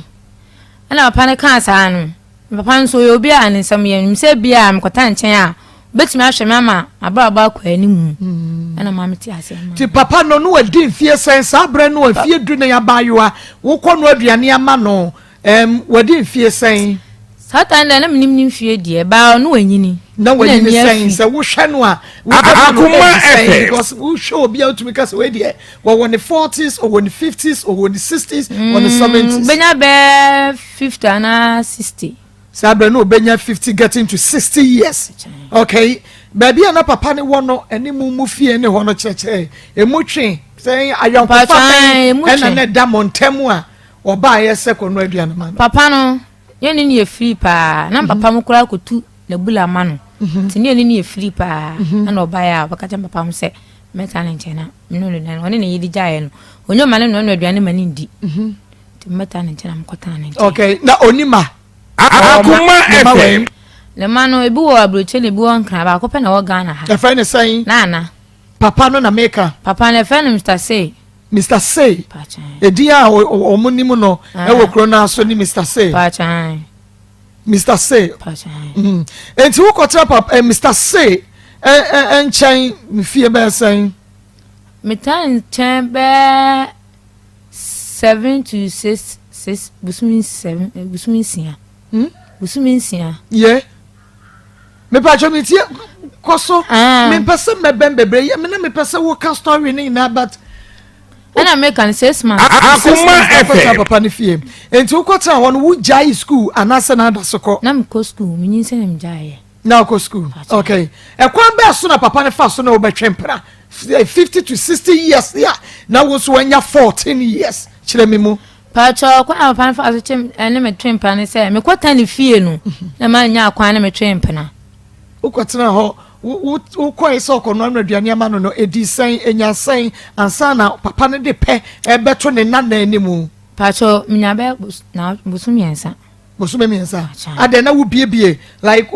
Ɛna papa no kaa saa no, papa nso ɔyɛ obi a ne nsɛm yɛ nim sɛ bi a mekɔta nkyɛn a obetumi ahwɛ me ama m'abrabɔ akɔ anim. Hmm. Ɛna maame te ase ama. Ti papa no no wadi mfie sɛn saa berɛ no mfie du na abaayewa wokɔ no aduane ama no Ɛɛm, wadi mfie sɛn? Saa time deɛ na menim ne mfie deɛ, baa ɔno wanyini. Na wanyini sɛn? Sɛ wohwɛ no a, wobɛma no age sɛn? Because wohwɛ obi a wotumi ka sɛ wei deɛ wɔwɔ ne forties, ɔwɔ ne fifties, ɔwɔ ne sixties, ɔwɔ ne seventies. Bɛnya bɛɛ 50 anaa 60. Saa berɛ no ɔbɛnya 50 getting to 60 years. Okay, baabi a na papa ne wɔ no ɛne mu mu fie ne hɔ no kyerɛkyerɛ emu twe sɛ ayɔnkofa bɛn ɛna na ɛda mo ntam a Wɔbaeɛ sɛ kɔnoa aduane ma no. Papa no, yɛne no yɛ firi paa. Na papa mo koraa kɔtu n'abula ma no. Mhm. Nti ne yɛne no yɛ firi paa. Mhm. Ɛna ɔbaeɛ a ɔbɛka kyerɛ papa mo sɛ mɛta ne nkyɛn na mene no aduane. Ɔne ne yere gyaeɛ no. Ɔnyɛ ɔma ne noa no aduane ma ne ndi. Mhm. Nti mɛta ne nkyɛn na mekɔtena ne nkyɛn. Okay, na ɔni ma? Akoma FM. Ne ma no, ebi wɔ aburokyire na ebi wɔ Nkran. Baako pɛ na ɛwɔ Ghana ha. Yɛfrɛ ne sɛn? Nana. Papa no na meka. Papa no yɛfrɛ no Mr. Say. Mr. Say. Edin a wɔn nim no ɛwɔ kuro no aso ne Mr. Say. Mr. Say. Mm. Nti wokɔtena papa eh, Mr. Say nkyɛn mfie bɛyɛ sɛn? Metaa nkyɛn bɛɛ 7 to 6 6 busumi 7 eh, busumi 6. Hmm? Busumi 6. Yeah. Mepatwa me tie kɔ so. Ah. Mempɛ sɛ mɛbɛn bebree yɛ me na mepɛ sɛ woka story ne nyinaa but. Ɛna meka no 6 months. Akoma FM. Papa ne fie. Nti wokɔtena hɔ no wogyae school anaasɛ na ada so kɔ? Na mekɔ school, menyinsɛn na megyaeɛ. Na wokɔ school. Okay. Ɛkwan bɛɛ so na papa ne fa so na wobɛtwe mpena 50 to 60 years a na wo nso wanya 14 years, kyerɛ me mu. Pakyɛ, kwan a papa no fa so kye ɛne me twe mpena ne sɛ mekɔta ne fie no na manya kwan ne me twe mpena. Wokɔtena hɔ, wokɔe sɛ ɔkɔnoa no aduane ama no, ɛdi sɛn, ɛnya sɛn ansa na papa no de pɛ ɛbɛto ne nana anim? Pakyɛ, menya bɛyɛ na bosom 3. Bosome 3 adɛn na wobiebie, like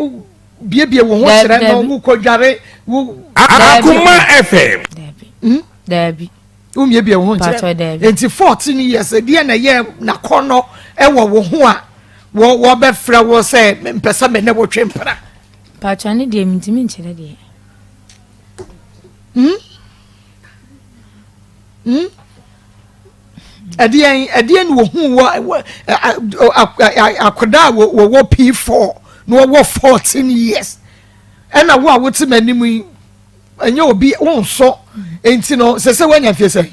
biebie wo ho kyerɛ no, wokɔdware wo? Akoma FM. Daabi. Daabi. Womiebie wo ho nkyerɛ nti 14 years ɛdeɛ na ɛyɛ nakɔnɔ ɛwɔ wo ho a wɔbɛfrɛ wo sɛ mpɛ sɛ me ne wo twe mpena? Pakyɛ, ne deɛ mentumi nkyerɛ deɛ. Ɛdeɛn na wɔhu wɔ akwadaa a wɔwɔ P4 na wɔwɔ 14 years, ɛna wo a wote m'anim yi ɛnyɛ obi wonsɔ nti no sɛ woanya mfie sɛn?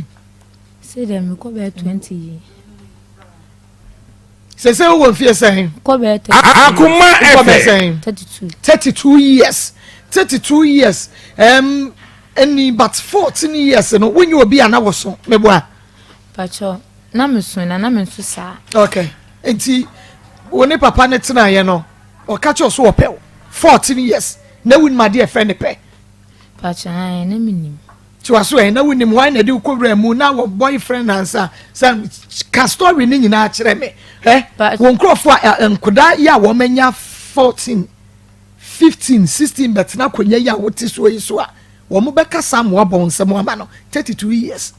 Sɛ deɛ mekɔ bɛyɛ 20 yi. Sɛ wowɔ mfie sɛn? Kɔ bɛyɛ Akoma Wokɔ bɛyɛ FM. sɛn? 32. 32 years. 32 years ɛni but 14 years no wonye obi a na woso meboa. Pakyɛ na meso na na menso saa. Okay, nti wo ne papa ne tenaeɛ no ɔka kyerɛ so wɔpɛ wo 14 years na wonim adeɛ ɛfrɛ ne pɛ. Pakyɛ ae na menim. Tiwa so ɛ na wonim hwan na de wokɔwura mu na wɔ boyfriend ansa sɛ ka story ne nyinaa kyerɛ me ɛ wɔn nkurɔfoɔ a nkoda yi a wɔn anya 14 15 16 bɛtena akonnwa yi a wote soɔ yi so a wɔn bɛkasa amoa bɔ nsɛm ama no 32 years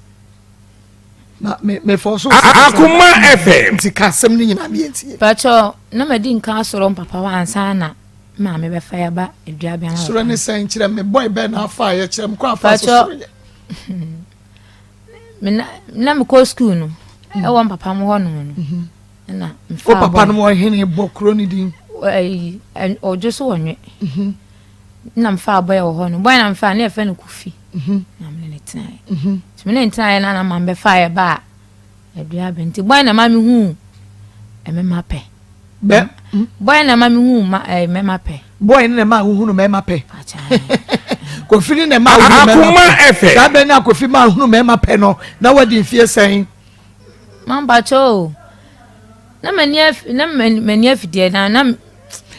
na me me fɔ so. Akoma FM. Nti ka asɛm no nyinaa mi ntie. Pakyɛ na ma di nka asɔrɔ mpapa hɔ ansa na maame bɛfa ya ba aduabea na. Soro ne sɛn kyerɛ me boy bɛn na afa yɛ kyerɛ me kɔ afa so soro yɛ. Me na na me kɔ school no ɛwɔ mpapa mo hɔ nom no. Ɛna mfa. O papa no mo hene bɔ kuro ne din. Ɛyi ɔdwo so wɔ nwe. Na mfa boy wɔ hɔ no boy na mfa ne yɛfɛ no Kofi. Na me ne tenaeɛ. Nti me ne tenaeɛ na na maame bɛfa yɛ ba aduabea nti boy na ma me hu ɛmɛma pɛ. Bɛ boy na ma me hu ma ɛɛ mɛma pɛ. Boy ne na ma wohunu mɛma pɛ. Kofi ne na ma wohunu mɛma pɛ. Saa bɛn na Kofi ma wohunu mɛma pɛ no na wadi mfie sɛn. Mampakyɛ o na m'ani afi na m'ani afi deɛ na na.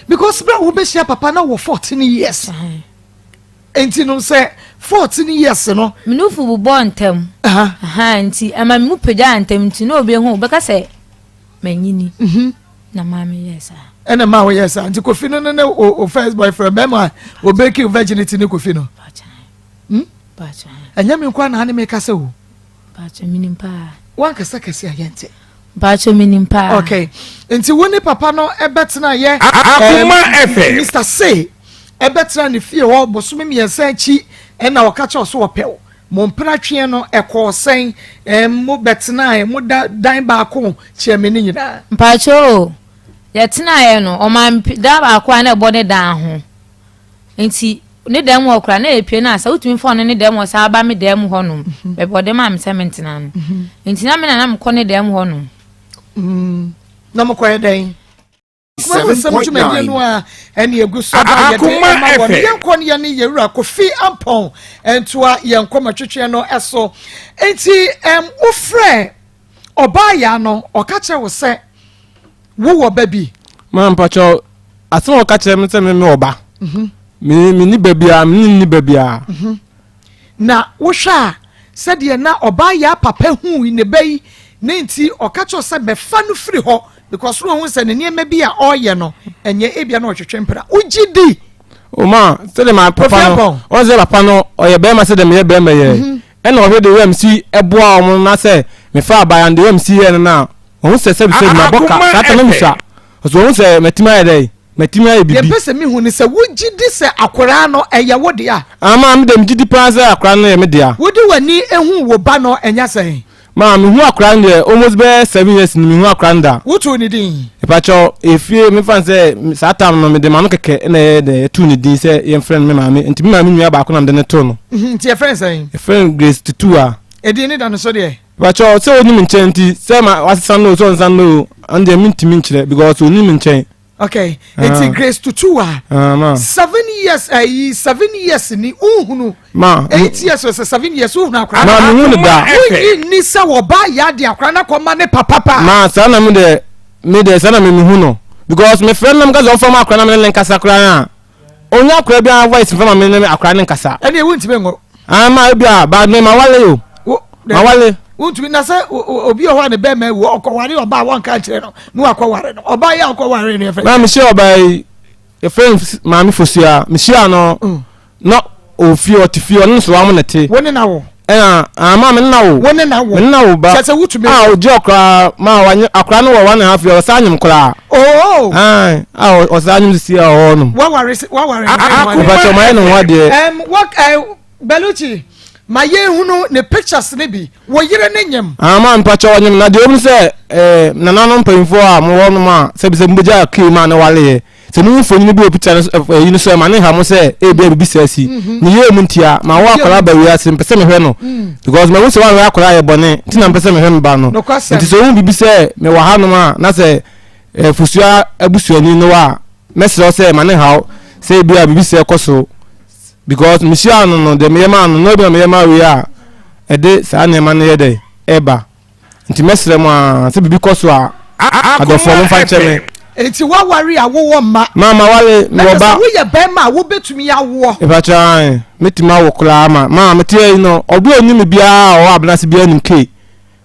Because bere a wobɛhyia papa na wɔ 14 years. Nti no sɛ 14 years no. Me nufu bobɔɔ ntɛm. Nti ɛma me mu pagyaa ntɛm nti na obi ehu bɛka sɛ manyini. Na maa me yɛɛ saa. Ɛna maa woyɛɛ saa nti Kofi no ne ne o first boyfriend bɛrima a o break your virginity ne Kofi no. Ɛnyɛ me nkoa na ne me kasa o. Mpakyɛ menim paa. Wankasa kɛse a yɛnte. Mpakyɛ menim paa. Okay. Nti wo ne papa no ɛbɛtena yɛ. Akoma FM. Mr. Say ɛbɛtena ne fie hɔ bosome 3 akyi ɛna ɔka kyerɛ so ɔpɛ wo. Mo mpena tweɛ no ɛkɔɔ sɛn? Mo bɛtenaeɛ mo da dan baako kyerɛ me ne nyinaa. Mpakyɛ o yɛtenaeɛ no ɔmaa dan baako a na ɛbɔ ne dan ho. Nti ne dan mu hɔ koraa na yɛpue no a sɛ wotumi fa ɔno ne dan mu hɔ saa ba me dan mu hɔnom mhm. baabi ɔde maa me sɛ mentena no mhm. nti na me na na mekɔ ne dan mu hɔnom mm. na mokɔyɛ dɛn nsɛm dwumadie no a ɛne egu so ba yɛde ɛma wɔn yɛnkɔ ne yɛne yɛwura Kofi Ampɔn ntoa yɛn nkɔmɔtwetwe no ɛso nti ɛm wofrɛ ɔbaa yaa no ɔka kyerɛ wo sɛ Wo wɔ ba bi? Maa mpakyɛw, asɛm a ɔka kyerɛ me sɛ me me wɔ ba. Mhm. Me me ni ba biara, me ni ba biara. Mhm. Na wohwɛ a sɛdeɛ na ɔbaa yaa papa hu ne ba yi ne nti ɔka kyerɛ sɛ bɛfa no firi hɔ because na ɔhu sɛ ne nneɛma bi a ɔreyɛ no ɛnyɛ ebia na ɔtwetwe mpena. Wogye di? Oma sɛdeɛ ma papa no ɔn sɛ papa no ɔyɛ bɛrima sɛdeɛ meyɛ bɛrima yɛ mhm. ɛna ɔhwɛ de wɛm si ɛboa wɔn na sɛ mefa abayan de wɛm si yɛ no na Ɔhu sɛ sɛbi sɛbi mabɔ ka saa ta na mesua. Ɔsɛ ɔhu sɛ matumi ayɛ dɛ matumi ayɛ bibi. Deɛ mpɛ sɛ mehu ne sɛ wogye di sɛ akwaraa no ɛyɛ wo dea? Ama me deɛ megye di paa sɛ akwaraa no yɛ me dea. Wode w'ani ehu wo ba no ɛnyɛ sɛn? Ma mehu akwaraa no deɛ almost bɛyɛ 7 years ni mehu akwaraa no da. Wotoo ne din? Mepakyɛw efie mefa no sɛ saa tam no mede m'ano kɛkɛ na ɛyɛ dɛ ɛtoo ne din sɛ yɛmfrɛ no me maame nti me maame nua baako na mede no too no. Nti yɛfrɛ no sɛn? Yɛfrɛ no Grace Tutuwa. Edin ne da no so deɛ? Pakyɛw sɛ onim nkyɛn nti sɛ ma wasesa no o sɛ ɔnsa no o ɛno deɛ mentumi nkyerɛ because onim nkyɛn. Okay, nti ah. Grace Tutuwa ah, 7 years ayi 7 years ni nhunu ma 8 years sɛ 7 years nhunu akora ma mi hu ne da wonyi ni sɛ wɔba yɛ adi akora na kɔ ma ne papa pa. Ma saa na mi deɛ mi deɛ saa na mi mi hu no because mi fɛ nam kasa ɔnfa mu akora na mi ne ne nkasa koraa na. Onya akora biara voice nfa ma me ne akora ne nkasa. Ɛne ewu ntumi ngo. Ah ma ebi a ba me ma wale o. Ma wale. Wontumi na sɛ obi wɔ hɔ a ne bɛrima awu ɔkɔware ɔbaa a wɔnka nkyerɛ no na wakɔware no ɔbaa yɛ a ɔkɔware no yɛfrɛ. Na mehyia ɔbaa yi yɛfrɛ maame Fosua mehyia no mm. na ofie ɔte fie ɔno nso wɔn na te. Wo ne na wo. Ɛna ama me nna wo. Wo ne na wo. Me nna wo ba. Kyɛ sɛ wotumi. A ogye ɔkoraa ma wanye akora no wɔ 1.5 year ɔsan anyim koraa. Oo. Ayi a ɔsan anyim sisi a ɔwɔ nom. Waware waware. Mpatsɔ ma yɛ ne ho adeɛ. Ɛm wɔ ɛ Belucci ma yɛn hunu ne pictures ne bi wɔ yere ne nyim. Ama mpatsɔ ɔnyim na deɛ ɔmu sɛ ɛɛ nananom mpanyinfoɔ a mo wɔ nom a sɛbi sɛ mo bɛ gya kii ma ne wale yɛ. Sɛ muhu mfonini bi wɔ pikya no so, ɛyi no so a, ɛma ne ha mo sɛ ebia biribi saa asi. Mhm. Ne yie mu ntia, ma wo akwadaa ba wiase, mpɛ sɛ mehwɛ no. Mm. Because mahu sɛ woanhwɛ akwadaa yɛ bɔne, nti na mpɛ sɛ mehwɛ me ba no. Nti sɛ wohu biribi sɛ mewɔ hanom a, na sɛ eh, Fosua abusuani no a, mɛsrɛ wo sɛ ma ne haw sɛ ebia biribi sɛ kɔ so. Because mehyiaa no no, deɛ meyɛ maa no no, ebi na meyɛ maa wei a ɛde saa nneɛma no yɛ dɛ ɛba. Nti mɛsrɛ mo ara sɛ biribi kɔ so a, adɔfoɔ momfa nkyɛ me. Nti woaware a wowɔ mma? Ma maware, Na mewɔ kyerɛ sɛ ba. woyɛ bɛrima a wobɛtumi awoɔ? Mepakyɛ ae, mɛtumi awo koraa ma ma mete ha yi no, obi a ɔnim me biara a ɔwɔ Abenase biara nim Kay.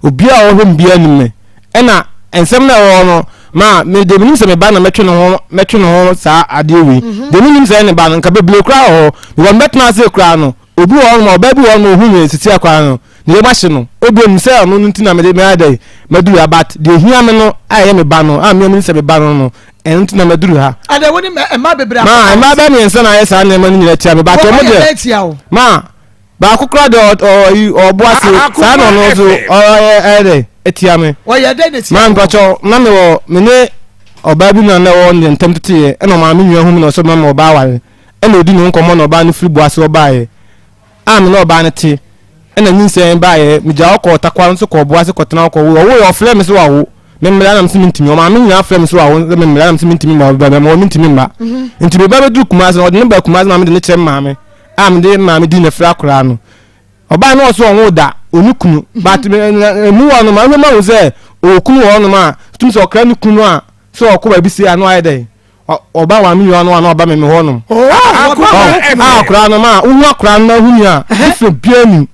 Obiara a ɔhwɛ me biara nim me. Ɛna nsɛm no a ɛwɔ hɔ no, ma me deɛ menim sɛ me ba na mɛtwe ne ho mɛtwe ne ho saa adeɛ wei. Mhm. Deɛ menim sɛ ɛyɛ ne ba no, nka bebree koraa wɔ hɔ. Because mebɛtena ase koraa no, obi wɔ hɔnom a ɔbaa bi wɔ hɔnom a ohun me sisi koraa no, ne yam ahye no. Obi onim sɛ ɔno no nti na mede mɛayɛ dɛ maduru ha but deɛ ehia me no a ɛyɛ me ba no a mmea menim sɛ me ba no no, ɛno nti na maduru ha. Ada wo ne mmaa bebree Ma mmaa bɛyɛ mmiɛnsa na ayɛ saa nneɛma no nyinaa tia me but wɔn deɛ ma Baako koraa deɛ ɔyi ɔbo ase saa na ɔno nso ɔyɛ ɛyɛ dɛ etia me. Ɔyɛ dɛ na etia. Maa mpakyɛw na me wɔ me ne ɔbaa bi na na ɛwɔ ne ntɛm teteeɛ ɛna ɔmaa me nua hu me na ɔsɛ ɔma me ɔbaa aware ɛna odi ne ho nkɔmmɔ na ɔbaa no firi bo ase ɔbaeɛ a me ne ɔbaa no te ɛna nyinsɛn baeɛ megya hɔ kɔɔ takwa nso kɔɔ bo ase kɔtena hɔ kɔwo ɔwoeɛ ɔfrɛ me sɛ wawo me mmra na me sɛ mentumi ɔmaa me nyinaa frɛ me sɛ wawo me mmra na me sɛ mentumi mma ɔbɛma wɔ mentumi mma nti me ba bɛduru Kumase na ɔde ne ba Kumase ma me de ne kyerɛ me maame a mede maame di na fira koraa no ɔbaa no ɔso ɔnwo da ɔne kunu but emu wɔ no ma ɛhwɛ ma hu sɛ ɔwɔ kunu wɔ hɔnom a tumi sɛ ɔkra ne kunu a sɛ ɔkɔ baabi sei a na wayɛ dɛn ɔba wɔn nua no a na ɔba meme hɔnom a akora no ma wohu akora no ma hu mi a different biara nim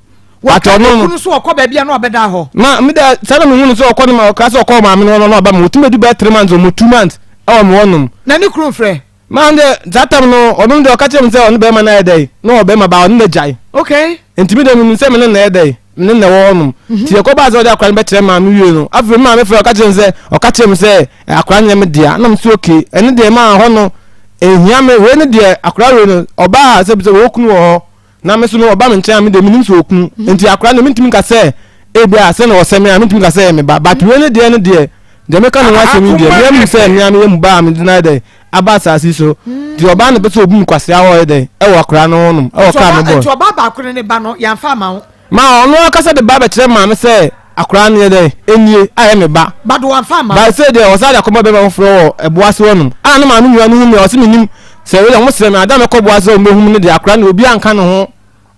but ɔno no kunu so ɔkɔ baabi a na ɔbɛda hɔ ma me dɛ sɛ na mehu no sɛ ɔkɔ no ma ɔkra sɛ ɔkɔ maame no hɔ no na ɔba me wɔtumi adi bɛyɛ 3 months ɔmo 2 months ɛwɔ me hɔnom na ne kunu frɛ Maa deɛ saa tam no ɔno deɛ ɔka kyerɛ me sɛ ɔne bɛrima no ayɛ dɛn na ɔwɔ bɛrima baa ɔne no agyae. Okay. Nti me deɛ menim sɛ me ne no ayɛ dɛn me ne no ɛwɔ hɔnom. Mhm. Nti yɛkɔ baa sɛ ɔde akora no bɛkyerɛ maame wie no afei me maame frɛ ɔka kyerɛ me sɛ ɔka kyerɛ me sɛ akora no nyɛ me dea na me so okay ɛne deɛ maa hɔ no ehia me wei ne deɛ akora wei no ɔbaa sɛ sɛ wɔwɔ kunu wɔ hɔ Na me nso no, ɔba me nkyɛn a, me deɛ menim sɛ ɔkunu. Mhm. Nti akora no, mentumi nka sɛ ebi a sɛ na ɔsɛ me a, mentumi nka sɛ ɛyɛ me ba. But wei ne deɛ no deɛ, deɛ meka ne ho asɛm yi deɛ, mea menim sɛ mea meyɛ mu ba a mede no ayɛ dɛn aba asase yi so. Mm. Nti ɔbaa no pɛ sɛ obu me kwasea hɔ yɛ dɛn ɛwɔ akora no ho nom, ɛwɔ kaa me bɔ. Nti ɔbaa baako ne ne ba no, yɛamfa ama wo. Ma ɔno ankasa de ba bɛkyerɛ maame sɛ akwadaa no yɛ dɛn nie ayɛ me ba. But wamfa amma. But sɛ deɛ ɔsan de akɔma bɛrima foforɔ wɔ ɛbo ase hɔ nom. A na maame nua no hu me a ɔse menim sɛ wei deɛ wɔn srɛ me ada mɛkɔ bo ase sɛ wɔn bɛhu me no deɛ akwadaa no obi anka ne ho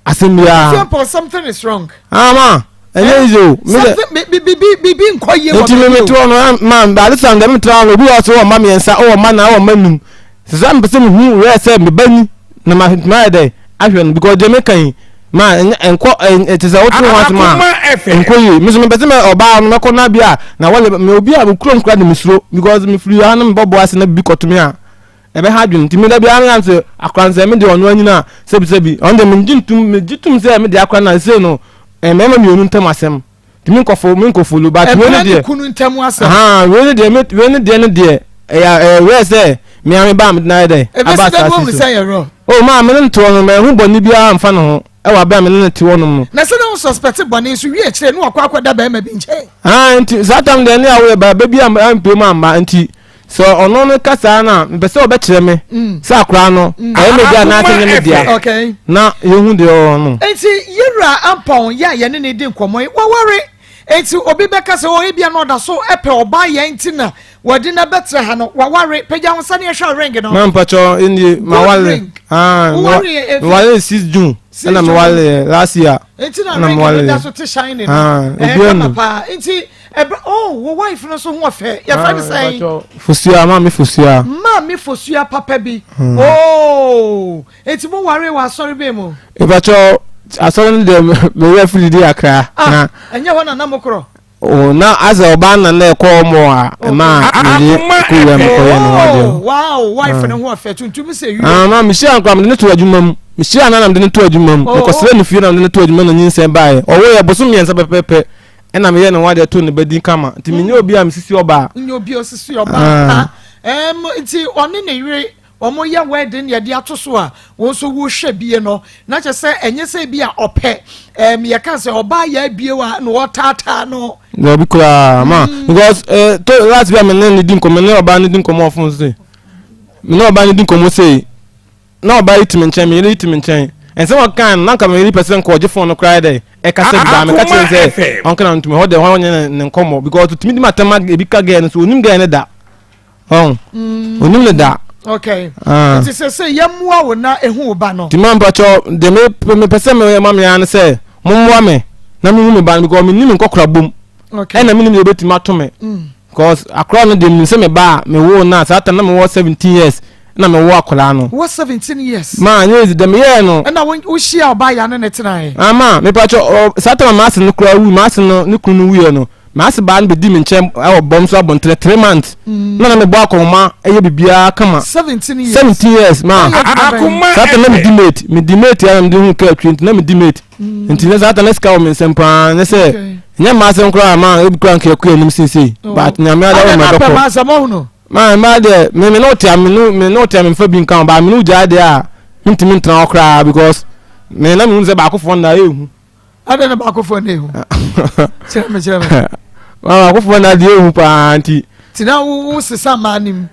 asɛm biara. Simple something is wrong. Ah ma ɛnyɛ easy o. Something bibi bibi nkɔ yie wɔ Nti me me te hɔ no ma ade sam deɛ me tena hɔ no obi wɔ hɔ sɛ ɔwɔ mma mmiɛnsa ɔwɔ mma nan ɔwɔ mma num. Sɛ sɛ mepɛ sɛ mehu wɛ sɛ me ba ni na ma mayɛ dɛ ahwɛ no because deɛ meka yi ma nkɔ ɛte sɛ wote ho asɛm a nkɔ yie me so mepɛ sɛ mɛ ɔbaa no mɛkɔ na bi a na wɔle me obi a me kurom kura de me suro because me firi ha na mebɔ bo ase na bibi kɔto me a ɛbɛha adwene nti me da biara me sɛ akora no sɛ me deɛ ɔno anyina a sɛbi sɛbi ɔno deɛ megye ntum megye tum sɛ me deɛ akora no a sɛ no mmarima mmienu ntam asɛm Nti me nkɔfo me nkɔfolo but wei ne deɛ. kunu ntam asɛm. Ahaa wei ne deɛ me wei ne deɛ ne deɛ ɛyɛ ɛyɛ rare sɛ me ame ba a mede no ayɛ dɛ aba Ebesi dɛ asaase wohu so. sɛ ɛyɛ raw. Oh maa me ne no te hɔ no manhu bɔne biara amfa ne ho ɛwɔ abere a me ne no te hɔ nom no. Na sɛ na wo suspect bɔne nso wie akyire na wakɔ akɔda barima bi nkyɛn. Ahaa nti saa tam deɛ ne awoyɛ ba ba bi ampue mu amma nti Sɛ ɔno no ka saa no a, mepɛ sɛ ɔbɛkyerɛ me mm. sɛ akwaraa no mm. ɛyɛ me dea anaasɛ nyɛ me dea na yɛhu deɛ ɔwɔ no. Enti yɛwura Ampɔn yɛ a yɛne ne di nkɔmmɔ yi waware enti obi bɛka sɛ ɔyɛ bia na ɔda so pɛ ɔbaa yɛn nti na wɔde na bɛtena ha no waware pagya ho sani ɛhwɛ ring no. Maa mpatsɔ ɛnie ma wale ah meware 6 June ɛna meware yɛ last year nti na ring no da so te shine no ɛyɛ kama paa nti Ɛbɛ oh wo wife no so ho ɔfɛ yɛfrɛ no sɛn. Ah, Fosua maame Fosua. Maame Fosua papa bi. Hmm. Oh eti mo ware wɔ asɔre bɛn mu. Ìbàkyɛ asɔre no deɛ mewura firi di akra. Ah na ɛnyɛ hɔ na na mo korɔ. Oh na asɛ ɔbaa na na ɛkɔ ɔmo a ɛma mede kɔ wia mekɔ yɛ ne ho adeɛ. Oh wow wife no ho ɔfɛ tuntum sɛ wie. Ah ma mehyia nkora mede ne to adwuma mu mehyia na na mede ne to adwuma mu mekɔsrɛ ne fie na mede ne to adwuma na nyinsɛn baeɛ ɔwo yɛ bosom mmiɛnsa pɛpɛpɛ. Ɛna meyɛ ne ho adeɛ to ne ba din kama nti menyɛ obi a mesisi ɔbaa. Nyɛ obi a osisi ɔbaa pa. Ɛm nti ɔne ne yere wɔn yɛ wedding yɛde ato so a wɔn nso wohwɛ bie no na kyerɛ sɛ ɛnyɛ sɛ bi a ɔpɛ ɛm yɛka sɛ ɔbaa yɛ abie a na ɔtaataa no. Dabi koraa ma mm. because eh, to last bi a me ne ne di nkɔmɔ ne ɔbaa ne di nkɔmɔ ɔfon se me ne ɔbaa ne di nkɔmɔ sei. Na ɔbaa yi te me nkyɛn, me yere yi te me nkyɛn. Nsɛm a ɔkekae no, na anka me yere pɛ sɛ nka ɔgye fon no koraa dɛ ɛkasa bi baa meka kyerɛ no sɛ ɔnka na ntumi hɔ deɛ hɔ nyɛ ne nkɔmmɔ because otumi di m'atɛm ma ebi ka gɛɛ no so onim gɛɛ no da. Ɔn. Mm. Onim no da. Okay. Ah. Nti sɛ sɛ yɛmmoa wo na ehu wo ba no. Nti ma mpakyɛ deɛ mepɛ sɛ meyɛ ma me ara ne sɛ mommoa me na mehu me ba no because menni me nkɔkora bom. Okay. Ɛna menim deɛ ɛbɛtumi ato me. Because akora no deɛ menim sɛ me ba a mewoo no a saa time na mewɔ 17 years na mewɔ akwadaa no. Wɔ 17 years. Ma nyɛ easy deɛ meyɛɛ no. Ɛna wohyia ɔbaa ya ne ne tenaeɛ. Ama mepakyɛ ɔ saa time a m'ase no koraa wu m'ase no ne kunu no wuiɛ no m'ase baa no bɛdi me nkyɛn ɛwɔ bɔm so abɔntene 3 months na na mebɔ akɔnhoma ɛyɛ biribiara kama. 17 years. 17 years ma. Woyɛ adwuma bɛn? Akoma Saa time na medi FM. mate medi mate a na mede hu kaa twi nti na medi mate. Nti na saa time na sika wɔ me nsam paa nyɛ sɛ nyɛ mmaa asɛm koraa ma ebi koraa nka ɛkɔ anim seesei Oh. but nyame ada Adɛn wɔ na ma apɛ ɛbɛkɔ. ma asɛm ɔhu no? Ma mmaa deɛ me me ne wo te a me ne me ne wo te a memfa bi nka ho but me ne wo gyae deɛ a mentumi ntena hɔ koraa because me na mehu sɛ baakofoɔ nna ɛyɛ hu. Adɛn na baakofoɔ nna ɛhu? Kyerɛ me kyerɛ me. Ma baakofoɔ nna deɛ ɛhu paa nti. Nti na wo sesa mmaa no mu.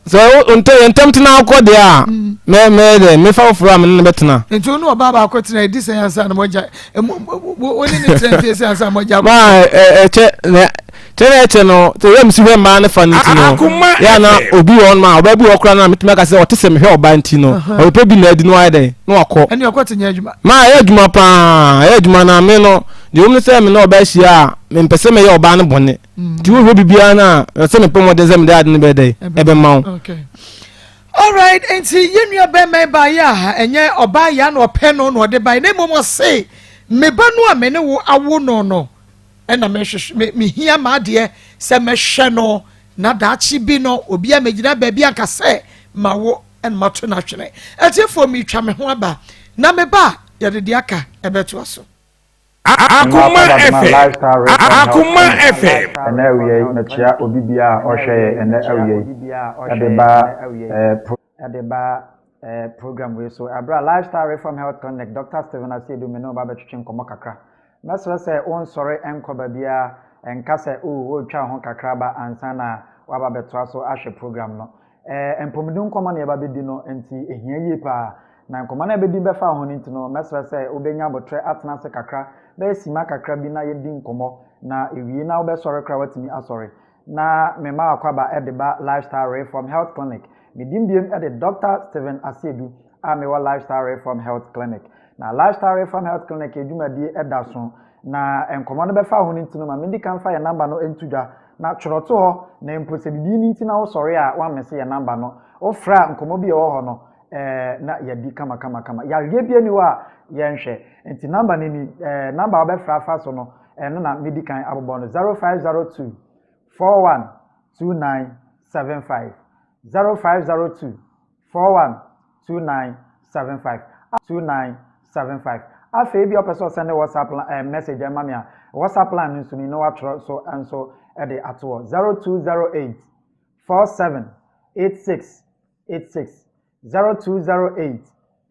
Sɛ wo ntɛ yɛ ntɛm tena akɔ deɛ a mm. mɛ mɛ dɛ mefa foforɔ a me ne no bɛtena. Nti wo ne ɔbaa baako tena ɛdi sɛn ansa na moagya wo ne ne tena mfie sɛn ansa na moagya. Ma ɛkyɛ na kyɛ na ɛkyɛ no sɛ yɛ msi hwɛ mmaa ne fa no nti no yɛ na obi wɔ hɔ ma ɔbaa bi wɔ koraa na metumi aka sɛ ɔte sɛ mehwɛ ɔbaa nti no ɔbɛpɛ bi na adi no ayɛ dɛn na wakɔ. Ɛne ɔkɔ te nyɛ adwuma. Ma ɛyɛ adwuma paa ɛyɛ adwuma na me no deɛ wɔn sɛ me ne ɔbaa hyia a mempɛ sɛ mɛyɛ ɔbaa no bɔne. Nti wohwɛ biribiara no a ɛsɛ mepɛ mmɔden sɛ mede ade no bɛyɛ dɛn ɛbɛma wo. Alright, nti yɛn nua bɛrima yi baeɛ a ɛnyɛ ɔbaa yɛ na ɔpɛ no na ɔde baeɛ na mmom ɔse me ba no a me ne wo awo no no ɛna mehwehwɛ me mehia m'adeɛ sɛ mɛhwɛ no na daakye bi no obi a megyina baabi anka sɛ ma wo ɛna mato no atwene. Atiefoɔ metwa me ho aba na meba a yɛde deɛ aka ɛbɛtoa so. Akoma FM, Akoma FM. Ɛnɛ awia yi mekyea obi biara a ɔhwɛ yɛn ɛnɛ awia yi ɛde ba ɛɛ pro ɛde ba ɛɛ program wei so ɛberɛ a Lifestyle Reform Health Clinic Doctor Stephen Asiedu me ne wo ba bɛtwetwe nkɔmmɔ kakra. Mɛsrɛ sɛ wonsɔre nkɔ baabiara nka sɛ oh woretwa wo ho kakra ba ansa na woaba abɛtoa so ahwɛ program no. Ɛɛ, mpɔmuden nkɔmmɔ na yɛba bɛdi no, nti ɛhia yie paa. Na nkɔmmɔ no a yɛbɛdi bɛfa ho no nti no, mɛsrɛ sɛ wobɛnya aboterɛ atena ase kakra, bɛyɛ simma kakra bi na yɛdi nkɔmmɔ, na ɛwie na wobɛsɔre koraa woatumi asɔre. Na mema w'akwaba de ba Lifestyle Reform Health Clinic. Me din biom de Dɔkta Stephen Asiedu a mewɔ Lifestyle Reform Health Clinic. Na Lifestyle Reform Health Clinic yɛ dwumadie da so, na nkɔmmɔ no bɛfa ho no nti no, ma mendi kan mfa yɛn namba no nto dwa Na twerɛ to hɔ, na mpo sɛ biribi no nti na wosɔre a woammese yɛn namba no, wofrɛ a nkɔmmɔ bi a ɛwɔ hɔ no, ɛɛ, na yɛadi kamakamakama. Yareɛ biara nni hɔ a yɛnhwɛ. Nti namba no ni, ɛɛ, namba a wobɛfrɛ afa so no, ɛno na medi kan abobɔ no, 0502 41 29 75. 0502 41 2975 2975 Afei ebia wopɛ sɛ ɔsɛnde WhatsApp li eh, message ɛma me a, WhatsApp line no nso ni na woatwerɛ so nso de ato hɔ 0208 47 86 86 0208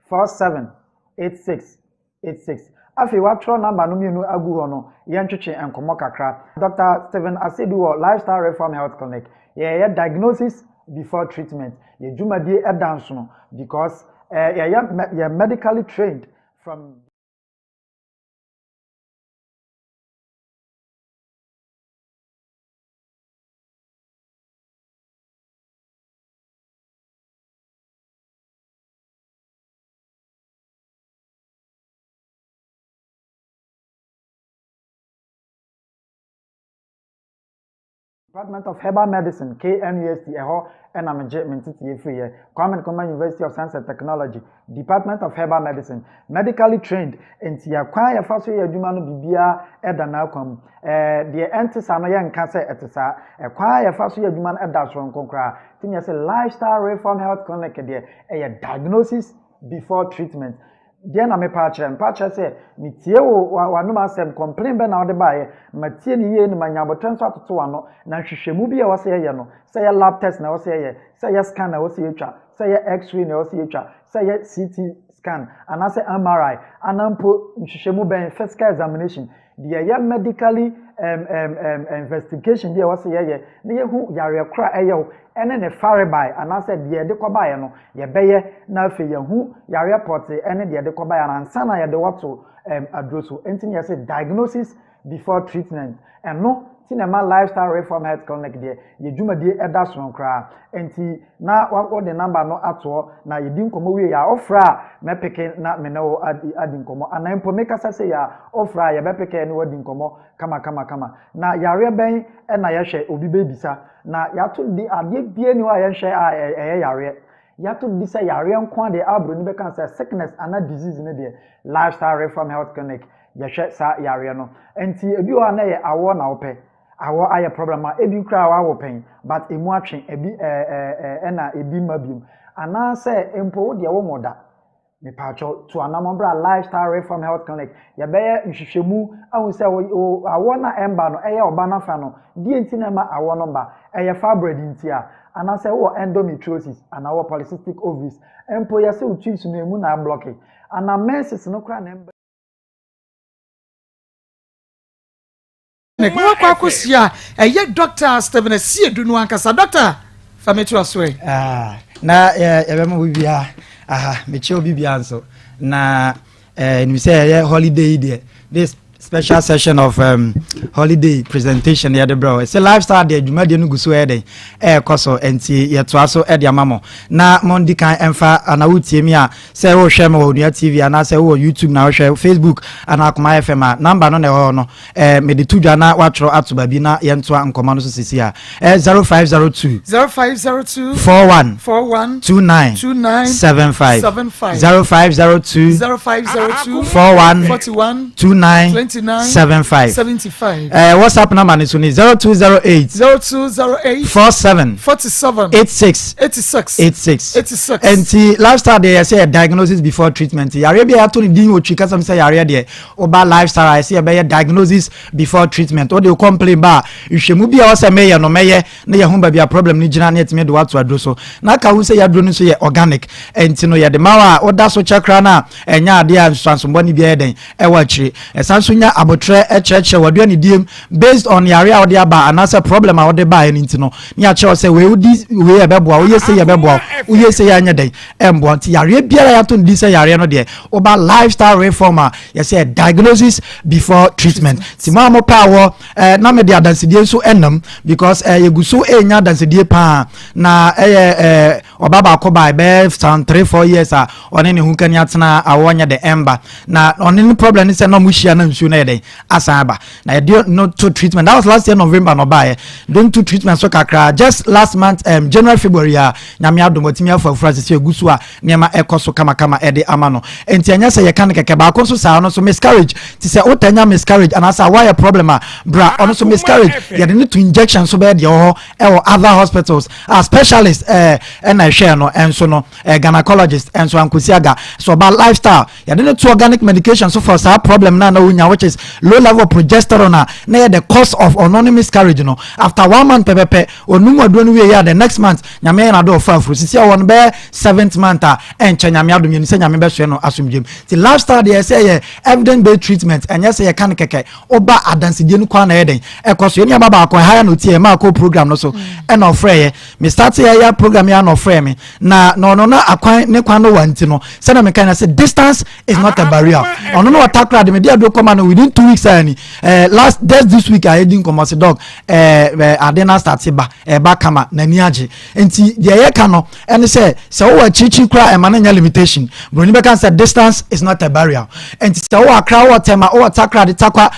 47 86 86. Afei wɔatwerɛ namba no mmienu agu hɔ no, yɛntwetwe nkɔmmɔ kakra. Dɔkta Stephen Asiedu wɔ Lifestyle Reform Health Clinic. Yɛyɛ diagnosis before treatment. Yɛn dwumadie da nsono because eh, yɛyɛ yɛ medically trained from. Department of Herbal Medicine, KNUST, ɛhɔ na megye me nteteeɛ firiiɛ. Kwame Nkrumah University of Science and Technology, Department of Herbal Medicine, medically trained, nti yɛ kwan a yɛfa so yɛ adwuma no biribiara da n'akwan mu. Ɛɛ deɛ ɛnte saa no yɛnka sɛ ɛte saa. Ɛkwan a yɛfa so yɛ adwuma no da soronko koraa. Nti na yɛse Lifestyle Reform Health Clinic deɛ ɛyɛ diagnosis before treatment. Deɛ na mepa akyerɛ? Mepa akyerɛ sɛ metie wo w'anom asɛm, complain bɛ na wode baeɛ, matie no yie na manya aboterɛ nso atoto w'ano, na nhwehwɛmu bi a ɛwɔ sɛ yɛyɛ no, sɛ ɛyɛ lab test na ɛwɔ sɛ yɛyɛ, sɛ ɛyɛ scan na ɛwɔ sɛ yɛtwa, sɛ ɛyɛ x-ray na ɛwɔ sɛ yɛtwa, sɛ ɛyɛ CT scan anaasɛ MRI, anaa mpo nhwehwɛmu bɛn, physical examination, Deɛ ɛyɛ medically um, um, um, investigation bi a ɛwɔ sɛ yɛyɛ na yɛhu yareɛ korɔ a ɛyɛ wo ɛne ne farebae anaasɛ deɛ ɛde kɔbaeɛ no yɛbɛyɛ na afei yɛhu yareɛ pɔtee ɛne deɛ ɛde kɔbaeɛ no ansa na yɛde wɔto um, aduro so. Ɛnti na yɛse diagnosis before treatment. Ɛno Ti na ɛma Lifestyle Reform Health Clinic deɛ yɛ dwumadie ɛda sono koraa. Nti na wode number no atoɔ na yɛdi nkɔmmɔ wie a, wofrɛ a mɛpeke na me ne wo adi adi nkɔmmɔ, anaa mpo mekasa sei a, wofrɛ a yɛbɛpeke ne wadi nkɔmmɔ kama kama kama. Na yareɛ bɛn na yɛhwɛ? Obi bɛbisa. Na yɛato di adeɛ biara ni hɔ a yɛnhwɛ a ɛyɛ yareɛ. Yɛato di sɛ yareɛ nko adeɛ a buroni bɛka sɛ sickness anaa disease no deɛ, Lifestyle Reform Health Clinic yɛhwɛ saa yareɛ no. Nti ebi wɔ hɔ a na ɛyɛ awoɔ na wopɛ. Awɔ ayɛ problem a ebi koraa wawo pɛn but emu atwe ebi ɛɛ ɛɛ ɛna ebi mma biom, anaasɛ mpo wo deɛ wo da. Mepatwɔ, tu anamɔ bra Lifestyle Reform Health Clinic. Yɛbɛyɛ nhwehwɛmu ahu sɛ wo awɔ na ɛmba no, ɛyɛ ɔba n'afa no, deɛ nti na ɛma awɔ no ba? Ɛyɛ fibroid nti a, anaasɛ wowɔ endometriosis anaa wɔ polycystic ovaries, mpo yɛsɛ wo tubes no emu na ablɔke, anaa menses no koraa na ɛmba. Na wakɔ akɔhyia a ɛyɛ Dɔkta Stephen Asiedu no ankasa. Dɔkta, fa me to aso ɛ. Ah, na yɛbɛma wo bia aha, mekyɛ obi bia nso na nim sɛ ɛyɛ holiday yi deɛ, this special session of holiday presentation yɛde brɛ wo sɛ Lifestyle deɛ, dwumadie no gu so ɛyɛ dɛn ɛɛkɔ so, nti yɛtoa so ɛde ama mo. Na mondi kan ɛmfa ana wotie mi a, sɛ wohwɛ me wɔ Onua TV anaasɛ wowɔ YouTube na wohwɛ Facebook anaa Akoma FM a, number no na ɛwɔ hɔ no, mede to dwa na watwerɛ ato baabi na yɛntoa nkɔmmɔ no so sisi a 0502 0502 41 41 29 29 75. 75. 0502 0502 41 41 29 29 75. 75. WhatsApp number no so ni 0208 0208 47 47 86 86 86. 86. Nti Lifestyle deɛ, yɛsɛ yɛ diagnosis before treatment. Yareɛ bi a yɛato ne din wɔ Twi kasam sɛ yareɛ deɛ, woba Lifestyle a, yɛsɛ yɛbɛyɛ diagnosis before treatment. Wode wo complain ba a, nhwɛmu bi a ɛwɔ sɛ meyɛ no mɛyɛ na yɛho baabi a problem no gyina na yɛtumi de wato aduro so. Na aka ho sɛ yɛaduro no nso yɛ organic, nti no yɛde ma wo a, woda so kyɛ koraa no a, ɛnyɛ adeɛ a nsusuansombɔne biara yɛ dɛn ɛwɔ akyire. Ɛsan so nya abotrɛ kyerɛkyerɛ w'aduane diem based on yare a wode aba anaasɛ problem a wode baeɛ no. Nti no ne akyerɛ wo sɛ wei wodi wei ɛbɛboa, woyɛ sei ɛbɛboa, woyɛ sei anyɛ dɛn ɛmboa. Nti yareɛ biara yɛato no di sɛ yareɛ no deɛ, woba Lifestyle Reform a, yɛsɛ diagnosis before treatment. Nti mo a mopɛ awɔ na mede adansedie nso ɛnam because yɛgu so ɛnya adansedie paa. Na ɛyɛ ɔba baako ba ɛbɛyɛ some 3, 4 years a ɔne ne ho kani atena, awɔ nyɛ de ɛmba, na ɔne ne problem ne sɛ na ɔmo hyia na nsuo no yɛ dɛn asan aba. Na yɛde no to treatment. That was last year November na ɔbaayɛ don to treatment so kakra. Just last month, January, February a, Nyame adom, watumi afa afura sisi egu so a nneɛma ɛkɔ so kamakama ɛde ama no. Nti ɛnyɛ sɛ yɛka no kɛkɛ. Baako nso saa, ɔno nso miscarriage. Ti sɛ wotanya miscarriage anaasɛ awayɛ problem a, bra. Ɔno nso miscarriage, yɛde ne to injection so bɛyɛ deɛ ɛwɔ hɔ ɛwɔ other hospitals a specialist ɛna ɛhwɛ no ɛnso no gynecologist ɛnso ankosi aga so. Ɔba Lifestyle, yɛde ne to organic medication so for saa problem na wonya, which is low level progesterone a na yɛ the cause of ɔno ne miscarriage no. After one month pɛpɛpɛ, onum aduro no wie yɛ a, the next month Nyame yɛ n'ado, ɔfa afuro. Sisi a wɔn bɛyɛ seventh month a, ɛnkyɛ Nyame adom yɛn sɛ Nyame bɛsoɛ no asomdwem. Ti Lifestyle deɛ, ɛsɛ yɛ evidence based treatment, ɛnyɛ sɛ yɛka no kɛkɛ. Ɔba, adansidie no kwan na yɛ den ɛkɔ so. Yɛn nuaba baako ɛha yɛ na otie ɛma akɔ program no so, ɛna ɔfrɛ yɛ. Me start yɛ yɛ program yɛ na ɔfrɛ me na ɔno na akwan ne kwan no wa. Nti no sɛdeɛ meka na sɛ distance is not a barrier. Ɔno no ɔtakora de me de aduro kɔma no within 2 weeks a ni last just this week a yɛdi nkɔmɔ sɛ, "Doc, ɛɛ ade na start ba ɛba kama," n'ani agye. Nti deɛ yɛka no ɛne sɛ wowɔ akyirikyiri koraa, ɛma no nyɛ limitation. Buroni bɛka sɛ distance is not a barrier. Nti sɛ wowɔ Akra, wowɔ Tɛma, wowɔ Takra de Takwa,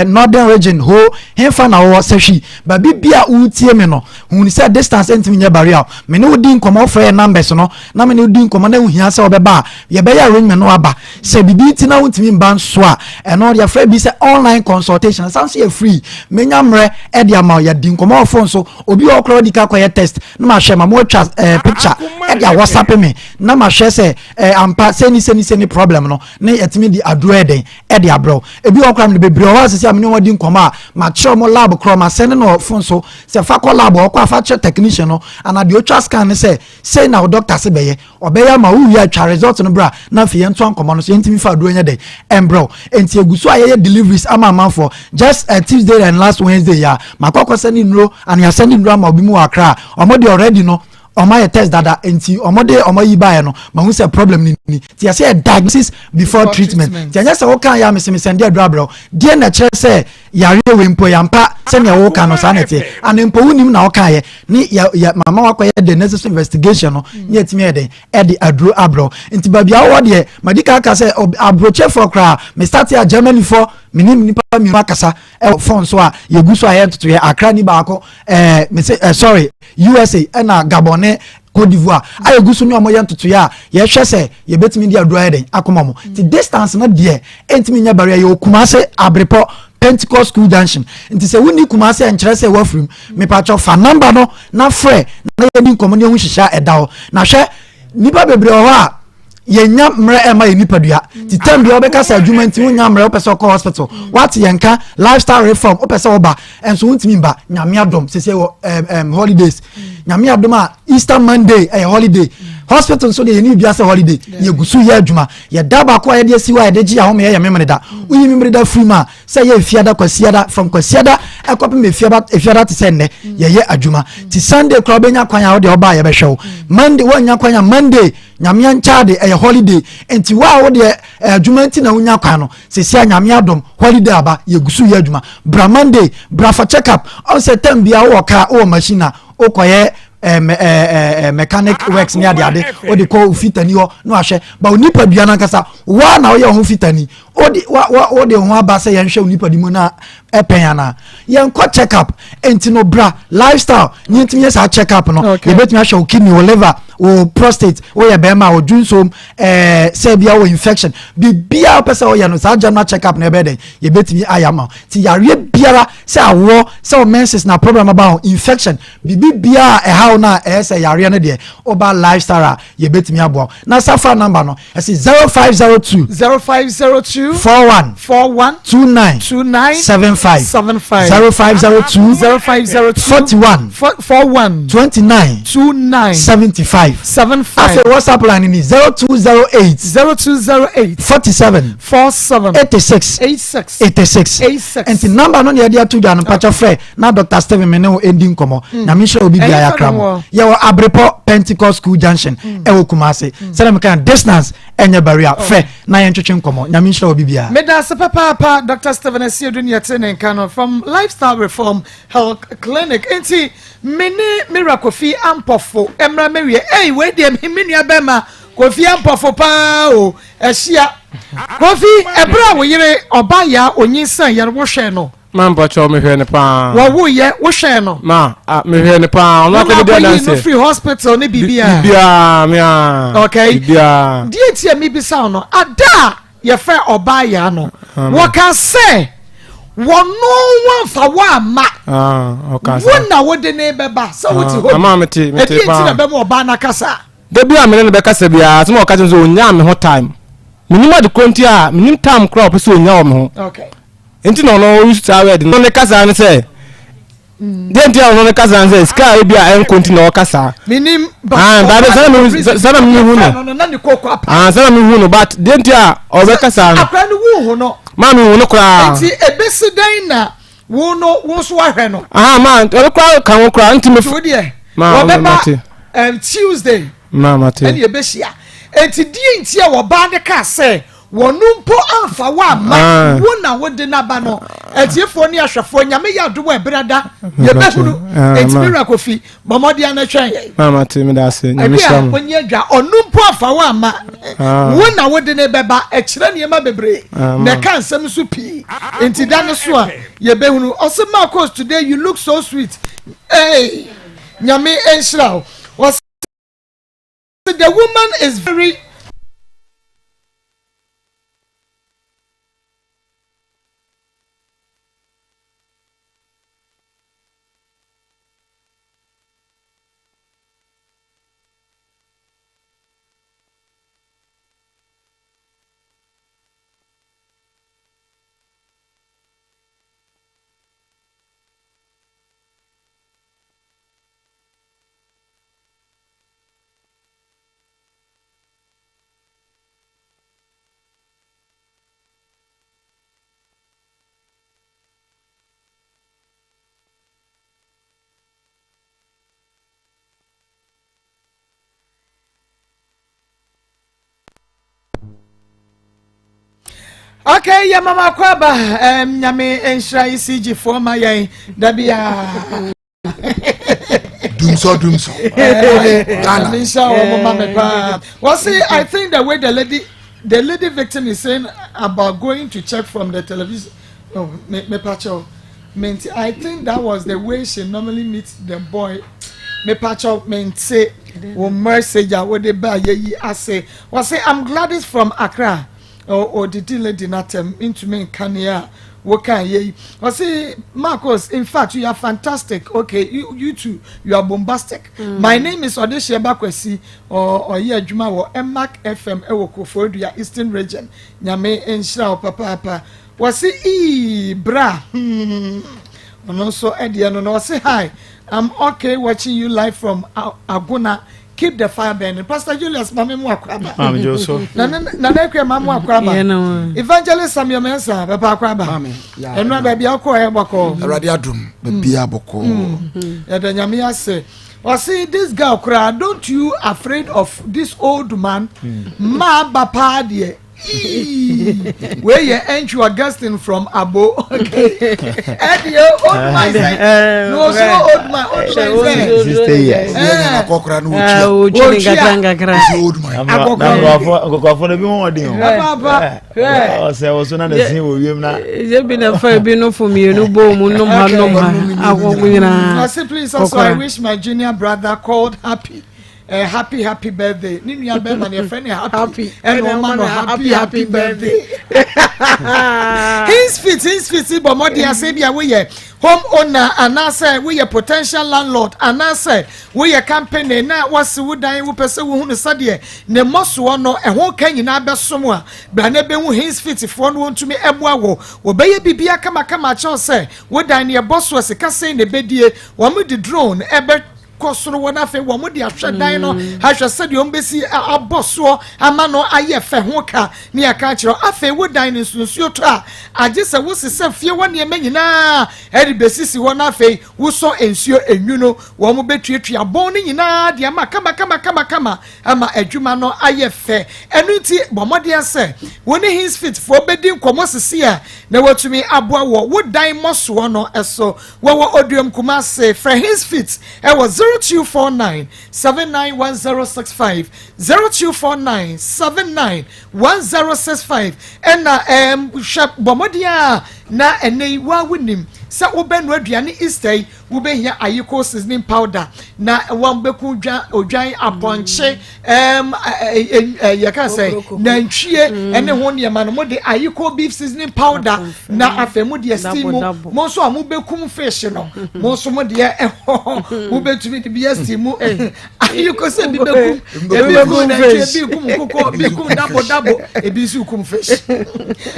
Northern Region ho hemfa na wowɔ sɛhwi baabi bia wotie me no, hunu sɛ distance ntumi nyɛ barrier. Me ne wodi nkɔmmɔ, wofrɛ yɛ numbers no na me ne wodi nkɔmmɔ na wohia sɛ wɔbɛba a, yɛbɛyɛ arrangement no aba. Sɛ biribi nti na wontumi mba nso a, ɛno yɛfrɛ bi sɛ online consultation, san so yɛ free. Menya mmerɛ ɛde ama wo, yɛdi nkɔmmɔ wɔ phone so. Obi wɔ koraa wadi ka kɔyɛ test na mahwɛ ma moatwa picture ɛde a WhatsApp me na mahwɛ sɛ ampa sɛni sɛni sɛni problem no ne yɛtumi de aduro ɛdɛn ɛde abrɛw. Ebi wɔ koraa mede bebree wɔ hɔ asese a mene wɔn di nkɔmmɔ a, makyerɛ wɔn lab korɔ, masɛne no wɔ phone so sɛ fa kɔ lab, ɔkɔ afa kyerɛ technician no anaa deɛ otwa scan ne sɛ sei na wo doctor se bɛyɛ, ɔbɛyɛ ama wo wie, atwa result no bra na afei yɛntoa nkɔmmɔ no so, yɛntumi fa aduro nyɛ dɛn ɛmbrɛw. Nti egu so a yɛyɛ deliveries ama amanfoɔ. Just Tuesday and last Wednesday yɛ a, makɔ akɔ sɛ ne nnuro ana yɛasɛ ne nnuro ama obi mu wɔ Akra a ɔmo de already no. Ɔmo ayɛ test dada nti ɔmo de ɔmo ayi baeɛ no mahu sɛ problem no ni. Nti yɛsɛ yɛ diagnosis before treatment. Nti ɛnyɛ sɛ woka yɛ a mese mesɛnde aduro abrɛ wo. Deɛ na ɛkyerɛ sɛ yareɛ wei mpo yɛ ampa sɛnea woka no saa na ɛteɛ. Ana mpo wonim na wokaeɛ ne yɛ yɛ mama wakɔyɛ the necessary investigation no ne yɛtumi ayɛ dɛn ɛde aduro abrɛ wo. Nti baabi a wowɔ deɛ madi kan aka sɛ aburokyefoɔ koraa me start a Germanyfoɔ me ne nnipa mmienu akasa ɛwɔ phone so a yɛgu so a yɛ ntotoyɛ Accra ni baako ɛɛ me se ɛɛ sorry USA ɛna Gabon ne Cote d'Ivoire a yɛgu so ne wɔn yɛ ntotoyɛ a yɛhwɛ sɛ yɛbɛtumi de aduro ayɛ dɛn akɔma wɔn ti distance no deɛ ɛntumi nyɛ barrier. Yɛwɔ Kumase Abrepɔ Pentecost School Junction, nti sɛ wonni Kumase a nkyerɛ sɛ wafirim. Mepakyɛw fa number no na frɛ na yɛdi nkɔmmɔ ne ɛho hyehyɛ a ɛda hɔ. Na hwɛ, nnipa bebree wɔ hɔ a yɛnya mmerɛ ɛma yɛ nipadua ti tɛm deɛ wɔbɛka sɛ adwuma nti wonya mmerɛ, wopɛ sɛ ɔkɔ hospital, wate yɛn ka lifestyle reform, wopɛ sɛ woba ɛnso wontumi mba. Nyame adom sɛsɛ wɔ holidays, Nyame adom a Easter Monday ɛyɛ holiday, hospital nso deɛ yɛne biribiara sɛ holiday, yɛgu so yɛ adwuma. Yɛda baako a yɛde asi hɔ a yɛde gye ahome yɛyɛ Memeneda. Woyi Memeneda firi mu a, sɛ yɛ Efiada, Kwasiada, from Kwasiada ɛkɔpem Efiada, Efiada te sɛ nnɛ yɛyɛ adwuma ti. Sunday koraa wobɛnya kwan a wode ɔba a yɛbɛhwɛ wo. Monday woanya kwan a, Monday Nyame ankyɛ ade ɛyɛ holiday, nti wo a wo deɛ adwuma nti na wonya kwan no, sɛsi a Nyame adom holiday aba, yɛgu so yɛ adwuma. Bra Monday, bra for check up. Ɔn sɛ time bia wowɔ car, wowɔ machine a wokɔyɛ mechanic works ne ade ade, wode kɔ fitani hɔ na wahwɛ ba wo nipadua no ankasa. Woa na woyɛ wo ho fitani, wode wa wa wode ho aba sɛ yɛnhwɛ wo nipadua mu na ɛpɛn anaa yɛnkɔ check up. Nti no bra lifestyle ne yɛntumi yɛ saa check up no. Yɛbɛtumi ahwɛ wo kidney, wo liver, wo prostate, woyɛ bɛrima, wo dwonsom, sɛ bia wɔ infection biribiara wopɛ sɛ woyɛ no, saa general check up no ɛbɛyɛ dɛn yɛbɛtumi ayɛ ama wo. Nti yareɛ biara, sɛ awoɔ, sɛ wo menses na problem aba ho, infection, biribi biara ɛha wo no a ɛyɛ sɛ yareɛ no deɛ, woba lifestyle a yɛbɛtumi aboa wo. Na safa number no ɛsi 0502 0502 41 41 29 29 75 75 0502 0502 41 41 29 29 75. 75. Afei WhatsApp line ni 0208 0208 47 47 86 86 86. 86. Nti number no na yɛde ato dwa no, mpakyɛ frɛ na Dr Stephen me ne wo ɛndi nkɔmmɔ. Nyame nhyira obi biara. Ɛyɛ yɛakra fɛ mo no. Yɛwɔ Abrepɔ Pentecost School Junction ɛwɔ Kumase. Sɛdeɛ meka, distance ɛnyɛ barrier. Frɛ na yɛntwetwe nkɔmmɔ. Nyame nhyira obi biara. Meda ase papaapa, Dr Stephen Asiedu ne yɛte ne nka no from Lifestyle Reform Health Clinic. Nti me ne Mira Kofi Ampɔfo mmra mawie. Ei, wei deɛ me nua bɛma Kofi Ampɔfo paa o. Ahyia Kofi, ɛberɛ a wo yere ɔba ya onyinsɛn yɛ no, wohwɛ no? Ma mpakyɛw, mehwɛ ne paa. Wɔwoyɛ, wohwɛ no? Ma a mehwɛ ne paa. Ɔno akɔde di akɔyi no adanse firi hospital ne biribiara? Biribiara me a. Okay. Biribiara. Deɛ nti a mebisa wo no, ada a yɛfrɛ ɔbaa yaa no, wɔka sɛ wɔno wɔmfa wo amma. Ah, ɔka wo saa. Na wode ne bɛba sɛ wote hɔ. Ama mete mete ɛdeɛ nti paa. na bɛma ɔbaa no akasa? Da bi a mene no bɛkasa biara, sɛ ma ɔka kyerɛ me sɛ ɔnyaa me ho time. Menim ade korɔ nti a menim time korɔ a ɔpɛ sɛ ɔnya wɔ me ho. Nti na ɔno ɔuse saa word no ne kasa ne sɛ deɛ nti a ɔno ne kasa ne sɛ sika a ebi a ɛnkɔ nti na ɔka saa. Menim. Ah, baabi sɛ na me sɛ na mehu no. No na ne koko apa. Ah, sɛ na mehu no, but deɛ nti a ɔbɛka saa no. Akora no wu ho no. Maa mehu no koraa. Nti ebesi dɛn na wo no wo nso wahwɛ no? Ah, ma ɔno koraa ka ho koraa nti me. Nti wo deɛ Ma wɔbɛba mate. Tuesday Ma mate. ɛne ɛbɛhyia. Nti deɛ nti a wɔbaa ne kaa sɛ wɔno mpo amfa wo amma, Ah. wo na wode n'aba no, atiefoɔ ne ahwɛfoɔ, Nyame yɛ adom a ɛberɛ da yɛbɛhunu. Ah, Enti ma. me wura Kofi, bɔ mmɔden a na twɛn yɛn. Ma mate, meda ase. Nyame Ɛbi hyira a mo. onye adwa ɔno mpo afa wo amma, Ah. wo na wode ne bɛba, ɛkyerɛ nneɛma bebree Ah, na ma. ɛka nsɛm nso pii. Nti da no so a yɛbɛhunu. Ɔse Marcos, today you look so sweet. Hey, Nyame nhyira wo. Ɔse the woman is very Okay, yɛ mama akɔ aba um, nyame nhyira ECG foɔ ma yɛn da biara. Dumsɔ dumsɔ. Ghana. Nyame nhyira wɔn ma me paa. Wɔsi I think the way the lady the lady victim is saying about going to check from the television. Oh, me me pacho. Menti I think that was the way she normally meets the boy. Me pacho mente wo message a wode ba yɛ yi ase. Wɔsi I'm Gladys from Accra. Ɔdidi lady no atɛm mentumi nka nea woka yɛ yi. Ɔse Marcos in fact you are fantastic okay you, you too you are bombastic. Mm. My name is Ɔdehyeɛba Kwasi ɔyɛ adwuma wɔ Emac FM ɛwɔ Koforidua Eastern Region. Nyame nhyira wo papaapa. Wɔse ii bra hmm ɔno nso ɛdeɛ no na ɔse hi I'm okay watching you live from Agona keep the fire burning Pastor Julius maame mu akɔ aba maame jo so nana nana ekue maame mu akɔ aba Evangelist Samuel Mensah papa akɔ aba ɛnu abaabi akɔ ɛ bɔkɔ Awurade adum baabi abɔkɔ yɛda nyame ase ɔse this girl koraa don't you afraid of this old man mmaa ba paa deɛ wei yɛ Antwi Augustine from Abo ɛdeɛ old man sɛ na osuro old man old man sɛ 60 years. Akɔkora no wɔtua wɔtua old man. Akɔkɔrɔfo no bi ho ɔden o. Papaapa. Ɔsɛ wɔso na ne sin wɔ wiem na. Ɛsɛ bi na fa bi no fo mmienu bɔ mu nom ha nom ha akɔkɔ nyinaa. Ɔse please also I wish my junior brother called Happy happy happy birthday. Ne nua bɛrima no yɛfrɛ no Happy ɛna ɔma no happy happy birthday. Hins Fit bɔ mmɔden ase bi a woyɛ home owner anaasɛ woyɛ potential landlord anaasɛ woyɛ company na wɔsi wo dan wopɛ sɛ wohu no sɛdeɛ ne mmɔsoɔ no ɛho ka nyinaa bɛsom a bra na bɛhu Hins Fit foɔ no wɔntumi ɛboa wo wɔbɛyɛ biribi akamakama akyɛw sɛ wo dan ne ɛbɔ soɔ sika sɛn na ɛbɛdie. Wɔn de drone ɛbɛ kɔ soro wɔ n'afɛ wɔn de ahwɛ dan no ahwɛ sɛdeɛ wɔn bɛsi abɔ soɔ ama no ayɛ fɛ ho ka ne yɛka kyerɛ. Afei wo dan no nso nsuo tɔ a agye sɛ wosesa fie wɔ nneɛma nyinaa ɛde bɛsisi hɔ n'afei wosɔ nsuo enyu no wɔn bɛtuatua bɔn no nyinaa de ama kama kama kama kama ama adwuma no ayɛ fɛ. Ɛno nti bɔ mmɔden sɛ wɔn ne Hins Fit foɔ bɛdi nkɔmɔ sisi a na wɔatumi aboa wɔ wo dan mmɔsoɔ no ɛso. Wɔwɔ Oduom Kumase. Frɛ Hins Fit ɛwɔ 0249 791065, 0249 791065. Ɛna hwɛ bɔ mmɔden a na ɛnɛ yi waa wonim sɛ wobɛnoa aduane Easter yi wobɛhia ayiko seasoning powder na wɔn bɛku dwa odwan apɔnkye yɛka sɛ nantwie ɛne ho nneɛma no mo de ayiko beef seasoning powder na afei mo deɛ steam mu. Mo nso a mo bɛkum fish no mo nso mo deɛ ɛhɔ mo bɛtumi de bi steam mu ayiko sɛ ebi bɛkum ebi kum nantwie, ebi kum nkokɔ, ebi kum dabo dabo, ebi nso kum fish.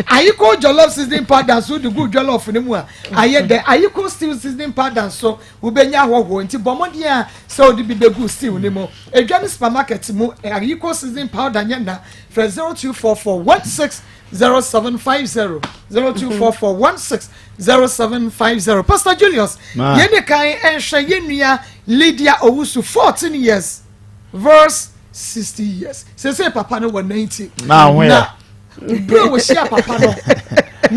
Ayiko jollof seasoning powder nso de gu jollof ne mu a ayɛ dɛ. Ayiko stew seasoning powder nso wobɛnya ahɔhoɔ nti bɔ mmɔden a sɛ wode bi bɛgu stew ne mu. Edwa ne supermarket mu ayiko seasoning powder nyɛ na frɛ 0244 160750, 0244 160750. Pastor Julius, yɛn ne kan nhwɛ yɛn nua Lydia Owusu, 14 years verse 60 years. Sese papa no wɔ 90 na bere a wɔhyia papa no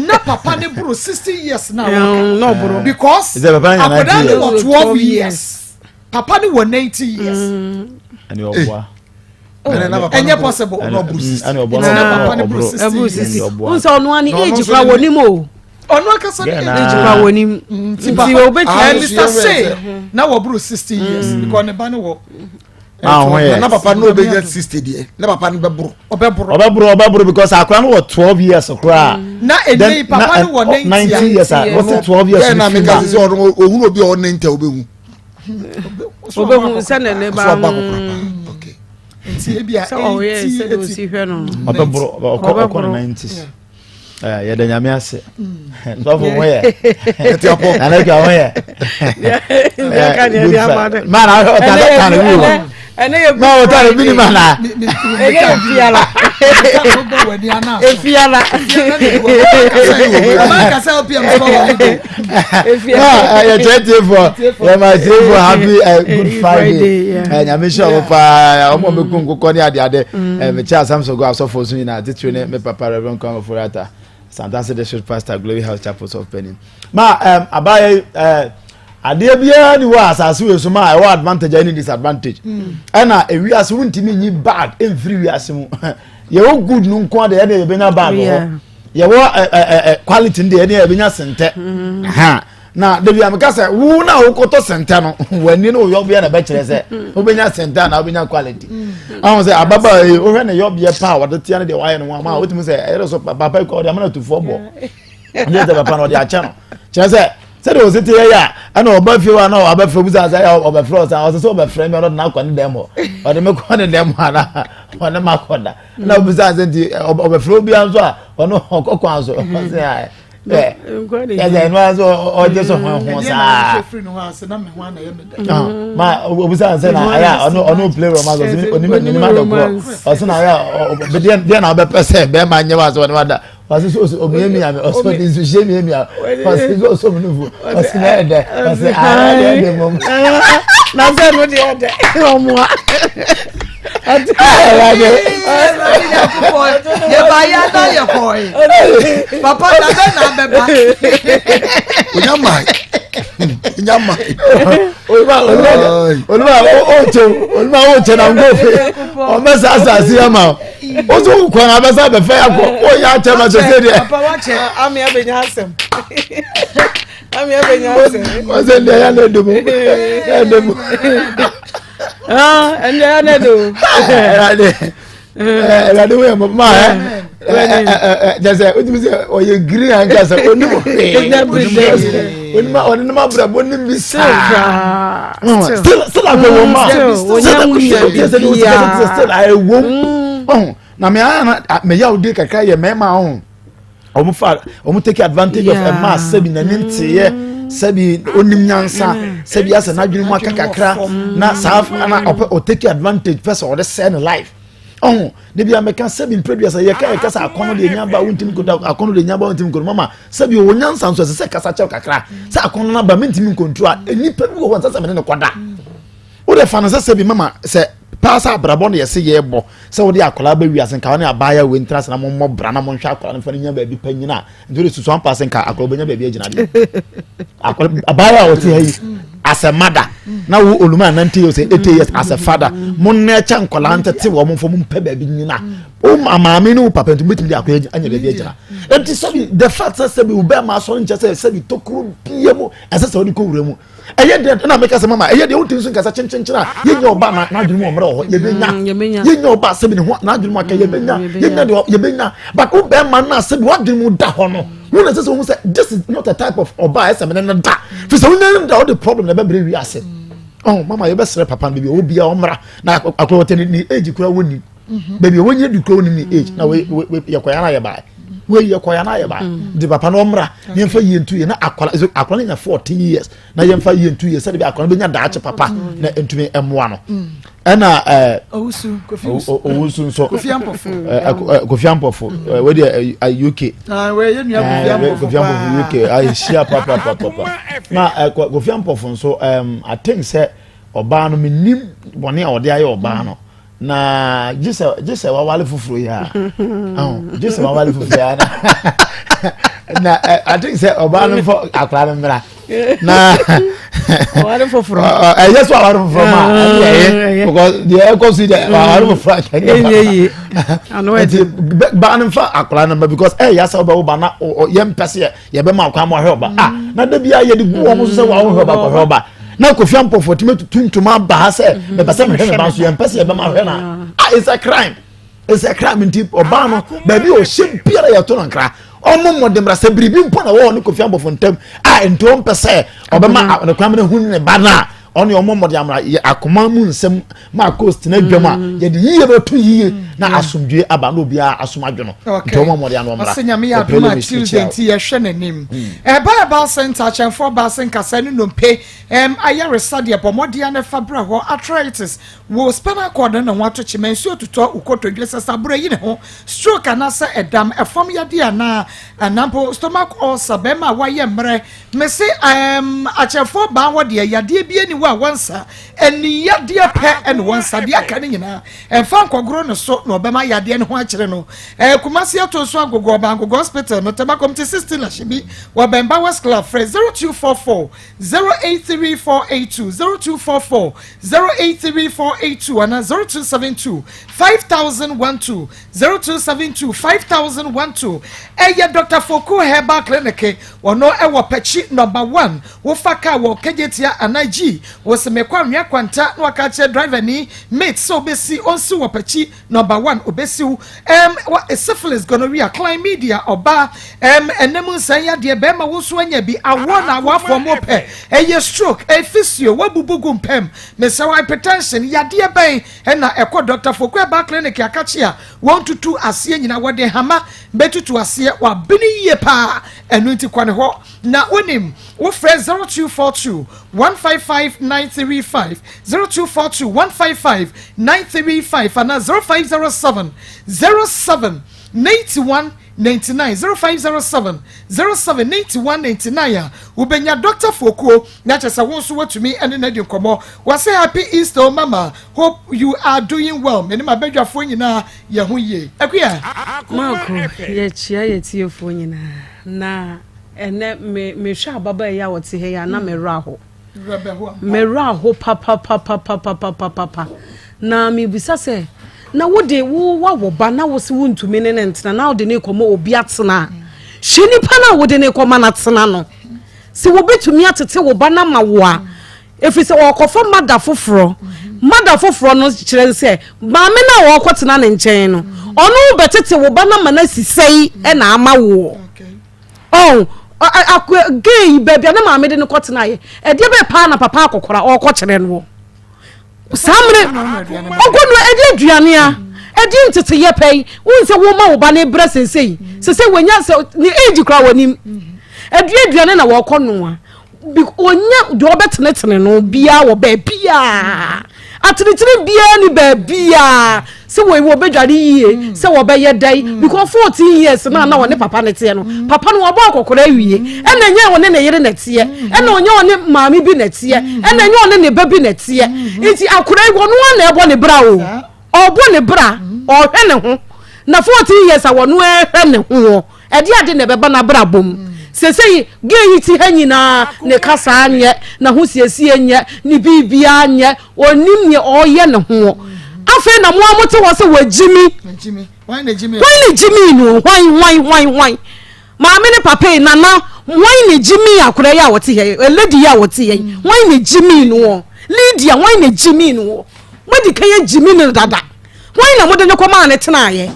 na papa ne boro 60 years na wɔka because akwadaa no wɔ 12 years, papa no wɔ 90 years. Ɛnyɛ possible na papa ne boro 60 years. N sɛ ɔno ani age kora wɔ nim o. Ɔno akasa ne age kora wɔ nim nti obetumi. Mr Say na wɔ boro 60 years because ne ba no wɔ. Na papa no obɛnya 60 deɛ na papa no bɛboro. Ɔbɛboro. Ɔbɛboro, ɔbɛboro because akora no wɔ 12 years koraa. Na ene papa no wɔ 90. 90 years a wɔsɛ 12 years. Yɛn na meka sɛ ɔno ohun obi a ɔwɔ 90 a obɛhu. Obɛhu sɛ ne ne ba. Nti ebi a sɛ ɔyɛ sɛ de osi hwɛ no. Ɔbɛboro, ɔkɔ ne 90s. Yɛda Nyame ase. Sɔfo ho yɛ, nana atwa ho yɛ mana ɔta ta ne wi o ma ɔta ne bi ni mana. Ɛnɛ yɛ fiala efiala. Yɛ kyerɛ tiefo, yɛ ma tiefo happy Good Friday. Nyame hyɛ ɔmo paa, ɔmo ɔmo kun nkokɔ ne adeade. Mekyɛ Asam Sogo asɔfo so nyinaa titiri ne me papa Reverend Kwame Forata. Santase District Pastor, Glory House Chapel of Penny. Ma um, abaayɛ yi uh, adeɛ biara ni wɔ asase wei so ma ɛwɔ advantage ɛne disadvantage. Mm. Ɛna ewiase wontumi nyi bad mfiri wiase mu. Yɛwɔ good no nko adeɛ ɛna yɛbɛnya bad wɔ hɔ. Yɛwɔ ɛ ɛ ɛ quality no deɛ ɛna yɛbɛnya sentɛ. Mm. Na dabi a meka sɛ wo na wokɔtɔ sɛntɛ no w'ani ne wo yɔbeɛ na ɛbɛkyerɛ sɛ wobɛnya sɛntɛ anaa wobɛnya quality ahụ sɛ ababaa yi wohwɛ ne yɔbeɛ pa a wɔde tea no deɛ wayɛ no ho ama a wotumi sɛ ɛyɛ so papa yi kɔ ɔde amana tufoɔ bɔ ɔde sɛ papa no ɔde akyɛ no kyerɛ sɛ sɛdeɛ ɔsi te yɛ a ɛna ɔba fie wa na ɔbɛfrɛ busa sɛ ɔbɛfrɛ ɔsan ɔsɛ sɛ ɔbɛfrɛ mi ɔde n'akɔ ne dɛm hɔ ɔde me kɔ ne dɛm hɔ ana ɔne ma kɔ da na ɔbusa sɛ nti ɔbɛfrɛ obiara nso a ɔno ɔkɔ kwan so ɔsɛ ayɛ ɛsɛ ɛnu ara sɛ ɔgye so ho ho saa ma obusa sɛ na ayɛ a ɔno ɔno play romance ɔsɛ onim onim adɔkorɔ ɔsɛ na ayɛ a deɛ deɛ na ɔbɛpɛ sɛ bɛrima nyɛ wa sɛ ɔne wa da ɔsɛ sɛ ɔsɛ omiamia mi ɔsɛ ɔde nsu hyɛ miamia ɔsɛ sɛ ɔsɔ mi nufu ɔsɛ na ɛdɛ ɔsɛ ayɛ deɛ ɛdɛ mom. Na sɛ no deɛ ɛdɛ ɔmoa. Yɛbayɛ na yɛkɔe papa da bɛ na abɛba onya mae onya mae oluma oluma o kyɛ oluma o kyɛ na nko fe ɔbɛ sa asase ama o so kwan abɛsa abɛfɛ akɔ o yɛ akyɛ ma sɛ sɛ deɛ papa wakyɛ ame abɛnya asɛm ame abɛnya asɛm ɔsɛ deɛ yɛ na ɛdɛ mu ɛdɛ mu. Ɛnde ɛnɛ do. Ɛwurade ɛwurade wo yɛ mɔ maa ɛ ɛ kyɛ sɛ o tumi sɛ ɔyɛ green ankasa onim hwee onim ɔne ne ma brɛ bɔ onim bi saa still still akɔ wɔn ma still still still ayɛ wɔm ɔhun na mɛ ayɛ na mɛ yaw de kakra yɛ mɛɛma ɔhun. wɔn fa wɔn take advantage of ɛmaa sɛbi n'ani nteeɛ sɛbi onim nyansa sɛbi asɛ n'adwene mu aka kakra na saa na ɔpɛ ɔ take advantage pɛ sɛ ɔde sɛ ne life ɔho de bi amɛka sɛbi mpɛdua sɛ yɛka yɛka sɛ akɔnɔ deɛ nya ba wontumi nkoto akɔnɔ deɛ nya ba wontumi nkoto mama sɛbi ɔwɔ nyansa nso ɛsɛ sɛ kasa kyɛw kakra sɛ akɔnɔ no aba mentumi nkontro a nnipa bi wɔ hɔ nsɛ sɛ mene ne kɔda wode fa no sɛ sɛbi mama sɛ paa sɛ abrabɔ no yɛse yɛbɔ sɛ wode akwadaa bɛ wiase nka wone abaayewa wei ntra sena mommɔ bra na monhwɛ akwadaa no fa no nya baabi pa nyina a nti wode susu ampa sɛ nka akwadaa bɛnya baabi agyina deɛ abaayewa a ɔte ha yi as a mother na wo oluma 90 years 80 years as a father mo nnɛ kyɛ nkwadaa ntete wɔn mfo mo mpɛ baabi nyina wo maame ne wo papa nti mobɛtumi de akwadaa anya baabi agyina nti sɛbi the fact sɛ sɛbi wo bɛrima asɔre nkyɛ sɛ sɛbi tokuro bia mu ɛsɛ sɛ wode kɔ wura mu ɛyɛ deɛ ɛna meka sɛ mama ɛyɛ deɛ wontumi nso nkasa kyenkyenkyen a yɛnya ɔba na n'adwene mu ɔmmerɛ wɔ hɔ yɛbɛnya mm, yɛnya ɔba sɛbi ne ho n'adwene mu aka yɛbɛnya mm, yɛnya deɛ yɛbɛnya but wo bɛrima no a sɛbi w'adwene mu da hɔ no wo na ɛsɛ sɛ wohu sɛ this is not a type of ɔba a ɛsɛ mene no da fi sɛ wonya no da wode problem na ɛbɛbrɛ wiase ɔho mama yɛbɛsrɛ papa no baabi ɔwɔ bia ɔmmra na akorɔ wɔtɛ ne age kora wɔnim mhm. baabi a wɔnyɛ du kura wɔnim ne age na yɛkɔya no ayɛ baa wei yɛkɔya no ayɛ baa mm. nti papa no ɔmmra na yɛmfa yie nto yie na akwara akwara no nya 14 years na yɛmfa yie nto yie sɛde bi akwara no bɛnya daakye papa mm. na ntumi mmoa no mm. ɛna ɛɛ owusu nso kofi ampɔfo wei deɛ uk ah, kofi ampɔfo uk ahyia papapapa na kofi ampɔfo nso I think sɛ ɔbaa no menim bɔne a ɔde ayɛ ɔbaa no na gye sɛ gye sɛ wawale foforɔ yi a ɔn gye sɛ wawale foforɔ yi a na na ɛ i think sɛ ɔbaa no nfɔ akwaraa no mmra na ɔware foforɔ ɛyɛ so aware foforɔ ma ɛyɛ ɛyɛ because deɛ ɛkɔ so yi deɛ aware foforɔ akyɛ ɛnyɛ yie nti baa no nfa akwaraa no mma because ɛyɛ asɛ ɔbɛwo ba na yɛ mpɛ sɛ yɛbɛma akwan mu ahwɛ ɔba ah na da bia yɛde gu wɔn so sɛ wɔn ahwɛ ɔba kɔhwɛ ɔba na kofi ampɔfo tumi tutu ntoma aba ha sɛ mhm. mepɛ sɛ mehwɛ me ba nso yɛmpɛ sɛ yɛbɛma hwɛ na ah it's a crime it's a crime nti ɔbaa no baabi a ɔhyɛ biara yɛto no nkra ɔmo mmɔden sɛ biribi mpo na wɔwɔ ne kofi ampɔfo ntam a nti ɔmpɛ sɛ ɔbɛma ne kwan hu ne ba no a ɔne ɔmo mmɔden amra yɛ akoma mu nsɛm ma coast tena dwam a mm. yɛde yie bɛto yie mm. na asomdwe aba na obiara asom adwo no nti ɔmo mmɔden ano ɔmmra. Ɔsɛ nyame yɛ adom a Tuesday nti yɛhwɛ n'anim. Mm. Ɛba ɛba center akyɛnfoɔ baase nkasa ne nnompe ɛm ayaresa deɛ bɔ mmɔden ano fa brɛ hɔ arthritis wo spinal cord no ne ho ato kyema nsuo tutɔ wo kotodwe sɛ saboro yi ne ho stroke anaasɛ ɛdam ɛfam yadeɛ anaa anampo stomach ulcer bɛrima a wayɛ mmerɛ mese ɛm akyɛnfoɔ baa hɔ deɛ yadeɛ bi ani hɔ. hɔ a wɔnsa, ani yadeɛ pɛ na wɔnsa, deɛ aka no nyinaa ɛmfa nkɔgoro no so na ɔbɛma yadeɛ no ho akyerɛ no. Ɛɛ Kumasi ato nso Agogo Ɔba Agogo Hospital no, Tema Committee 16 Ahyɛbi wɔ bɛn Bowers Club, frɛ 0244 083482, 0244 083482 anaa 0272 5012, 0272 5012. Ɛyɛ Dr. Foku Herbal Clinic, wɔno ɛwɔ Pɛkyi Nɔmba 1, wofa kaa wɔ Kejetia anaa G, wose mekɔ Anwea Kwanta na waka akyerɛ driver ni mate sɛ obesi onsi wɔ Pɛkyi Nɔmba 1 obesiw. Ɛm wa syphilis, gonorrhea, chlamydia, ɔbaa ɛm ɛnam nsan yadeɛ, bɛrima wo nso anya bi, awoɔ na awoafoɔ mo pɛ, ɛyɛ stroke, ɛyɛ physio, wabubu gu mpɛm, mesrɛ wo hypertension, yadeɛ bɛn ɛna ɛkɔ Dr. Foku Herbal Clinic akakye a wɔn tutu aseɛ nyina, wɔde hama bɛtutu aseɛ, wabene yie paa, ɛno nti kɔ ne hɔ na wonim wofrɛ 0242 155 935, 0242 155 935 anaa 0507 07 91 99, 0507 07 91 99 a wobɛnya Dr. Fokuo na kyerɛ sɛ wo nso woatumi ne no adi nkɔmmɔ. Wɔsɛ happy Easter o mama, hope you are doing well. Me ne m'abadwafoɔ nyinaa yɛ ho yie. Akua. Maako, yɛkyia yɛ tiefoɔ nyinaa na ɛnɛ me mehwɛ ababaa yi a ɔte ha yi a na me werɛ aho. Me werɛ aho papapapapapapapa. Na mebisa sɛ, na wo de wo wawo ba na wo se wontumi ne ne ntena na wode ne kɔma obi atena a, hwɛ nipa no a wode ne kɔma no atena no sɛ wɔbɛtumi atete wo ba no ama wo a, ɛfiri sɛ ɔrekɔfa mada foforɔ. Mada foforɔ no kyerɛ sɛ maame no a ɔrekɔtena ne nkyɛn no, ɔno bɛtete wo ba no ama no asi sɛi na ama woɔ. Ɔn, akɔ gay yi baabi a ne maame de no kɔtenaeɛ, ɛdeɛ bɛɛ paa na papa akɔkora ɔrekɔkyerɛ noɔ. Saa mmerɛ ɔkɔ no ɛde aduane a ɛde nteteyɛ pɛ yi, wohu sɛ woma wo ba no brɛ sesei, sesei wanya sɛ ne age koraa wɔnim. Ɛde aduane na wɔkɔ noa. Ɔnya deɛ ɔbɛtenetene no biara wɔ baabiara atenetene biara ni baabiara sɛ wɔ wɔbɛdware yie mm. sɛ wɔbɛyɛ dɛn mm. because 14 years na na ɔne papa no teɛ no mm. papa no wɔbɔ akɔkora awie ɛna ɛnyɛ ɔne ne yere na ɛteɛ ɛna ɔnyɛ ɔne maame bi na ɛteɛ ɛna ɛnyɛ ɔne ne ba bi na ɛteɛ nti akora yi wɔn na ɛbɔ ne bra o ɔbɔ ne bra ɔhwɛ ne ho na 14 years a wɔn ɛhwɛ ne ho Ɛdeɛ ade na ɛbɛba n'abrabɔ mu. Seesei gay yi te ha nyinaa, ne kasaa nyɛ, n'ahosiesie nyɛ, ne biribiara nyɛ, ɔnnim neɛ ɔreyɛ ne ho. Afei na mo ara mote hɔ sɛ wagyimi. Hwan na gyimii no? Hwan, hwan, hwan, hwan? Maame ne papa yi, nana, hwan na gyimii akwadaa yi a ɔte ha yi, lady yi a ɔte ha yi, hwan na gyimii no? Lydia, hwan na gyimii no? Moadi kan agyimi no dada. Hwan na mode no kɔmaa no tenaeɛ?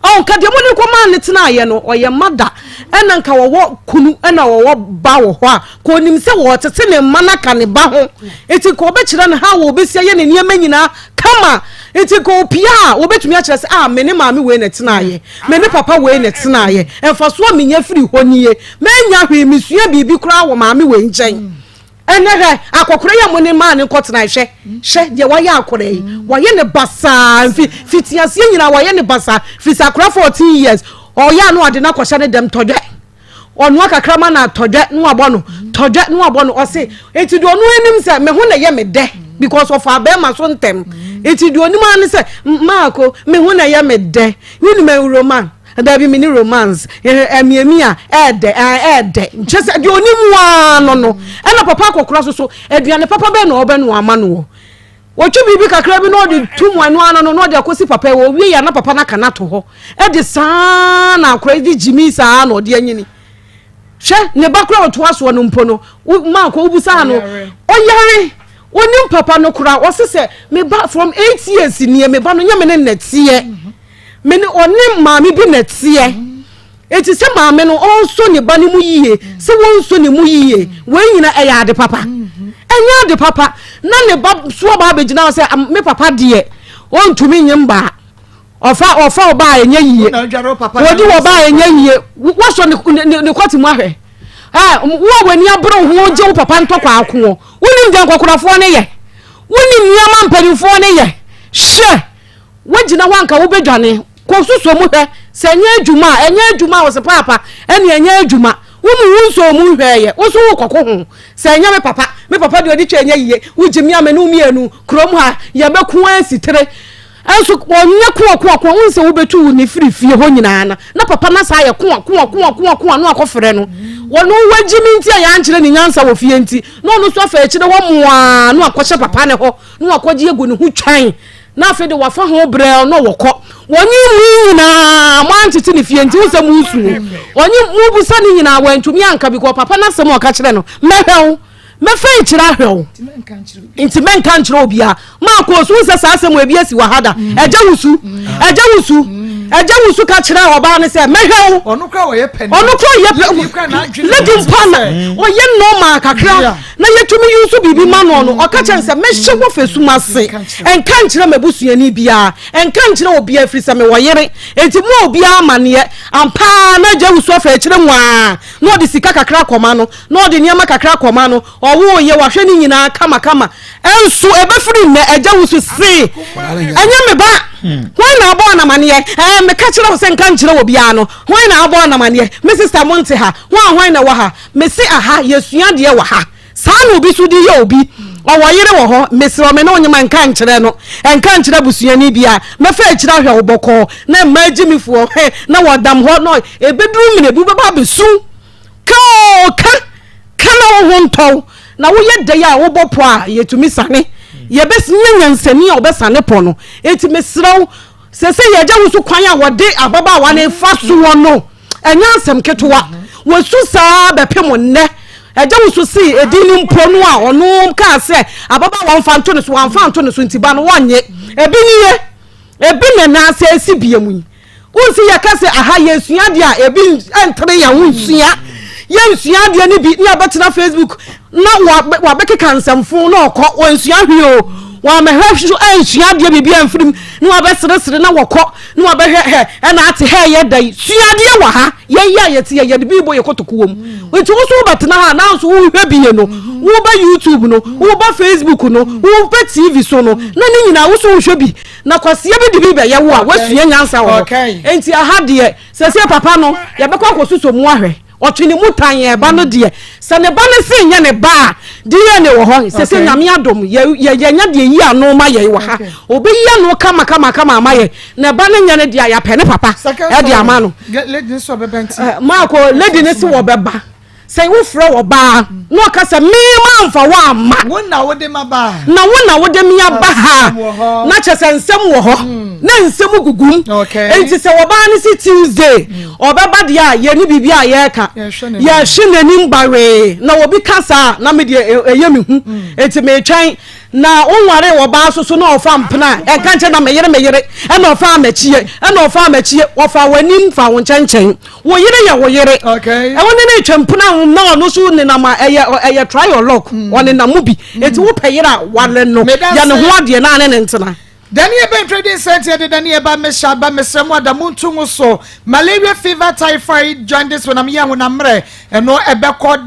Ɔɔ, nka deɛ mode no kɔmaa no tenaeɛ no, ɔyɛ mada, ɛna nka ɔwɔ kunu, ɛna ɔwɔ ba wɔ hɔ a, nka ɔnim sɛ ɔretete ne mma no aka ne ba ho. Nti nka ɔbɛkyerɛ no how ɔbɛsi ayɛ ne nneɛma nyinaa kama. Nti nka ɔpia a, ɔbɛtumi akyerɛ sɛ, ah, me ne maame wei na ɛtenaeɛ, me ne papa wei na ɛtenaeɛ, mfasoɔ a menya firi hɔ nie, mannya hwee, mesua biribi koraa wɔ maame wei nkyɛn. Ɛnɛ hwɛ akɔkora yi a mo ne maa ne nkɔtena hwɛ hwɛ deɛ wayɛ akɔra yi wayɛ ne basaa mfi fitiaseɛ nyinaa wayɛ ne basaa firi sɛ akɔra 14 years ɔyɛ ano ade no akɔhyɛ ne dɛm tɔdwɛ ɔnoa kakra ma na tɔdwɛ no abɔ no tɔdwɛ no abɔ no ɔse eti deɛ ɔno anim sɛ me ho na ɛyɛ me dɛ because ɔfa abɛɛma so ntɛm eti deɛ ɔnim ara ne sɛ maako me ho na ɛyɛ me dɛ wonim awuroma Dabi me ne romance ɛmiamia ɛɛdɛ ɛɛdɛ nkyɛ sɛ deɛ ɔnim waa no no ɛna papa akɔkora so so aduane papa bɛn na ɔbɛnoa ama no wɔ wɔtwe biribi kakra bi na ɔde tu mu ɛno ano no na ɔde akɔsi papa yi wɔ owie yɛ na papa no aka no ato hɔ ɛde saa na akora yi de gyimi saa na ɔde anyini hwɛ ne ba kora ɔtoa soɔ no mpo no maakɔ wobusaa no ɔyare onim papa no kora ɔse sɛ me ba from eight years nie me ba no nyɛ me ne nnɛteɛ Me ne ɔne maame bi na ɛteɛ. Enti sɛ maame no ɔnsɔ ne ba no mu yie, sɛ wɔnsɔ ne mu yie, wei nyina ɛyɛ ade papa. Ɛnyɛ ade papa na ne ba so ɔba abɛgyina hɔ sɛ me papa deɛ ɔntumi nye mbaa. Ɔfa ɔfa ɔbaa ɛnyɛ yie. Wɔdi ɔbaa ɛnyɛ yie. Wɔsɔ ne ne ne kɔte mu ahwɛ. Ɛ wo a w'ani abere wo ho gye wo papa ntɔkwa akoɔ. Wonim deɛ nkɔkorafoɔ no yɛ. Wonim nneɛma mpanimfoɔ no yɛ. Hwɛ! Wogyina hɔ a nka wobɛdwane. Kɔ susuo mu hwɛ sɛ ɛnyɛ adwuma a, ɛnyɛ adwuma a, ɔse paapa, ɛne ɛnyɛ adwuma. Wo mu wo nsɔɔ mu nhwɛɛyɛ, wo nso worekɔko ho. Sɛ ɛnyɛ me papa, me papa deɛ ɔde twa ɛnyɛ yie. Wogye me a me ne wo mmienu, kurom ha, yɛbɛko ara asi tire. Nso ɔnyɛ koa koa koa, wohu sɛ wobɛtu wo ne firi fie hɔ nyinaa no, na papa no asan ayɛ koa koa koa koa koa na wakɔfrɛ no. Ɔno wagye me nti a yɛankyerɛ ne nyansa wɔ fie nti, na ɔno nso afa akyire hɔ moaa na wakɔhyɛ papa no hɔ na wakɔgye agu ne ho twan. Na afei de wafa ho brɛɛ na wɔkɔ. Wɔnye mu nyinaa moantete ne fie nti wo sɛ mo nsu. Wɔnye mo busa ne nyinaa wantumi anka because papa no asɛm a ɔka kyerɛ no, mɛhwɛ wo, mɛfa akyire ahwɛ wo. Nti mɛnka nkyerɛ obiara. Maakɔ so sɛ saa asɛm ebi asi wɔ ha da. Ɛgya wusu, ɛgya wusu, ɛgya wusu ka kyerɛ ɔbaa no sɛ mɛhwɛ wo. Ɔno kora ɔyɛ pɛ. Ɔno kora ɔyɛ pɛ. Lady mpa na ɔyɛ normal kakra na yɛtumi yi nso biribi ma no no. Ɔka kyerɛ no sɛ mɛhyɛ wɔ fɛsum ase. Ɛnka nkyerɛ m'abusuani biara. Ɛnka nkyerɛ obiara ɛfiri sɛ mewɔ yere. Enti mo obiara amaneɛ. Ampa ara na agya wusu afa akyire mu ara na ɔde sika kakra kɔma no na ɔde nneɛma kakra kɔma no. Ɔwoo yɛ wahwɛ ne nyinaa kamakama. Ɛnso ɛbɛfiri nnɛ agya wusu se ɛnyɛ me ba. Hwan na abɔ anamaneɛ? Ɛɛ meka kyerɛ wo sɛ nka nkyerɛ obiara no. Hwan na abɔ anamaneɛ? Me sista mo nte ha. Hwan hwan na ɛwɔ ha? Mese aha yɛsua adeɛ wɔ ha. Saa na obi so de yɛ obi. Ɔwɔ yere wɔ hɔ. Mesrɛ wo me ne wo nyema nka nkyerɛ no. Nka nkyerɛ abusuani biara. Mɛfa akyire ahwɛ wo bɔkɔɔ na mmaa agyimifoɔ he na wɔdam hɔ na ɛbɛduru mmerɛ bi wobɛba abɛsu. Ka oo ka, ka na wo ho ntɔ wo. Na woyɛ dɛn a wobɔ pɔ a yɛtumi sane. Yɛbɛnya nyansani a ɔbɛsane pɔ no. Enti mesrɛ wo, seesei yɛagya wo so kwan a wɔde ababaawa no fa soɔ no, ɛnyɛ asɛm ketewa. Wɔasu saa bɛpem nnɛ. Agya wo so see edin no mpo no a ɔno kaa sɛ ababaawa mfa nto ne so, wamfa anto ne so nti ba no wɔnnye. Ebi nie, ebi na nan ase asi bia mu yi. Wonsi yɛka sɛ aha yɛsua adeɛ a ebi ntere yɛn ho nsua. Yɛnsua adeɛ no bi ne yɛbɛtena Facebook na wabɛkeka nsɛmfo na ɔkɔ wɔnsua hwee o. Wɔamɛhwɛ so ansua adeɛ biribi amfiri mu na wabɛseresere na wɔkɔ na wabɛhwɛ hɛ ɛna ate hɛ yɛ da yi. Sua adeɛ wɔ ha. Yɛn yi a yɛte yɛ yɛde bi bɔ yɛ kotokuo mu. Nti wo so wobɛtena ha nanso wohwɛ bie no, woba YouTube no, woba Facebook no, woba TV so no, na ne nyinaa wo so wohwɛ bi. Na kwasia bi de bi bɛyɛ wo a, woasua nyansa wɔ hɔ. Enti aha deɛ, sɛsɛ papa no, yɛbɛkɔ akɔsosɔ mu ahwɛ. Ɔtwe ne mu tan yɛn ba no deɛ. Sɛ ne ba no se nyɛ ne ba a, DNA wɔ hɔ. Sɛsɛ Nyame adom, yɛnya deɛ yi ano ma yɛn wɔ ha. Ɔbɛyi ano kama kama kama ama yɛn. Na ba no nyɛ ne deɛ a, yɛapɛ ne papa de ama no. Maako, lady no se wɔbɛba. Sɛ wofrɛ ɔbaa na ɔka sɛ me mamfa wo amma. Wo na wode ma ba. Na wo na wode me aba ha. Na kyerɛ sɛ nsɛm wɔ hɔ. Hmm. Na nsɛm gugum. Enti sɛ ɔbaa no si Tuesday hmm. ɔbɛba deɛ a yɛne biribi a yɛreka. Yɛhwe n'anim bawee. Na obi ka saa na me deɛ ɛyɛ me hu. Hmm. Enti metwɛn na wonware ɔbaa so so na ɔfa mpena a ɛnka nkyɛn na meyere meyere ɛna ɔfa amakyie ɛna ɔfa amakyie ɔfa w'anim fa wo nkyɛnkyɛn. Wo yere yɛ wo yere. Ɛwɔ ne ne twɛ mpena na ɔno so nenam a ɛyɛ ɛyɛ try your luck. Mm. Ɔnenam mu bi. Mm. Eti wo pɛ yere a wale no. Yɛ ne ho adeɛ na ne ne ntena. Daniel Ben Trading Center de Daniel ba mehyɛ aba mesrɛ mu ada mu nto ngo so malaria fever typhoid jaundice honam yɛ honam mmerɛ ɛno ɛbɛkɔ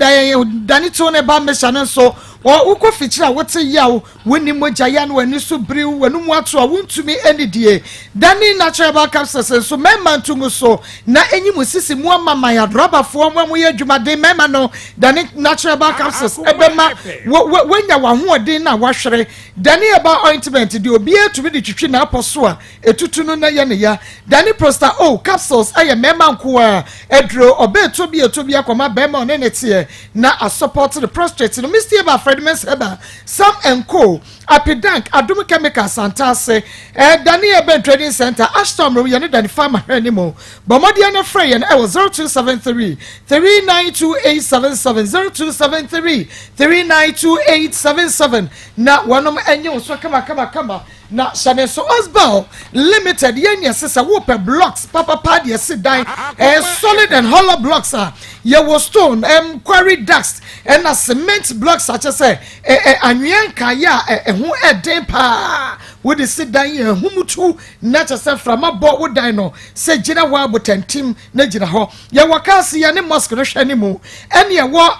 dane to ne ba mehyɛ no nso wokɔ fikyiri a wote yaw Wonni mogya yɛ na w'ani so biriw, w'anomu ato a wuntumi nnidie. Dani Natural Herbal Capsules nso, mmarima nto ngu so na enyi mo sisi mu ama man adrabafoɔ, mo a moyɛ adwumaden mmarima no, Dani Natural Herbal Capsules ɛbɛma woanya w'ahoɔden no a woahwere. Dani Herbal Ointment deɛ obiara tumi de twitwi n'apɔ so a etutu no na ɛyɛ ne ya. Dani Prosta O Capsules ɛyɛ mmarima nko ara aduro, ɔbɛ ɛtɔ bi ɛtɔ bi akɔma barima ɔne ne teɛ na asɔpɔte ne prostate no. Misty Herbal Fredman's Herbal Sam and Co, Apidank, Adom Chemicals, Santase, eh, Dani Urban Trading Center, Ashtown Room, yɛne Dani Farmer hwɛ anim. Bɔ mmɔden na frɛ yɛn ɛwɔ 0273 392877, 0273 392877 na wɔnom ɛnye wo so kama kama kama. Na hyɛ ne nso Osbel Limited yɛ nea ɛsɛ sɛ wopɛ blocks papapa de asi dan ɛyɛ solid and hollow blocks a yɛwɔ stone ɛm quarry dust ɛna cement blocks akyɛ sɛ ɛ anwea nkaeɛ a ɛho ɛden paa wode si dan yɛ ahumutu na kyɛ sɛ frama bɔ wo dan no sɛ gyina hɔ abotantim na gyina hɔ yɛwɔ cars yɛ ne mosque no hwɛ ne mu ɛne ɛwɔ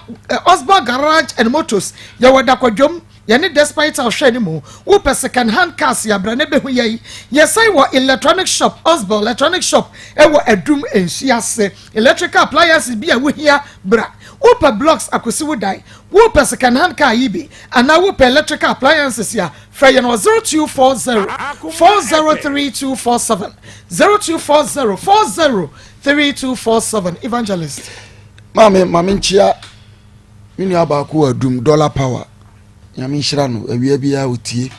Osbel Garage and Motors yɛwɔ dakwadwom. Yɛne Despite House hwɛ anim. Wopɛ second hand cars a, bra na bɛhu yɛn. Yɛsan wɔ electronic shop, Osbel Electronic Shop wɔ Adum nsuo ase. Electrical appliances bi a wohia, bra. Wopɛ blocks akosi wo dan, wopɛ second hand car yi bi, anaa wopɛ electrical appliances a, frɛ yɛn wɔ 0240 403247, 0240 403247. Evangelist. Maame, maame nkyia me nua baako wɔ Adum, Dollar Power. Nyame nhyira no, awia biara ɔtie.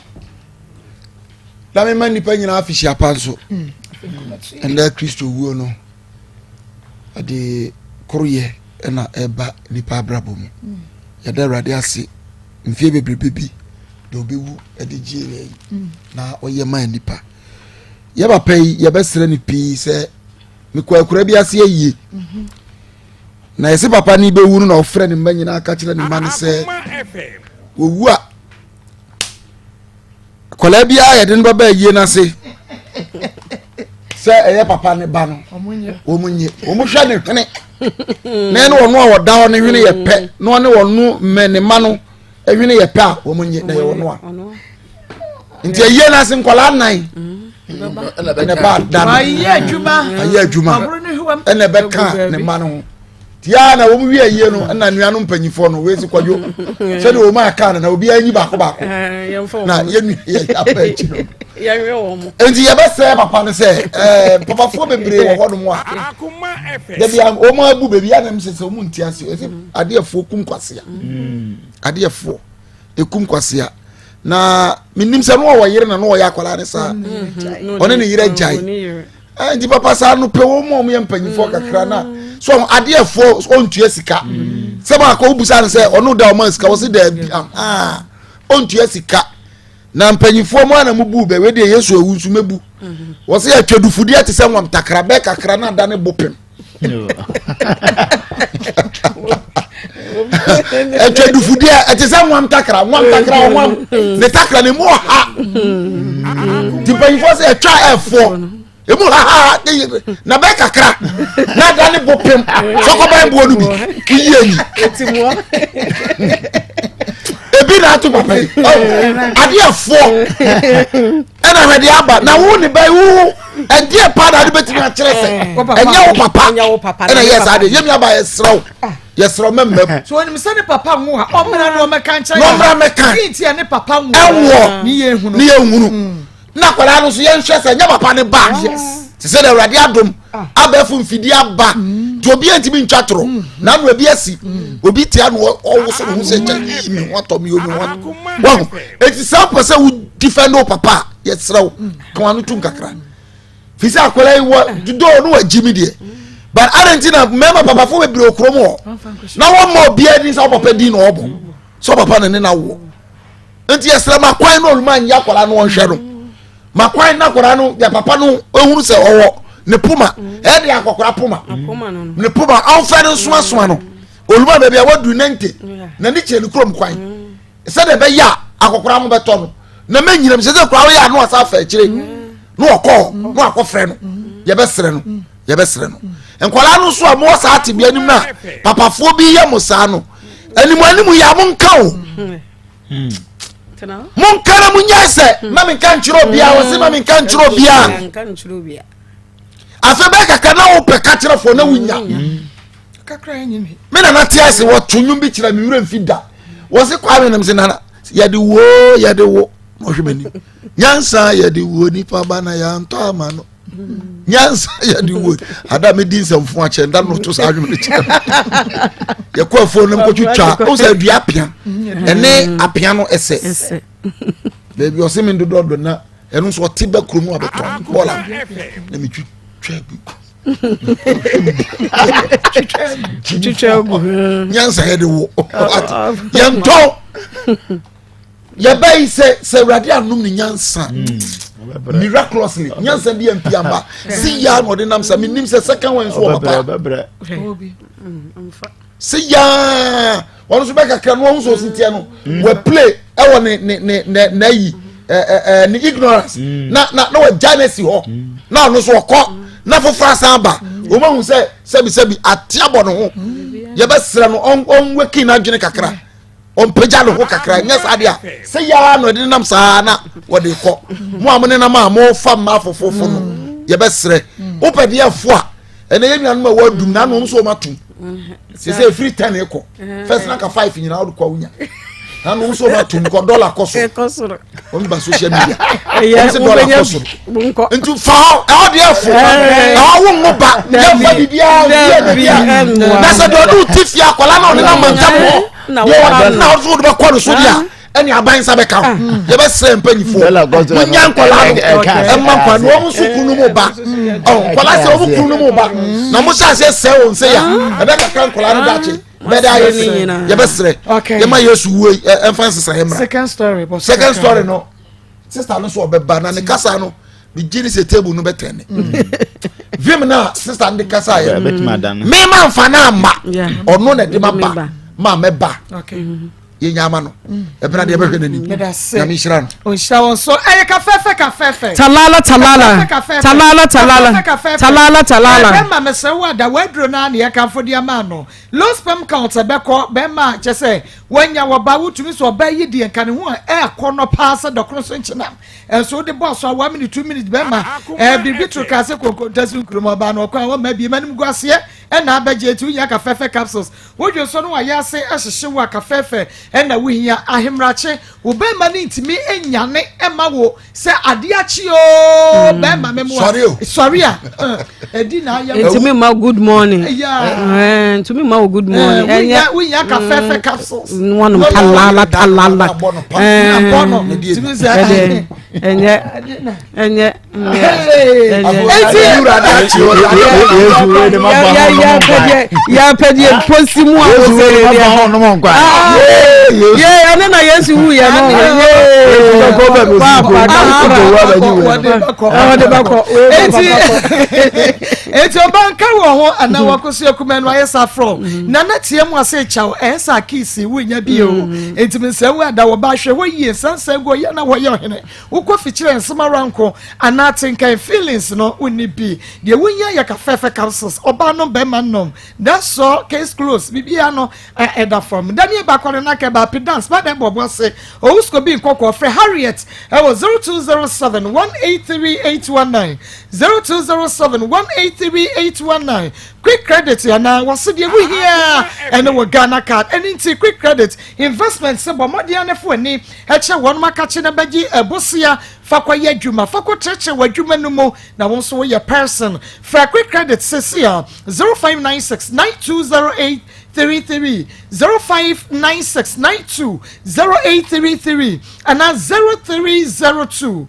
Na mema nnipa nyinaa afihyia pa nso. Ɛndɛ Kristo wuo no ɛde koroyɛ ɛna ɛba nipa abrabɔ mu. Yɛda Awurade ase mfie bebrebe bi na ɔbɛwu ɛde gyee yɛn na ɔyɛ maa nipa. Yɛ papa yi yɛbɛsrɛ no pii sɛ mekɔ akura bi ase ayie. Na yɛsɛ papa no bɛwu no na ɔfrɛ ne mma nyinaa ka kyerɛ ne mma no sɛ wɔwu a akwadaa biara yɛde no bɛba ayie no ase sɛ ɛyɛ papa ne ba no wɔn nye wɔn hwɛ ne hwene na ɛne wɔn a wɔda hɔ ne hwene yɛ pɛ na ɔne wɔn mɛ ne ma no hwene yɛ pɛ a wɔn nye na yɛ wɔn a nti ayie no ase nkwadaa nan ɛna ɛba da no ayɛ adwuma ayɛ adwuma ɛna ɛbɛka ne mma no ho tiaa na wɔn wie ayie no ɛna nuanom mpanyinfoɔ no wei si kwadwo sɛdeɛ wɔn aka no na obiara nyi baako baako na yɛn nua yɛ aba akyi no nti yɛbɛsrɛ papa no sɛ ɛɛ papafoɔ bebree wɔ hɔnom a dabi a wɔn abu beebi anam sɛ sɛ wɔn nti ase ɛsɛ adeɛfoɔ kum kwasea adeɛfoɔ ekum kwasea na menim sɛ no ɔwɔ yere na no ɔyɛ akwadaa ne saa ɔne ne yere agyae nti papa saa no pɛ wɔn mu a wɔyɛ mpanyinfoɔ kakra na so adeɛfoɔ ɔntua sika sɛ baako wobusa no sɛ ɔno da ɔma sika wɔsi daabi ahaa ɔntua sika na mpanyinfoɔ mu ana mu bu bɛ wei deɛ Yesu ewu nso mɛbu wɔsi atwadufudeɛ te sɛ nwam takra bɛɛ kakra na ada ne bo pem. Atwadufudeɛ ɛte sɛ nwam takra, nwam takra, nwam ne takra ne mu ɔha nti mpanyinfoɔ sɛ ɛtwa ɛfoɔ emu ha ha na bɛɛ kakra na ada ne bo pem sɔkɔban boɔ no bi yie ni ebi na ato papa yi adeɛ foɔ ɛna hwɛ deɛ aba na wo ne ba yi wo ɛdeɛ paa na ade bɛtumi akyerɛ sɛ ɛnyɛ wo papa ɛna yɛ saa deɛ yɛmi aba yɛserɛ wo ah. Yɛserɛ wo mɛmmam. So onim sɛ ne papa nwo a ɔmmra na ɔmmɛka nkyerɛ na ɔmmra mmɛka ne nti a ne papa nwo ɛwoɔ ne yɛ hunu ne yɛ hunu mm. Na akwadaa no nso yɛnhwɛ sɛ ɛnyɛ papa ne ba. Te sɛ deɛ Awurade adom ah. Abɛɛfo mfidie aba mm. Nti obi ntumi ntwa toro mm. Na ano ebi asi obi tia no ɔwoso ne ho sɛ kyɛ yi mi ho atɔ mi omi ho atɔ wɔn eti sɛ ɔpɛ sɛ wo defend wo papa a yɛsrɛ wo kan ano tum kakra fi sɛ akwadaa yi wɔ dodo no wɔ gyi mi deɛ but adan ti na mmarima papafo bebree wɔ kurom hɔ na wɔn mma obiara din sɛ ɔpapa din na ɔbɔ sɛ ɔpapa na ne na wɔ nti yɛsrɛ ma kwan na ɔluma nyɛ akwadaa no ɔnhwɛ no ma kwan na akwadaa no yɛ papa no ehunu sɛ ɔwɔ ne poma ɛde akɔkora poma ne poma ɔnfɛ no nsoasoa no oluma baabi a wadu nante na ne kyerɛ ne kurom kwan. Sɛdeɛ ɛbɛyɛ a akɔkora ho bɛtɔ no na mɛnyinam sɛ sɛ kora woyɛ ano asa afa akyire na ɔkɔ na wakɔfrɛ no yɛbɛsrɛ no yɛbɛsrɛ no nkwadaa no nso a mowɔ saa tebea anim no a papafoɔ bi yɛ mo saa no anim anim yɛ a monka o monka na monyɛ sɛ ma menka nkyerɛ obiara wɔ se ma menka nkyerɛ obiara afei bɛyɛ kakra na wopɛ ka kyerɛfoɔ na wonya me nana te ase wɔto nnwom bi kyerɛ me werɛ mfi da wɔ se kwame nam se nana yɛde wo yɛde wo na ɔhwɛ m'anim nyansa yɛde wo nipa ba na yɛantɔ ama no nyansa yɛde wo ada medi nsɛmfo akyɛ nda no to saa adwom no kyerɛ yɛkɔ afuo no mkɔtwitwa wo sɛ adua apea ɛne apea no ɛsɛ baabi ɔse me ndodɔdɔ na ɛno nso ɔte bɛ kurom no abɛtɔn bɔɔla na metwitwa gu twitwa gu nyansa yɛde wo yɛntɔn yɛbɛ yi sɛ sɛ awurade anom ne nyansa hmm. miraculously nyansa bi ampi amba si yaa na ɔde nam sa menim sɛ second one nso wɔ papa si yaa wɔn nso bɛ kakra no wɔn nso si tiɛ no mm. wɔ play ɛwɔ ne ne ne ne n'ayi ɛɛ ɛɛ ne ignorance mm. na na na wɔgya ne si hɔ mm. na ɔno nso ɔkɔ na foforɔ asan aba wɔn ahu sɛ sɛbi sɛbi ate abɔ ne ho yɛbɛsrɛ no ɔn ɔn wɛki n'adwene kakra. Ɔmpagya ne ho kakra nyɛ saa deɛ a sɛ yaa na ɔde nenam saa na wɔde kɔ. Mo a mo nenam a mofa mmaa fofofo no yɛbɛsrɛ. Wopɛ deɛ fo a ɛnɛ yɛn nuanom a wɔadum na ano nso wɔn atum. Sɛ sɛ efiri 10 kɔ first na ka 5 nyinaa wode kɔ a wonya. Na ano nso wɔn atum kɔ dɔla kɔ so. Wɔn ba social media. Wɔn sɛ dɔla kɔ soro. Nti fa hɔ ɛhɔ deɛ fo ɛhɔ wo ngo ba yɛmfa biribiara biribiara na sɛ deɛ ɔde wo ti fie akwadaa na ɔne na mantam hɔ deɛ ɔde na ɔso wode bɛkɔ no so deɛ a ɛne aban nsa bɛka ho yɛbɛsrɛ mpanyifoɔ monya nkwadaa no ɛma nkwadaa no wɔn nso kunu mu ba ɔ nkwadaa sɛ wɔn kunu mu ba na mo hyɛ aseɛ sɛ wɔn sɛ ya ɛbɛkakra nkwadaa no dakye bɛda ayɛ sɛ yɛbɛsrɛ yɛma Yesu wuo ɛmfa nsesa yɛ mmra second story second story no sista no so ɔbɛba na ne kasa no megye ne sɛ table no bɛtɛn ne vim no a sista no de kasa yɛ mema mfa no amma ɔno na ɛde ma ba ma mɛba yɛnya ama no ɛbena deɛ ɛbɛhwɛ n'anim nyame nhyira no ɔnhyira wɔn so ɛyɛ kafɛfɛ kafɛfɛ talala talala talala talala talala talala bɛma mesrɛ wo ada waduro no a ne yɛkamfo de ama no low sperm count ɛbɛkɔ bɛma kyɛ sɛ Wanya wɔba wotumi sɛ ɔbaa yi deɛ nka ne ho a ɛɛkɔ nɔ paa sɛ dɔkono so nkyenam ɛnso wode bɔ aso a one minute two minutes bɛma ɛɛ biribi toro kaa sɛ konkonta so nkurom ɔbaa no ɔkwan wɔma abie ma no mu gu aseɛ ɛna abɛgye eti wohia kafɛɛfɛ capsules wodwe nso no wayɛ ase ɛhyehye wo a kafɛɛfɛ ɛna wohia ahemrakye wo bɛma no ntumi nyane ɛma wo sɛ adeɛ akye oo mm. bɛrima mɛ mu a sɔre a ɛdi na ayɛ ntumi ma good morning ntumi ma wo good morning ɛnyɛ wonya ka fɛfɛ mm. capsules wɔnom talala talala tumi sɛ ɛnyɛ ɛnyɛ yɛpɛdeɛ mposi mu a wosɛ ɛne na yesu wuyɛ no eti ɔba nka wɔ ho anaa wakɔsi akuma no ayɛ sa frɔ na na teɛ mu ase kyɛw ɛyɛ sa kiisi wonya bi o enti mesɛ wo ada wɔba ahwɛ hɔ yie sansan gu ɔyɛ na wɔyɛ ɔhene Wokɔ fikyerɛ nsɛm ara nko anaa atenkan feelings no wonni bi. Deɛ wohia yɛ kafɛɛfɛ capsules, ɔbaa nom bɛrima nom. That's all, case closed, biribiara no ɛda fam. Daniel Bakwa no nanka ɛba ape dance ba bɛbɔ ɔbo ase. Owusko bi nkɔkɔɔ frɛ Harriet ɛwɔ 0207 183 819, 0207 183 819. Quick credit anaa wɔse deɛ wohia ɛne wɔ Ghana card. Ɛno nti quick credit investment sɛ bɔ mmɔden ara fa w'ani Kyɛ wɔnom akakye na bɛgye bosea fa kɔ yɛ adwuma, fa kɔ kyerɛkyerɛ w'adwuma no mu na wo nso woyɛ person. Frɛ Quick Credit sesei a, 0596 9208 33, 0596 92 08 33 anaa 0302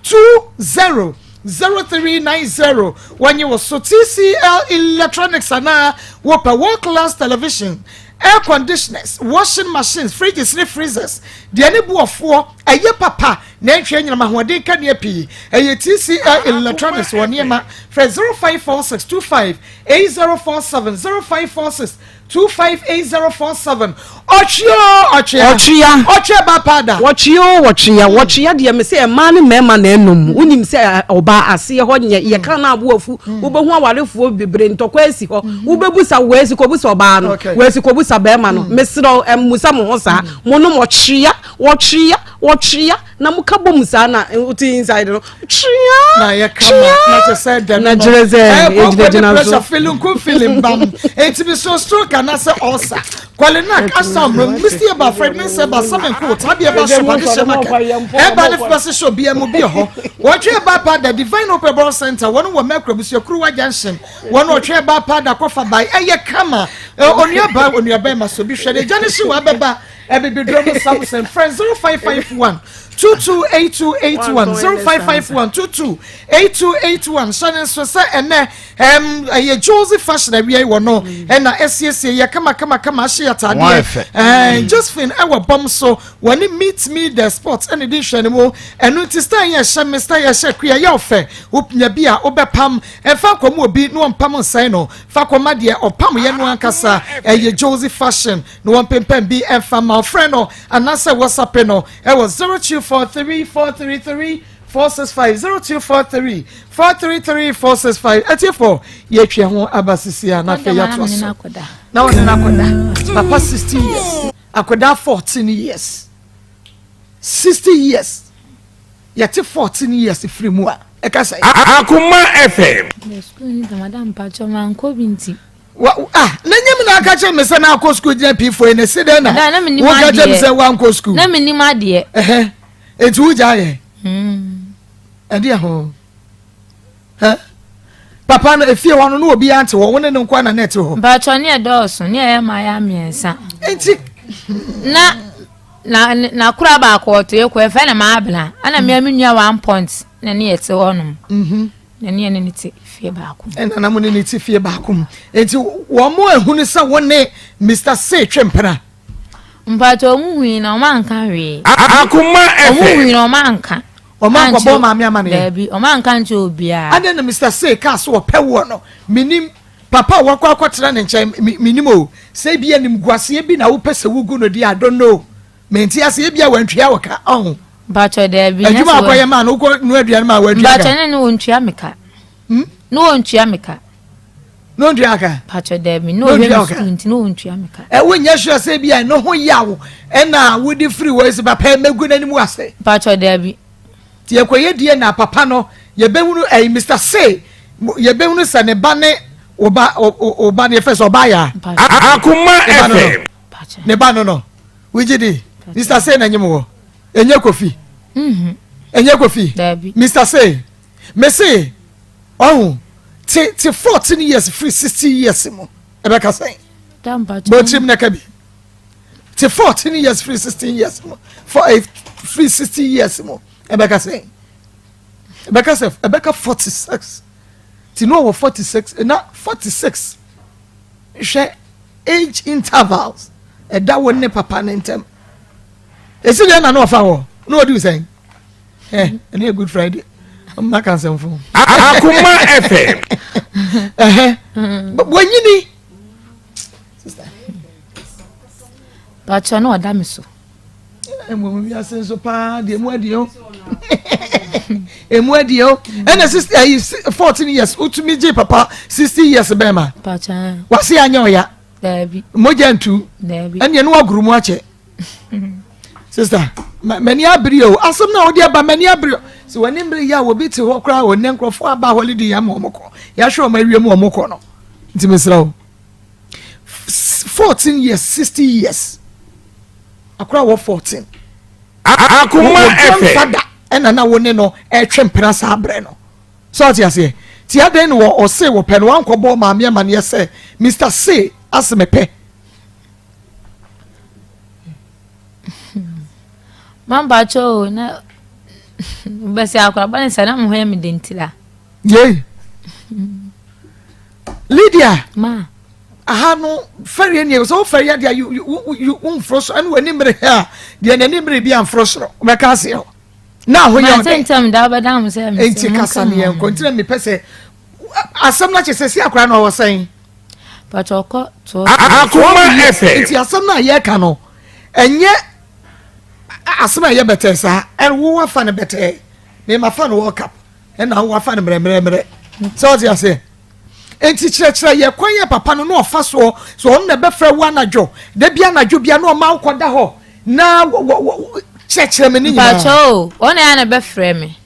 20 0390. Wɔnye wo so TCL Electronics anaa wopɛ world class television, Air conditioners, washing machines, fridges ne freezers deɛ ne boɔfoɔ, ɛyɛ papa na ɛnhwɛ anyinam ahoɔden kanea pii. Ɛyɛ TCL Electronics wɔ nneɛma. Frɛ 0546 25 8047, 0546 25 8047. Ɔtwe oo ɔtwea. Ɔtwea. Ɔtwe ba pa da. Wɔtwe oo wɔtwea. Wɔtwea deɛ me sɛ mmaa ne mmarima na ɛnom. Wonim sɛ ɔbaa aseɛ hɔ nyɛ yɛka no aboa fu. Wobɛhu awarefoɔ bebree ntɔkwa asi hɔ. Wobɛbusa wɔasi kɔbusa ɔbaa no, wɔasi kɔbusa bɛrima no. Mesrɛ wo, mmusa mo ho saa. Monom ɔtwea, ɔtwea, ɔtwea na moka bom saa na wote inside no. Twea, na yɛ kama na kyɛ sɛ dɛ no na kyerɛ sɛ yɛgyinagyina so. Pressure feeling ko feeling bam. Enti bi so stroke anaasɛ ulcer. Kwale na asa mmerɛ misti ɛba afraid me nsɛ ba sɛ me nko tabi ɛba so ba de hyɛ market ɛba ne fɛ se hyɛ obiara mu bi hɔ wɔtwe ɛba pa da divine hope ɛbɔn center wɔn wɔ mɛkura busuakuru junction wɔn wɔtwe ɛba pa da kɔfa ba ɛyɛ kama onua ba onua bɛrima so bi hwɛ de gya ne hye wɔ abɛba ɛbibiduro mu samson frɛ 0551 228281 0551 228281 hyɛ ne nso sɛ ɛnɛ ɛm ɛyɛ Josie fashion awia yi wɔ no ɛna ɛsiesie yɛ kama kama kama ahyɛ yɛ ataadeɛ ɛɛ Josephine ɛwɔ bɔm so wɔne meet me the sport ɛna di nhwɛ ne mu ɛno nti style yɛ hyɛ me style yɛ hyɛ kuya yɛ ɔfɛ wonya bi a wobɛpam ɛfa nkɔm obi na wɔmpam nsɛn no fa kɔma deɛ ɔpam yɛ no ankasa ɛyɛ Josie fashion na wɔmpempam bi ɛmfa ma ɔfrɛ no anaasɛ wɔsape no ɛwɔ 0243 433 465 0243 433 465 Atiefo yɛatwa ho aba sisi a na afei yɛatoa so na wɔne no akɔda papa 60 years. Akwadaa 14 years, 60 years, yɛte 14 years firi mu a, ɛka sɛn? Akoma FM. Sukuu ni dɛm ada mpakyɛ mankɔ bi nti. Wa ah na nyɛ mi na aka kyerɛ mi sɛ na akɔ sukuu gyina P4 yi na esi dɛn na woka kyerɛ mi sɛ wankɔ sukuu. Na mi nim adeɛ. Ɛhɛn eti wogya ayɛ. Ɛdeɛ ho. Hɛ papa no efie hɔ no na obi ante hɔ wo ne ne nko na na ɛte hɔ. Mpatsɔ ne ɛdɔɔso ne ɛyɛ mmaayɛ mmiɛnsa. Nti. Na na na kora baako ɔto ekɔ ɛfɛ na maa abena ɛna mmea mi nua one point na ne yɛ te hɔ nom. Mhm. Na ne yɛ ne ne te fie baako mu. Ɛna na mo ne ne te fie baako mu nti wɔn mo ehunu sɛ wo ne Mr. C twe mpena. Mpatsɔ ɔmo hui na ɔmo anka hwee. Akoma FM. Ɔmo hui na ɔmo anka. Ɔmo ankɔbɔ maame amaneɛ. Daabi, ɔmo anka nkyerɛ obiara. Adɛn na Mister Say kaa sɛ ɔpɛ woɔ no? Menim. Papa a wakɔ akɔtena ne nkyɛn, me, menim o. Sɛ ebia animguaseɛ bi na wopɛ sɛ wogu no deɛ, I don't know. Mente aseɛ, ebia wantua wo ka, ɔho. Mpatsɔ daabi. Adwuma a akɔyɛ maa no, wokɔ noa aduane maa wantua ka? Mpatsɔ ne ne wɔntua me ka. Hmm? Ne wɔntua me ka. Ne ɔntua ka? Mpatsɔ daabi, ne ɔhwɛ me sukuu nti ne wɔntua me ka. Ɛ wonyɛ sure sɛ ebia ne ho yaw ɛna wode firi hɔ esi papa mɛgu n'anim ase. Mpatsɔ daabi. Ti yɛkɔyɛ die na papa no yɛbɛhunu ɛyi Mr. Say yɛbɛhunu sɛ ne ba ne ɔba ɔba ne yɛfɛ sɛ ɔba ya. Akoma FM. Ne ba no no wogye di Mr. Say na nyim wɔ ɛnyɛ Kofi. Ɛnyɛ Kofi. Mr. Say mese ɔho te te 14 years firi 60 years mu ɛbɛka sɛn bɔtirim na ka bi te 14 years firi 16 years mu for eh, firi 60 years mu ɛbɛka sɛn ɛbɛka sɛ ɛbɛka 46 ti no wɔ 46 na 46 hwɛ age intervals ɛda wo ne papa ne ntɛm esi deɛ na na ɔfa wɔ na ɔdi sɛn. ɛ ɛne yɛ good friday ɔmo ka nsɛmfo. Akoma FM. Ɛhɛ wɔnyini. Bàtchɛ na ɔda mi so. Mmom wiase nso paa deɛ emu adi o emu adi o ɛna sixty ɛyi 14 years wotumi gye papa 60 years bɛn ma. Bàtchɛ. Wase anyɛ ɔya. Daabi. Mogya ntu. Daabi. Ɛnneɛ no wagoro mu akyɛ. Sister, m'ani abere o. Asɛm na wode aba m'ani abere o. Sɛ w'ani mmere yɛ a obi te hɔ koraa o nnɛ nkurɔfoɔ aba holiday ama wɔn kɔ. Yɛahwɛ wɔn awie mu wɔn kɔ no. Nti mesrɛ wo. 14 years, 60 years. Akora wɔ 14. Akoma FM. Grandfather ɛna na wo ne no ɛtwe mpena saa berɛ no. So ɔte aseɛ? Ti adɛn na wɔ ɔse wɔpɛ no wankɔbɔ maame amaneɛ sɛ Mister Se ase mepɛ. Mampakyɛ o na bɛsɛ akoraba ne sɛ na mo ho yɛ me den tira. Yei. Lydia. Ma. Aha no fɛreɛ nie sɛ wofɛreɛ deɛ you you you womforo soro ɛne w'ani mmere a deɛ n'ani mmere bi amforo soro wobɛka aseɛ hɔ. Na ahoyɛ ɔdɛ. Mate ntɛm da wobɛda ho sɛ mesɛ Enti kasa ne yɛnkɔ nti na mepɛ sɛ asɛm no akyɛ sɛ si akora no ɔwɔ sɛn. Pàtó ɔkɔ to. Akoma FM. Nti asɛm no a yɛka no ɛnyɛ asɛm a ɛyɛ bɛtɛɛ saa ɛna wo wafa no bɛtɛɛ mema fa no World Cup ɛna wo wafa no mmerɛmmerɛmmerɛ sɛ ɔte aseɛ nti kyerɛkyerɛ yɛ kwan yɛ papa no na ɔfa soɔ so ɔno na ɛbɛfrɛ wo anadwo da bi anadwo bia na ɔma wokɔda hɔ na kyerɛkyerɛ me ne nyinaa. Mpakyɛ o ɔno yɛ na ɛbɛfrɛ me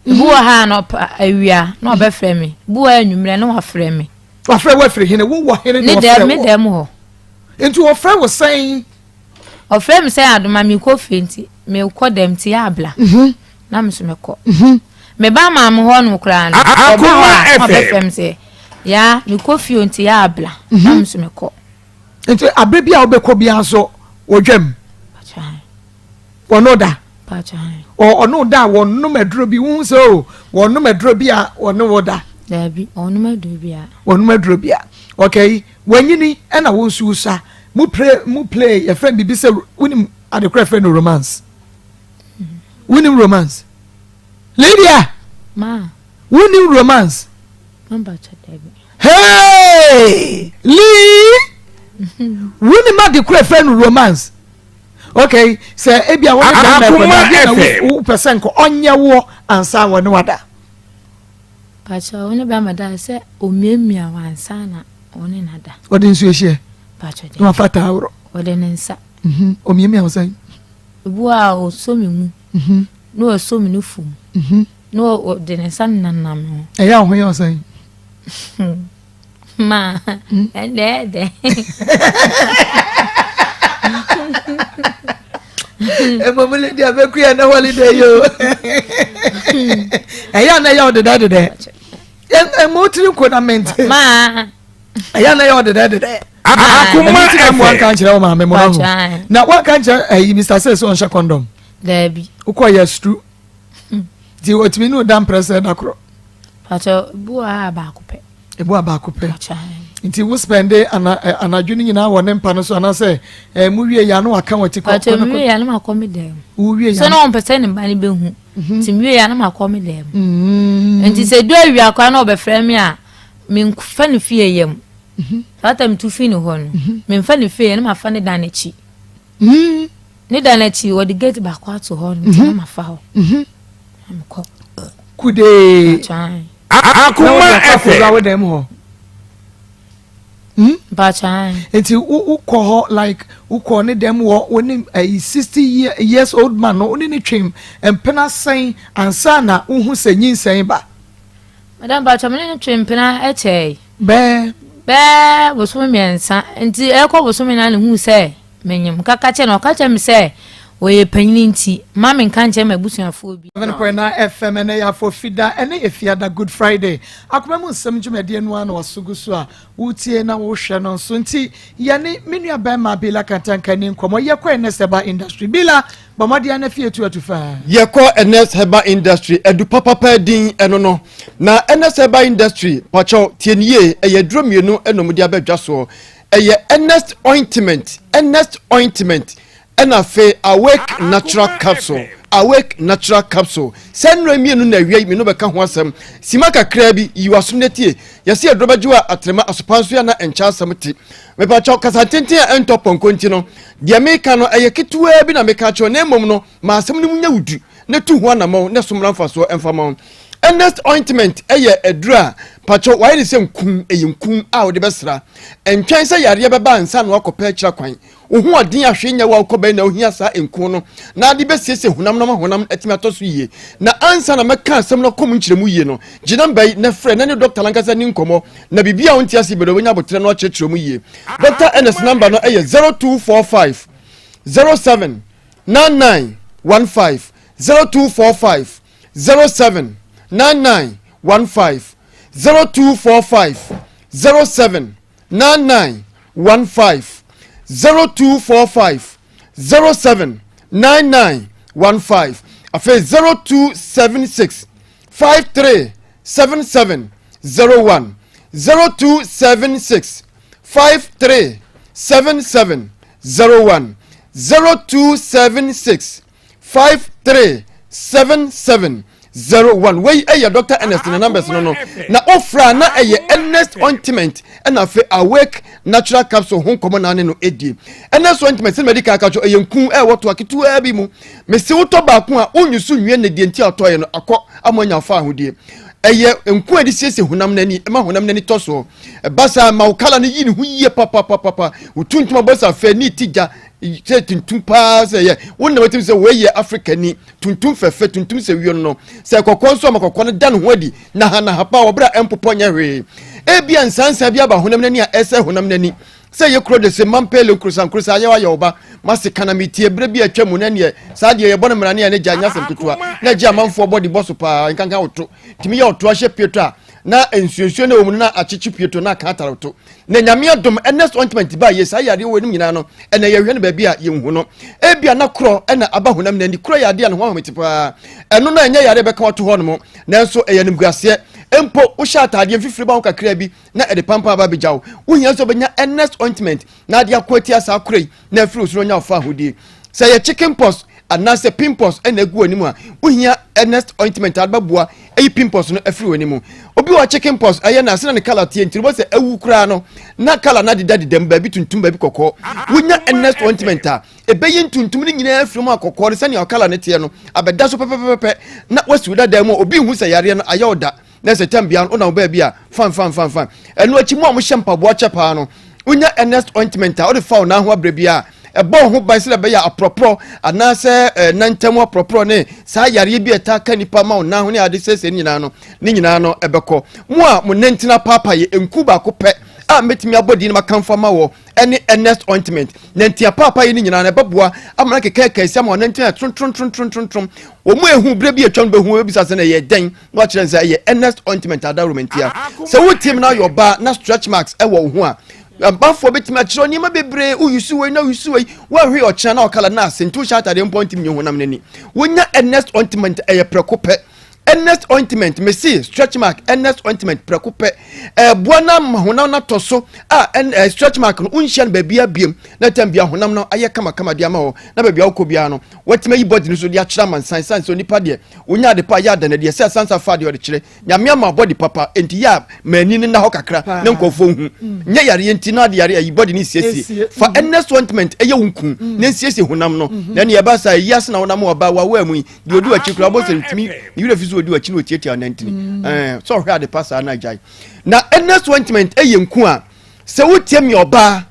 ebi wɔ ha na ɔpa awia na ɔbɛfrɛ me ebi wɔ anwummerɛ na wafrɛ me. Wafrɛ wo afiri hene wo wɔ hene na ɔfrɛ wo. Ne dɛm hɔ. Nti ɔfrɛ wo sɛn. Ɔfrɛ me sɛ adoma mekɔ fie nti mekɔ dɛm nti yɛ abla. Mhm. Na me so mekɔ. Mhm. Me ba maame hɔ no koraa no. Ɔba hɔ a ɔbɛfrɛ me sɛ ya mekɔ fie nti yɛ abla. Na mhm. me so mekɔ. Nti abere bi a wobɛkɔ biara nso wɔdwam. Wɔno da. Ɔno da a wɔnom aduro bi wohu sɛ o wɔnom aduro bi a wɔne wo da. Daabi ɔnom aduro bi a. Wɔnom aduro bi a. Okay wanyini ɛna wo nso wusa mu play mu play yɛfrɛ no biribi sɛ wonim adekora yɛfrɛ no romance. Wonim romance. Lydia. Ma. Wonim romance. Hey! Lee! Wonim adekora yɛfrɛ no romance. Okay, sɛ ebi a wɔne bɛrima ɛkɔ na adeɛ na wopɛ sɛ nka ɔnyɛ woɔ ansa wɔne wada. Pakyɛ wɔne bɛrima da sɛ omiamia wɔ ansa na wɔne na da. Ɔde nsuo hyɛ. Pakyɛ de. Na wafa taaworo. Ɔde ne nsa. Mhm. Omiamia wo sɛn? Ebi wɔ a ɔsɔ me mu. Mhm. Na ɔsɔ me nufu mu. Mhm. Na ɔde ne nsa nenam me ho. Ɛyɛ a wo ho yɛ wo sɛn? Ma ɛnde ɛdɛ. Mmom lady abeku yɛ ne holiday yi o. Ɛyɛ a na ɛyɛ wo dedɛ dedɛ. Ɛmu tiri nko na mente. Ma. Ɛyɛ a na ɛyɛ wo dedɛ dedɛ. Akoma Ɛno ti na FM. wanka nkyerɛ wo maame mo no ho. Na wanka nkyerɛ ɛyi Mr. Sɛ sɛ ɔnhyɛ condom. Daabi. Wokɔ yɛ sutru. Nti otumi ne wo da mprɛ sɛ da korɔ. Pakyɛ ebi wɔ ha baako pɛ. Ebi wɔ baako pɛ. Nti wo spɛnde ana anadwo no nyinaa wɔ ne mpa no so anaasɛ ɛɛ mu wie yɛ ano aka wɔn ti kɔ. Pakyɛ mu wie yɛ ano akɔ mi dɛm. Wo wie yɛ. Sɛ na wɔn pɛ sɛ ne ba no bɛ hu. Nti mu wie yɛ ano akɔ mi dɛm. Nti sɛ du awia koraa na ɔbɛfrɛ mi a mi nfa ne fie yɛ mu. Saa tam tu fi ne hɔ no mi nfa ne fie yɛ na ma fa ne dan n'akyi. Ne dan n'akyi wɔde gate baako ato hɔ no nti na ma fa hɔ. Na mi kɔ. Kudee. Akoma FM. Na wo dɛm hɔ. Hmm? Mpakyɛw. Nti wo wokɔ hɔ like wokɔ ne dɛm wɔ wo ne ɛyi 60 years old man no wo ne ne twem mpena sɛn ansa na wohu sɛ nyinsɛn ba. Madam mpakyɛw me ne no twe mpena kyɛe. Bɛɛ. Bɛɛ bosome mmiɛnsa nti ɛkɔ bosome nan na ehuu sɛ menyem kaka kyerɛ no ɔka kyerɛ me sɛ ɔyɛ panyin nti mma menka nkyerɛ m'abusuafoɔ bi. 7.9 FM ɛnɛ yɛ afɔfida ɛne efiada Good Friday akoma mu nsɛm dwumadie no ara na waso gu so a wotie na wohwɛ no nso nti yɛne me nua bɛrima Bila Kantanka ni nkɔmmɔ yɛkɔ Ernest Herbal Industry Bila bɔ mmɔden na fie tu atu faa. Yɛkɔ Ernest Herbal Industry adu papapa din ɛno no na Ernest Herbal Industry pakyɛw tie ne yie ɛyɛ aduro mmienu ɛna wɔde aba dwa soɔ Ɛyɛ Ernest ointment, Ernest ointment, ɛna afei Awake natural capsule, Awake natural capsule. Saa nnuro mmienu na awia yi mmienu bɛka ho asɛm. Sima kakraa bi, yi w'asom na tie. Yɛse aduro bɛgye wo a atrema asopa nso yɛ na ɛnkyɛ asɛm te. Mepakyɛw, kasa tenten a ɛntɔ pɔnkɔ nti no, deɛ meka no ɛyɛ ketewaa bi na meka akyerɛ wo na mmom no ma asɛm no mu nyɛ wo du na tu ho anammɔn na so mmra mfasoɔ mfa ma wo. Ernest ointment yɛ aduro a pakyɛw wayɛ ne sɛ nku, ɛyɛ nku a wode bɛsra. Ɛntwɛn sɛ yareɛ bɛba ansa na wakɔpɛ akyira kwan. Wo ho ɔden a hwee nyɛ wo a wokɔ bɛn na wohia saa nku no na ade bɛsiesie honam no ama honam no atumi atɔ so yie. Na ansa na mɛka asɛm no akɔ mu nkyerɛmu yie no, gye namba yi na frɛ na ne dɔkta no ankasa ni nkɔmmɔ na biribi a wonte ase biara wobɛnya aboterɛ na wakyerɛkyerɛ mu yie. Dɔkta Ernest namba no yɛ 0245 07 99 15 0245 07 99 15 0245 07 99 15 0245 07 99 15 afei 0276 53 77 01 0276 53 77 01 0276 53 77 01 wei ɛyɛ Dr. Ernest na numbers no no na ofra na ɛyɛ Ernest ointment ɛna afei awake natural capsule ho nkɔmɔ na ne no edie Ernest ointment sɛ mɛdi kan aka kyerɛ ɛyɛ nku ɛwɔ to aketewa bi mu mesi wotɔ baako a wonyi so nwie ne deɛ nti a ɔtɔeɛ no akɔ ama anya ɔfa ahodie ɛyɛ nku a yɛde siesie honam n'ani ɛma honam n'ani tɔ soɔ ɛba saa ma wo kala no yi ne ho yie papapapapa wo tuntum abɔ sɛ afɛ ne ti gya sɛ tuntum paa sɛ yɛ wo na watumi sɛ wei yɛ afrika ni tuntum fɛfɛ tuntum sɛ wio no sɛ kɔkɔɔ nso ama kɔkɔɔ no da ne ho adi nahanaha paa wɔ berɛ a ɛmpopɔ nyɛ hwee ebia nsansa bi aba honam n'ani a ɛsɛ honam n'ani sɛ yɛ kuro de se mampele nkorosa nkorosa ayɛ ayɛ ɔba mase kana metie berɛ bi atwa mu na neɛ saa deɛ yɛbɔ no mmara ne a ne gya nyɛ asɛm ketewa na gye amanfoɔ bɔ de bɔ so paa nkanka woto tumi yɛ ɔto ahyɛ pieto a na nsuonsuo na ɛwɔ mu no na akyekye pieto na aka atare to na nyame adom Ernest ointment ba yɛ saa yareɛ wɔ anim nyinaa no ɛna yɛhwɛ no baabi a yɛnhu no ebia na korɔ ɛna aba honam na ani korɔ yɛ adeɛ a ne ho ahomete paa ɛno no ɛnyɛ yareɛ bɛka wato hɔ nom nanso ɛyɛ animguaseɛ mpo wohyɛ ataadeɛ mfifiri ba ho kakra bi na ɛde pampa aba abɛgya wo wohia sɛ wobɛnya Ernest ointment na ade ako atia saa korɔ yi na afiri wo so na onya ɔfa ahodie sɛ yɛ chicken pox anaasɛ pimples ɛna agu w'anim a wohia Ernest ointment a bɛboa ayi pimples no afiri w'anim obi wɔ chicken pox ɛyɛ na asena ne kala teɛ nti wobɛ sɛ awu koraa no na kala no adeda dedam baabi tuntum baabi kɔkɔɔ wonya Ernest ointment a ɛbɛyi ntuntum no nyinaa afiri mu a kɔkɔɔ no sɛnea ɔkala no teɛ no abɛda so pɛpɛpɛpɛ na wasi wo dadaa mu a obi nhu sɛ yareɛ no ayɛ wo da na sɛ tam bia no wonam baabi a fan fan fan fan ɛno akyi mu a mohyɛ mpaboa kyɛ paa no wonya Ernest ointment a wode fa wo nan ho abrɛ bi a Ɛbɔ wo ho ban sɛdeɛ ɛbɛyɛ a aporɔporɔ anaasɛ eh, nan ntam aporɔporɔ ne saa yareɛ bi a ɛtaa ka nipa ma wo nan ho ne ade sɛsɛ ne nyinaa no ne nyinaa no ɛbɛkɔ. Mo a mo nantin apaapaeɛ nku baako pɛ a mɛtumi abɔ din na makamfo ama wɔ ɛne Ernest ointment. Nantin apaapaeɛ no nyinaa no ɛbɛboa ama no akeka ɛka ama nantin ayɛ trontrontrontrontrom. Wɔn mu ehu berɛ bi atwam bɛhu ebisa sɛ na ɛyɛ dɛn na wakyerɛ no sɛ ɛyɛ Ernest ointment adaworo mantia. Sɛ wotie mu na ayɛ ɔbaa na stretch marks ɛwɔ wo ho a abafoɔ bɛtumi akyerɛ nneɛma bebree woyusu wei na woyusu wei woahwe ɔkyena na ɔkala na ase nti wohyɛ atadeɛ mpɔ ntimi nyɛ honam no ani wonya Ernest ointment ɛyɛ prɛko pɛ Ernest ointment mesi stretch mark Ernest ointment prɛko pɛ ɛboa no ama honam no atɔ so a ɛn stretch mark no wonhyia no baabi abiem na tam bia honam no ayɛ kamakama de ama hɔ na baabi a wokɔ biara no watumi ayi body no so de akyerɛ amansan sane sɛ onipa deɛ wonya ade pa yɛ adana deɛ sɛ asansa fa deɛ ɔde kyerɛ nyame ama body papa enti yɛ a maani no nna hɔ kakra na nkurɔfoɔ hu mm. nyɛ yareɛ nti na ade yare ayi body no siesie fa mm-hmm. Ernest ointment ɛyɛ wo nku mm. na nsiesie honam no mm-hmm. na ɛne ɛba saa yi ase na wonam ɔba wawa mu yi deɛ ɔdi w'akyi koraa wobɔ sɛ ntumi ne werɛ fi so ɔdi w'akyi na ɔtiatia nantini mm. sɛ ɔhwɛ ade pa saa na agyae na Ernest ointment ɛyɛ nku a sɛ wotie mi ɔbaa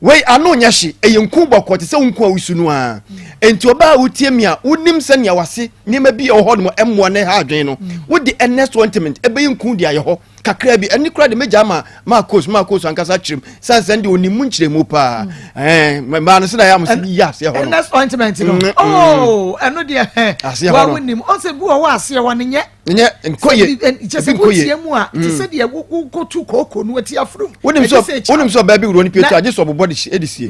wei ano nyɛ hye ɛyɛ nku bɔkɔ te sɛ wo nku a wosu no a enti ɔbaa a wotie mi a wonim sɛnea wase nneɛma bi ɛwɔ hɔ nom ɛmmoa na ɛha adwene no wode Ernest ointment ɛbɛyɛ nku de ayɛ hɔ kakra bi ɛne kora de mɛgya ama maakos maakos ankasa kyerɛm sane sɛ deɛ ɔnim mu nkyerɛmu paa ɛɛ mmaa no sɛ na yɛ amosɛ bi yɛ aseɛ hɔ no Ernest ointment no oh ɛno deɛ aseɛ hɔ no wonim ɔnsɛ bi wɔ hɔ aseɛ hɔ no nyɛ nyɛ nkɔye kyɛ sɛ wotie mu a te sɛ deɛ wokɔtu kooko no ati aforo wonim sɛ wonim sɛ ɔbaa bi wuro no pie to agye sɛ ɔbobɔ de sie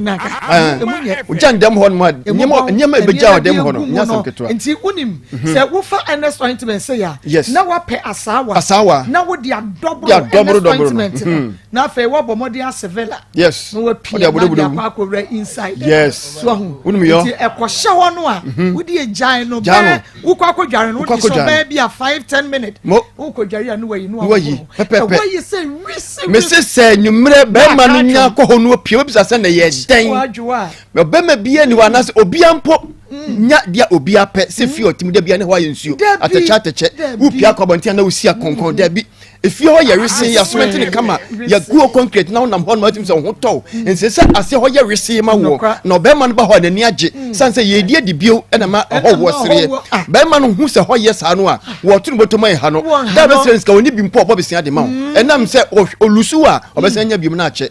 wogya ndɛm hɔ nom a nneɛma ɛbɛgya wɔ dɛm hɔ no nyɛ asɛm ketewa nti wonim mhm. sɛ wofa Ernest ointment sɛ yɛ a na woapɛ asaawa asaawa na wode adɔboro Ernest ointment no mhm. na afei woabɔ mmɔden ase villa yes na wapia na de akɔ akɔwura inside yes so ahu nti ɛkɔhyɛ hɔ no a mhm. wode agyae no bɛɛ wokɔ akɔdware no wode sɛ ɔbɛyɛ bi a 5 10 minute wokɔdware a ne wayi no wayi pɛpɛpɛ ɛhɔ yɛ sɛ wisi mese sɛ nwummerɛ bɛrima no nya kɔ hɔ no apue wobisa sɛ na ɛyɛ dɛn ɔbɛrima bia ni hɔ anaasɛ obia mpo mm. nya deɛ obia pɛ sɛ fie ɔtem da bia ne hɔ ayɛ nsuo atɛkyɛ atɛkyɛ wopia akɔ abɔnten na wosi akɔnkɔn dabi efie hɔ yɛ wesee yɛ asomɛnti ne kama yɛ guo concrete na wonam hɔ no atumi sɛ wo ho tɔw mm. nsɛ sɛ aseɛ hɔ yɛ wesee ma woɔ na ɔbɛrima no ba hɔ a n'ani agye mm. sane sɛ yɛdi adi bio ɛna ma ɔhɔhoɔ sereɛ ah. bɛrima no hu sɛ hɔ yɛ saa no a wɔto no bɔtɔ ma ɛha no da bɛsrɛ no sika ɔne bi mpo ɔbɔ besia de ma wo mm. ɛnam sɛ ɔlusu a ɔbɛsɛn anya biom no akyɛ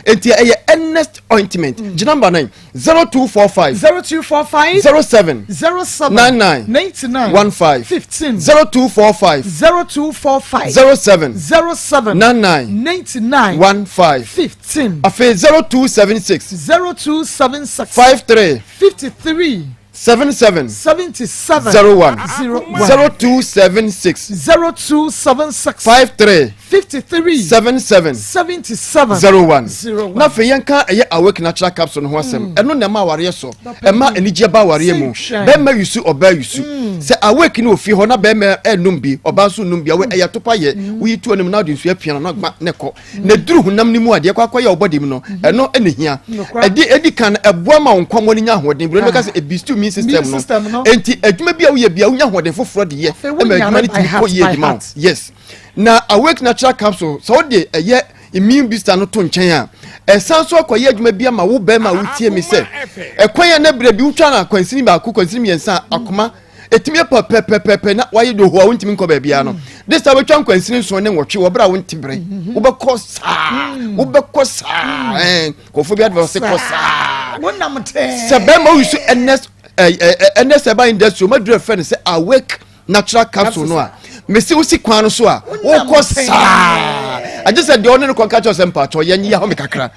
enti ɛyɛ earnest ointment gyina mba nan 0245 0245 07 07 99 99 15 15 0245 0245 07 07 99 99 15 15 afei 0276 0276 53 53 77 77 01 01 0276 0276 53 53 77 77 01 01 na afei yɛnka ɛyɛ awake natural capsule no ho asɛm ɛno na ɛma awareɛ sɔ ɛma anigyeɛ ba awareɛ mu bɛrima yusu ɔbaa yusu sɛ awake no wɔ fie hɔ na bɛrima ɛnum bi ɔbaa nso num bi awɛ ɛyɛ topa yɛ woyi tuo no mu na ɔde nsuo apia no na gba ne kɔ na duru honam no mu adeɛ kɔ akɔyɛ ɔbɔde mu no ɛno ɛna hia ɛdi ɛdi kan ɛboa ma wo nkɔmmɔ no nya ahoɔden bro no bɛka sɛ ebi stew immune system no enti adwuma bi a woyɛ bi a wonya ahoɔden foforɔ de yɛ ɛma adwuma no tumi kɔ yie de ma wo yes na awake natural capsule sɛ wode ɛyɛ immune booster no to nkyɛn a ɛsan so akɔyɛ adwuma bi ama wo bɛrima a wotie mi sɛ ɛkwan a na berɛ bi wotwa no akwansini baako kwansini mmiɛnsa akoma ɛtumi yɛ pɛpɛpɛpɛ na wayɛ de hɔ a wontumi nkɔ baabiara no de saa wobɛtwa nkwansini nson ne nwɔtwe wɔ berɛ a wonte berɛ wobɛkɔ saa wobɛkɔ saa ɛn kɔfoɔ bi advert sɛ kɔ saa sɛ bɛrima woyi so ɛnɛ ɛnɛ sɛ ɛba industry ɔmaduru ɛfrɛ no sɛ awake natural capsule no a mesi wosi kwan no so a wokɔ saa agye sɛ deɛ ɔne no kɔnka kyerɛ sɛ mpakyɛ yɛn yi ahome kakra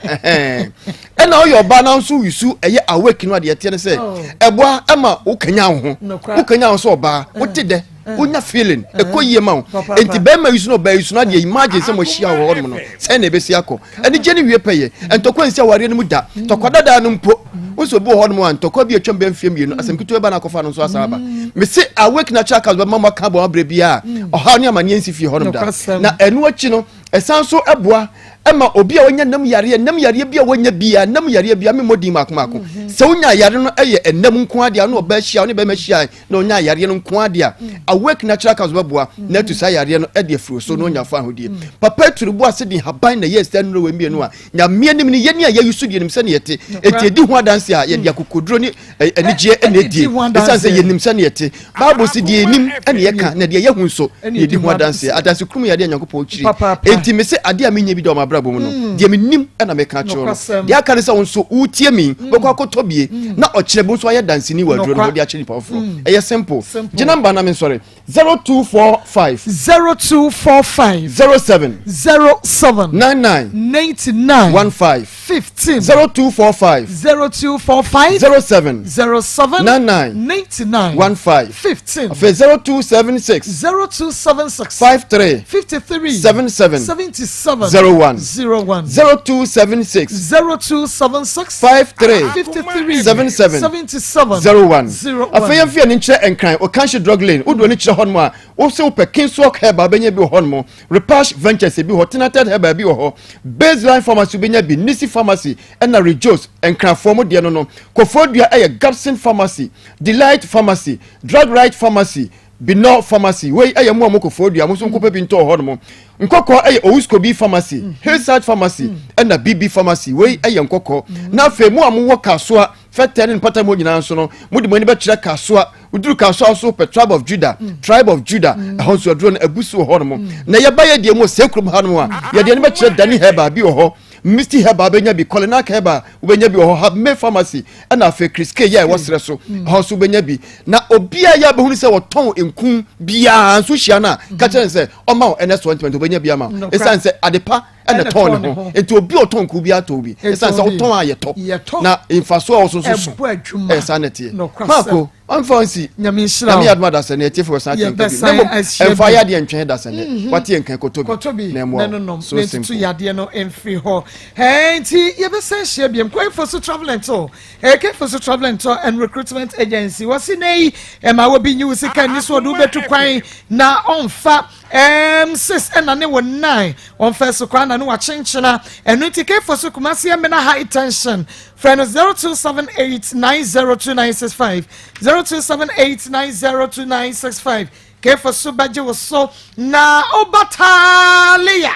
ɛna ɔyɛ ɔbaa na nso wisu ɛyɛ awake no adeɛ teɛ no sɛ oh. ɛboa ɛma wokanya wo ho wokanya wo sɛ ɔbaa eh. wote dɛ eh. wonya feeling eh. ɛkɔ yie ma wo enti bɛrima yi so na ɔbaa yi so no adeɛ imagine sɛ moahyia wɔ hɔnom no sɛn na ɛbɛsi akɔ anigye ne wie pɛyɛ ntɔkwa nsi awareɛ no mu da tɔkwa dadaa no mpo wo sɛ obi wɔ hɔnom a ntɔkwa bi atwam bɛ mfeɛ mmienu asɛm ketewa ba no akɔfa no nso asan aba mese awake natural cause bɛma mo aka bɔn aberɛ biara ɔhaw ne amanneɛ nsi fie hɔnom da na ɛno akyi no ɛsan so ɛboa Ɛma obi a wanya nam yareɛ, nam yareɛ bi a wanya biara, nam yareɛ bi a memmɔ din mako mako. Mhm. Sɛ wonya yare no ɛyɛ ɛnam nko adeɛ a na ɔbaa hyia ne bɛrima hyia na ɔnya yareɛ no nko adeɛ a mm. Awake Natural Council bɛboa mm. na atu saa yareɛ no ɛde afiri so na ɔnya fa ahodie. Mm. Papa aturu bo ase de haban na ɛyɛ sɛ nnuro wɔ mmienu a nyameɛ nim ne yɛne a yɛyi so deɛ nim sɛne yɛte. Enti ɛdi ho adanse a yɛde akokoduro ne anigyeɛ ɛna ɛdie ɛsiane sɛ yɛnim sɛne yɛte. Bible si deɛ yɛnim ɛna yɛka na deɛ yɛhu nso na yɛdi ho adanseɛ. Adanse kurum yɛ adeɛ a Nyankopɔn kyiri. Enti mese adeɛ a menyɛ bi da wɔ m'abrabɔ mu no, mm. deɛ menim ɛna meka kyerɛ no. Deɛ aka ne sɛ wo nso wotie mi, mm. wobɛkɔ akɔtɔ bie mm. na ɔkyerɛ bi nso ayɛ danseni wɔ aduro no ho de akyerɛ nipa foforɔ. Ɛyɛ simple. Gye namba na mensɔre. 0245. 0245. 07. 07. 99. 99. 15. 15. 0245. 0245. 07. 07. 99. 99. 15. 15. Afei 0276. 0276. 53. 53. 77. 77. 01. 01. 0276. 0276. 53. 53. 77. 77. 01. 01. Afei yɛmfa yɛn ani nkyerɛ Nkran, Okanhye Drug Lane. Wode w'ani kyerɛ hɔnom a, wose wopɛ Kingswalk Herbal bɛnya bi wɔ hɔnom, Repash Ventures ebi wɔ hɔ, Tenated Herbal bi wɔ hɔ, Baseline Pharmacy wobɛnya bi, Nisi Pharmacy ɛna Rejos, Nkranfoɔ mo deɛ no no. Koforidua ɛyɛ Gabson Pharmacy, Delight Pharmacy, Drug Right Pharmacy, Binor Pharmacy. Wei ɛyɛ mo a mo Koforidua, mo nso nkɔpɛ bi ntɔ wɔ hɔnom. Nkɔkɔɔ ɛyɛ Owuskobi Pharmacy, Hillside Pharmacy ɛna BB Pharmacy. Wei ɛyɛ Nkɔkɔɔ. Na afei mo a mowɔ Kasoa, Fɛtɛ ne mpɔtam hɔ nyinaa nso no, mode mo ani bɛkyerɛ Kasoa. Woduru Kasoa nso pɛ Tribe of Judah, mm. Tribe of Judah, mm. ɛhɔ nso aduro no abu so wɔ hɔ nom. Mm. Na yɛba yɛ deɛ mu sɛ kurom ha nom a, yɛde ani bɛkyerɛ Dani Herbal bi wɔ hɔ. Misty Herbal bɛnya bi, Kolinak Herbal wobɛnya bi wɔ hɔ, Habme Pharmacy, ɛna afei Chris K yɛ ɛwɔ serɛ so, ɛhɔ nso wobɛnya bi. Na obiara yɛ abɛhunu sɛ wɔtɔn nku biara nso hyia no a, ka kyerɛ no sɛ ɔma wo ɛnɛ so ntoma nti wobɛnya bi ama wo. Ɛsiane sɛ adepa ɛna tɔn ne ho nti obi a ɔtɔn kuo bi atɔ bi ɛsan sɛ wotɔn a yɛtɔ na mfaso a wɔso nso so ɛyɛ saa na ɛteɛ maako ɔmfa nsi nyame nhyira nyame adoma dasɛ ne ɛtiefo bɛsan ate nka bi na mmom ɛmfa yɛ adeɛ ntwɛn dasɛ ne mhm. wate nka kɔtɔ bi na ɛmmoa so simple yadeɛ no mfiri hɔ ɛɛ nti yɛbɛsan hyia biam kɔɛfo so travel and tour ɛkɛfo so travel and tour and recruitment agency wɔsi na yi ɛma wɔ bi nyi wo sika ni so ɔde wobɛtu kwan na ɔmfa Ɛɛm sis ɛna ne wo nnan ɔnfɛ so koraa na ne wakyenkyena ɛno nti kefo so Kumasi Ɛmena high tension frɛ no 0278902965 0278902965 kefo so bɛgye wo so na oba taaleya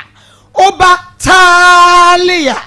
oba taaleya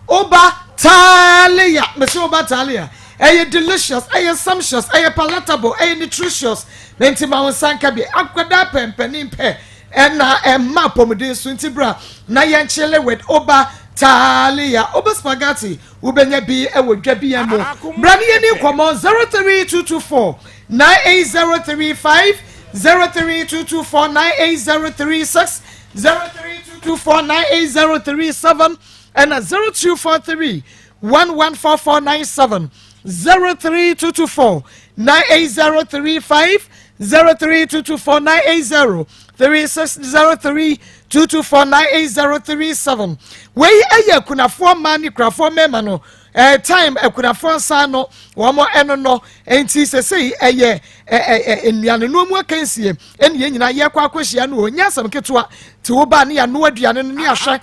oba taaleya mesi oba taaleya ɛyɛ delicious ɛyɛ sumptuous ɛyɛ palatable ɛyɛ nutritious na nti ma wo nsa nka bi akwadaa pɛ mpanin pɛ ɛna ɛma apɔmuden so nti bra na yɛn chile with oba talia oba spaghetti wobɛnya bi ɛwɔ dwa bi mu bra ne yɛni nkɔmmɔ 03224 98035 03224 98036 03224 98037 ɛna 0243 114497 03224 98035 03224 980 3603 224 98037 wei ɛyɛ akunafoɔ mmaa ne kurafoɔ mmarima no ɛɛ eh, time akunafoɔ nsa no wɔn ɛno no nti sɛsɛyi ɛyɛ ɛɛ ɛɛ nnuane no mu akansie ɛne yɛn nyinaa yɛkɔ akɔhyia no o nyɛ asɛm ketewa te wo ba ne yɛanoa aduane no ne ahwɛ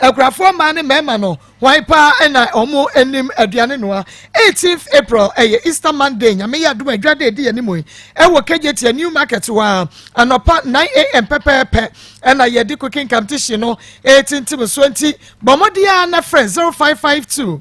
akurafoɔ mmaa ne mmarima no Hwan paa na wɔn anim aduane noa? 18th April ɛyɛ Easter Monday, Nyame yɛ adom adwa da edi anim yi ɛwɔ Kejetia New Market hɔ a anɔpa 9am pɛpɛɛpɛ ɛna yɛde cooking competition no ɛretintim so nti bɔ mmɔden ara na frɛ 0552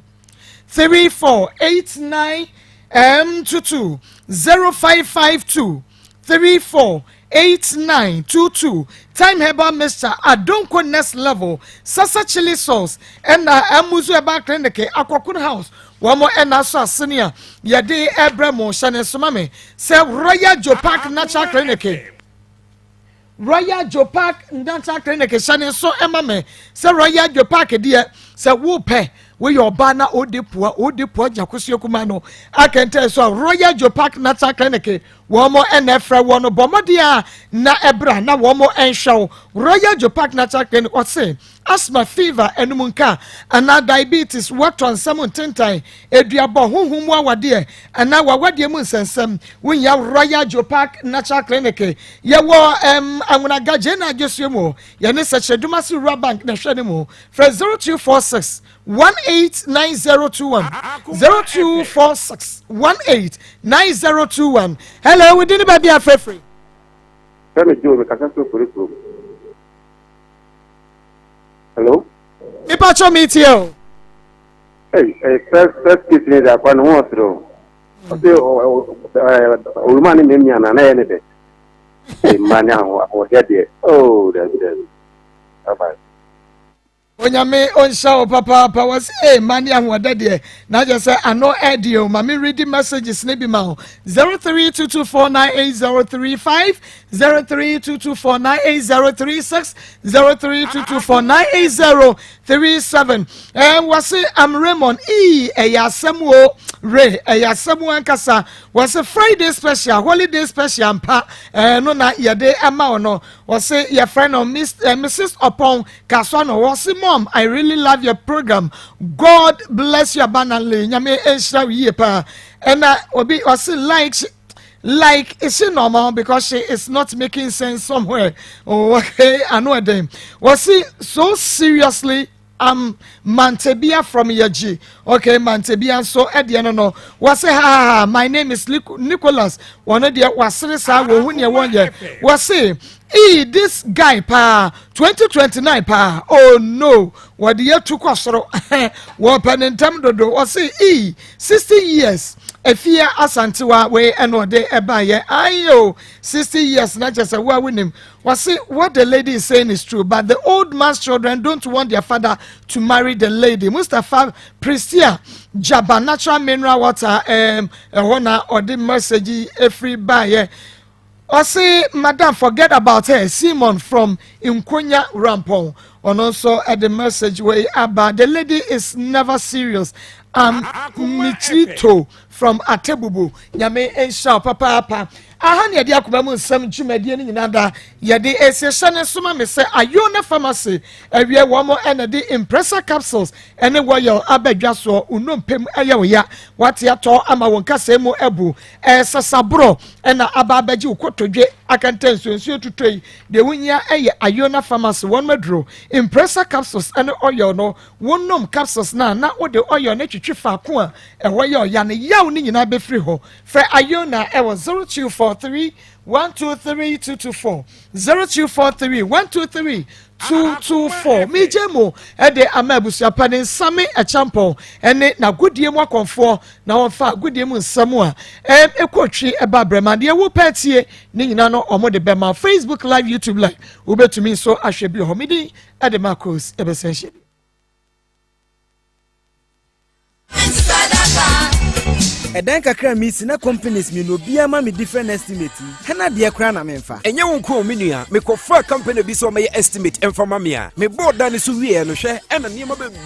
3489 M22 0552 34 8922 Thyme Herbal Mixture, Adonko Next Level, Sasa Chili Sauce, ɛna Amuzu Herbal Clinic, Akɔkon House, wɔn ɛna aso asene a yɛde ɛbrɛ mo hyɛ ne nsoma me sɛ Royal Joe Park Natural Clinic. Royal Joe Park Natural Clinic hyɛ ne nso ɛma me sɛ Royal Joe Park deɛ sɛ wopɛ woyɛ ɔbaa na ɔde pua ɔde pua gyakosuo kuma no akɛntɛn so a Royal Joe Park Natural Clinic Wɔn na ɛfrɛ wɔn no, bɔ mmɔden a na ɛbra na wɔn nhwɛ wo. Royal Joe Park Natural Clinic, ɔse, Asthma, fever, anum nka, anaa diabetes, woatɔ nsam ntentan, aduabɔ, honhom mu awadeɛ, anaa w'awadeɛ mu nsɛnsɛm, wohia Royal Geopark Natural Clinic. Yɛwɔ um, Anwonaga, Gyena Adwosuo mu. Yɛne Sɛkyerɛdumase Rural Bank na ɛhwɛ no mu. Frɛ 0246 189021 0246 189021. Hello, wo din ne baabi a frɛfrɛ? Fɛmi Joe, mekasa firi Ofori kurom. Hello? Nipa kyɛ mi tie o. Hey, hey, first case ni de akwa ne ho ɔsere o. Ɔse owuruma ne mmea na na yɛ ne dɛ. Mma ne ahoɔdɛ deɛ. Oh, dabi dabi. Bye bye. Onyame ɔnhyira wo papaapa. Wɔse ee mma ne ahoɔdɛ deɛ na kyerɛ sɛ ano ɛdeɛ o. Ma me ready messages ne bi ma wo 0322498035 0322498036 0322498037. Ɛɛ wɔse am Raymond ii ɛyɛ asɛm o re ɛyɛ asɛm ankasa. Wɔse Friday special holiday special mpa ɛɛ no na yɛde ama wo no. Wɔse yɛfrɛ no Miss, eh, Mrs. Opon Kasoano. Wɔse mom, I really love your program. God bless you abundantly. Nyame nhyira wo yie paa. Ɛna obi wɔse like is she normal because she is not making sense somewhere. Oh, okay, ano ɛdɛn. Wɔse so seriously am Mantebia from Yaji. Okay, Mantebia nso ɛdeɛ no. Wɔse ha ha ha, my name is Nicholas. Wɔn deɛ wasere saa wɔn ho neɛ wɔn yɛ. Wɔse ee this guy paa 2029 paa oh no wɔde yɛ tu kɔ soro wɔpɛ ne ntɛm dodo. Wɔse ee 60 years efie asantewa wei ɛna ɔde ɛbaayɛ ayo 60 years na kyerɛ sɛ wo a wonim. Wɔse what the lady is saying is true, but the old man's children don't want their father to marry the lady. Mustapha Priscia Jaba natural mineral water ɛhɔ na ɔde message efiri baayɛ. Ɔse madam forget about her. Simon from Nkonya Rampon ɔno nso ɛde message wei aba. The lady is never serious. Michito from Atebubu nyame nhyira wo papaapa. Aha ne yɛde akoma mu nsɛm dwumadie no nyinaa da yɛde esiehyɛ ne soma me sɛ Ayona Pharmacy awie wɔn ɛna de Impressa capsules ɛne Royal abɛdwa soɔ. Nnompem ɛyɛ wo ya wate atɔ ama wɔn kasa mu abu ɛsasaborɔ ɛna aba abɛgye wo kotodwe akanta nsuonsuo tutɔ yi deɛ wonya ɛyɛ Ayona Pharmacy wɔn maduro Impressa capsules ɛne oil no. Wɔnom capsules na wode oil no twitwi faako a ɛhɔ yɛ ɔya no yaw ne nyinaa bɛfiri hɔ. Frɛ Ayona ɛwɔ 0243 123 224 0243 123 224. Megye mu ɛde ama abusuapa ne nsame ɛkyampɔn ɛne n'agodie mu akɔnfoɔ na wɔmfa agodie mu nsɛm a ɛkɔ twi ɛba brɛma deɛ wo pɛ tie ne nyinaa no ɔmo de bɛma. Facebook live, YouTube live, wobɛtumi nso ahwɛ bi wɔ hɔ. Medin ɛde Marcos ɛbɛsɛn hyɛ bi. Ɛdan kakra a mesi na companies mmienu obiara ma me different estimate yi, hena deɛ koraa na memfa? Ɛnyɛ wo nko o me nua, mekɔfaa company bi sɛ ɔmmɛyɛ estimate mfa ma me a, mebɔɔ dan no so wieɛ no hwɛ ɛna nneɛma bebree.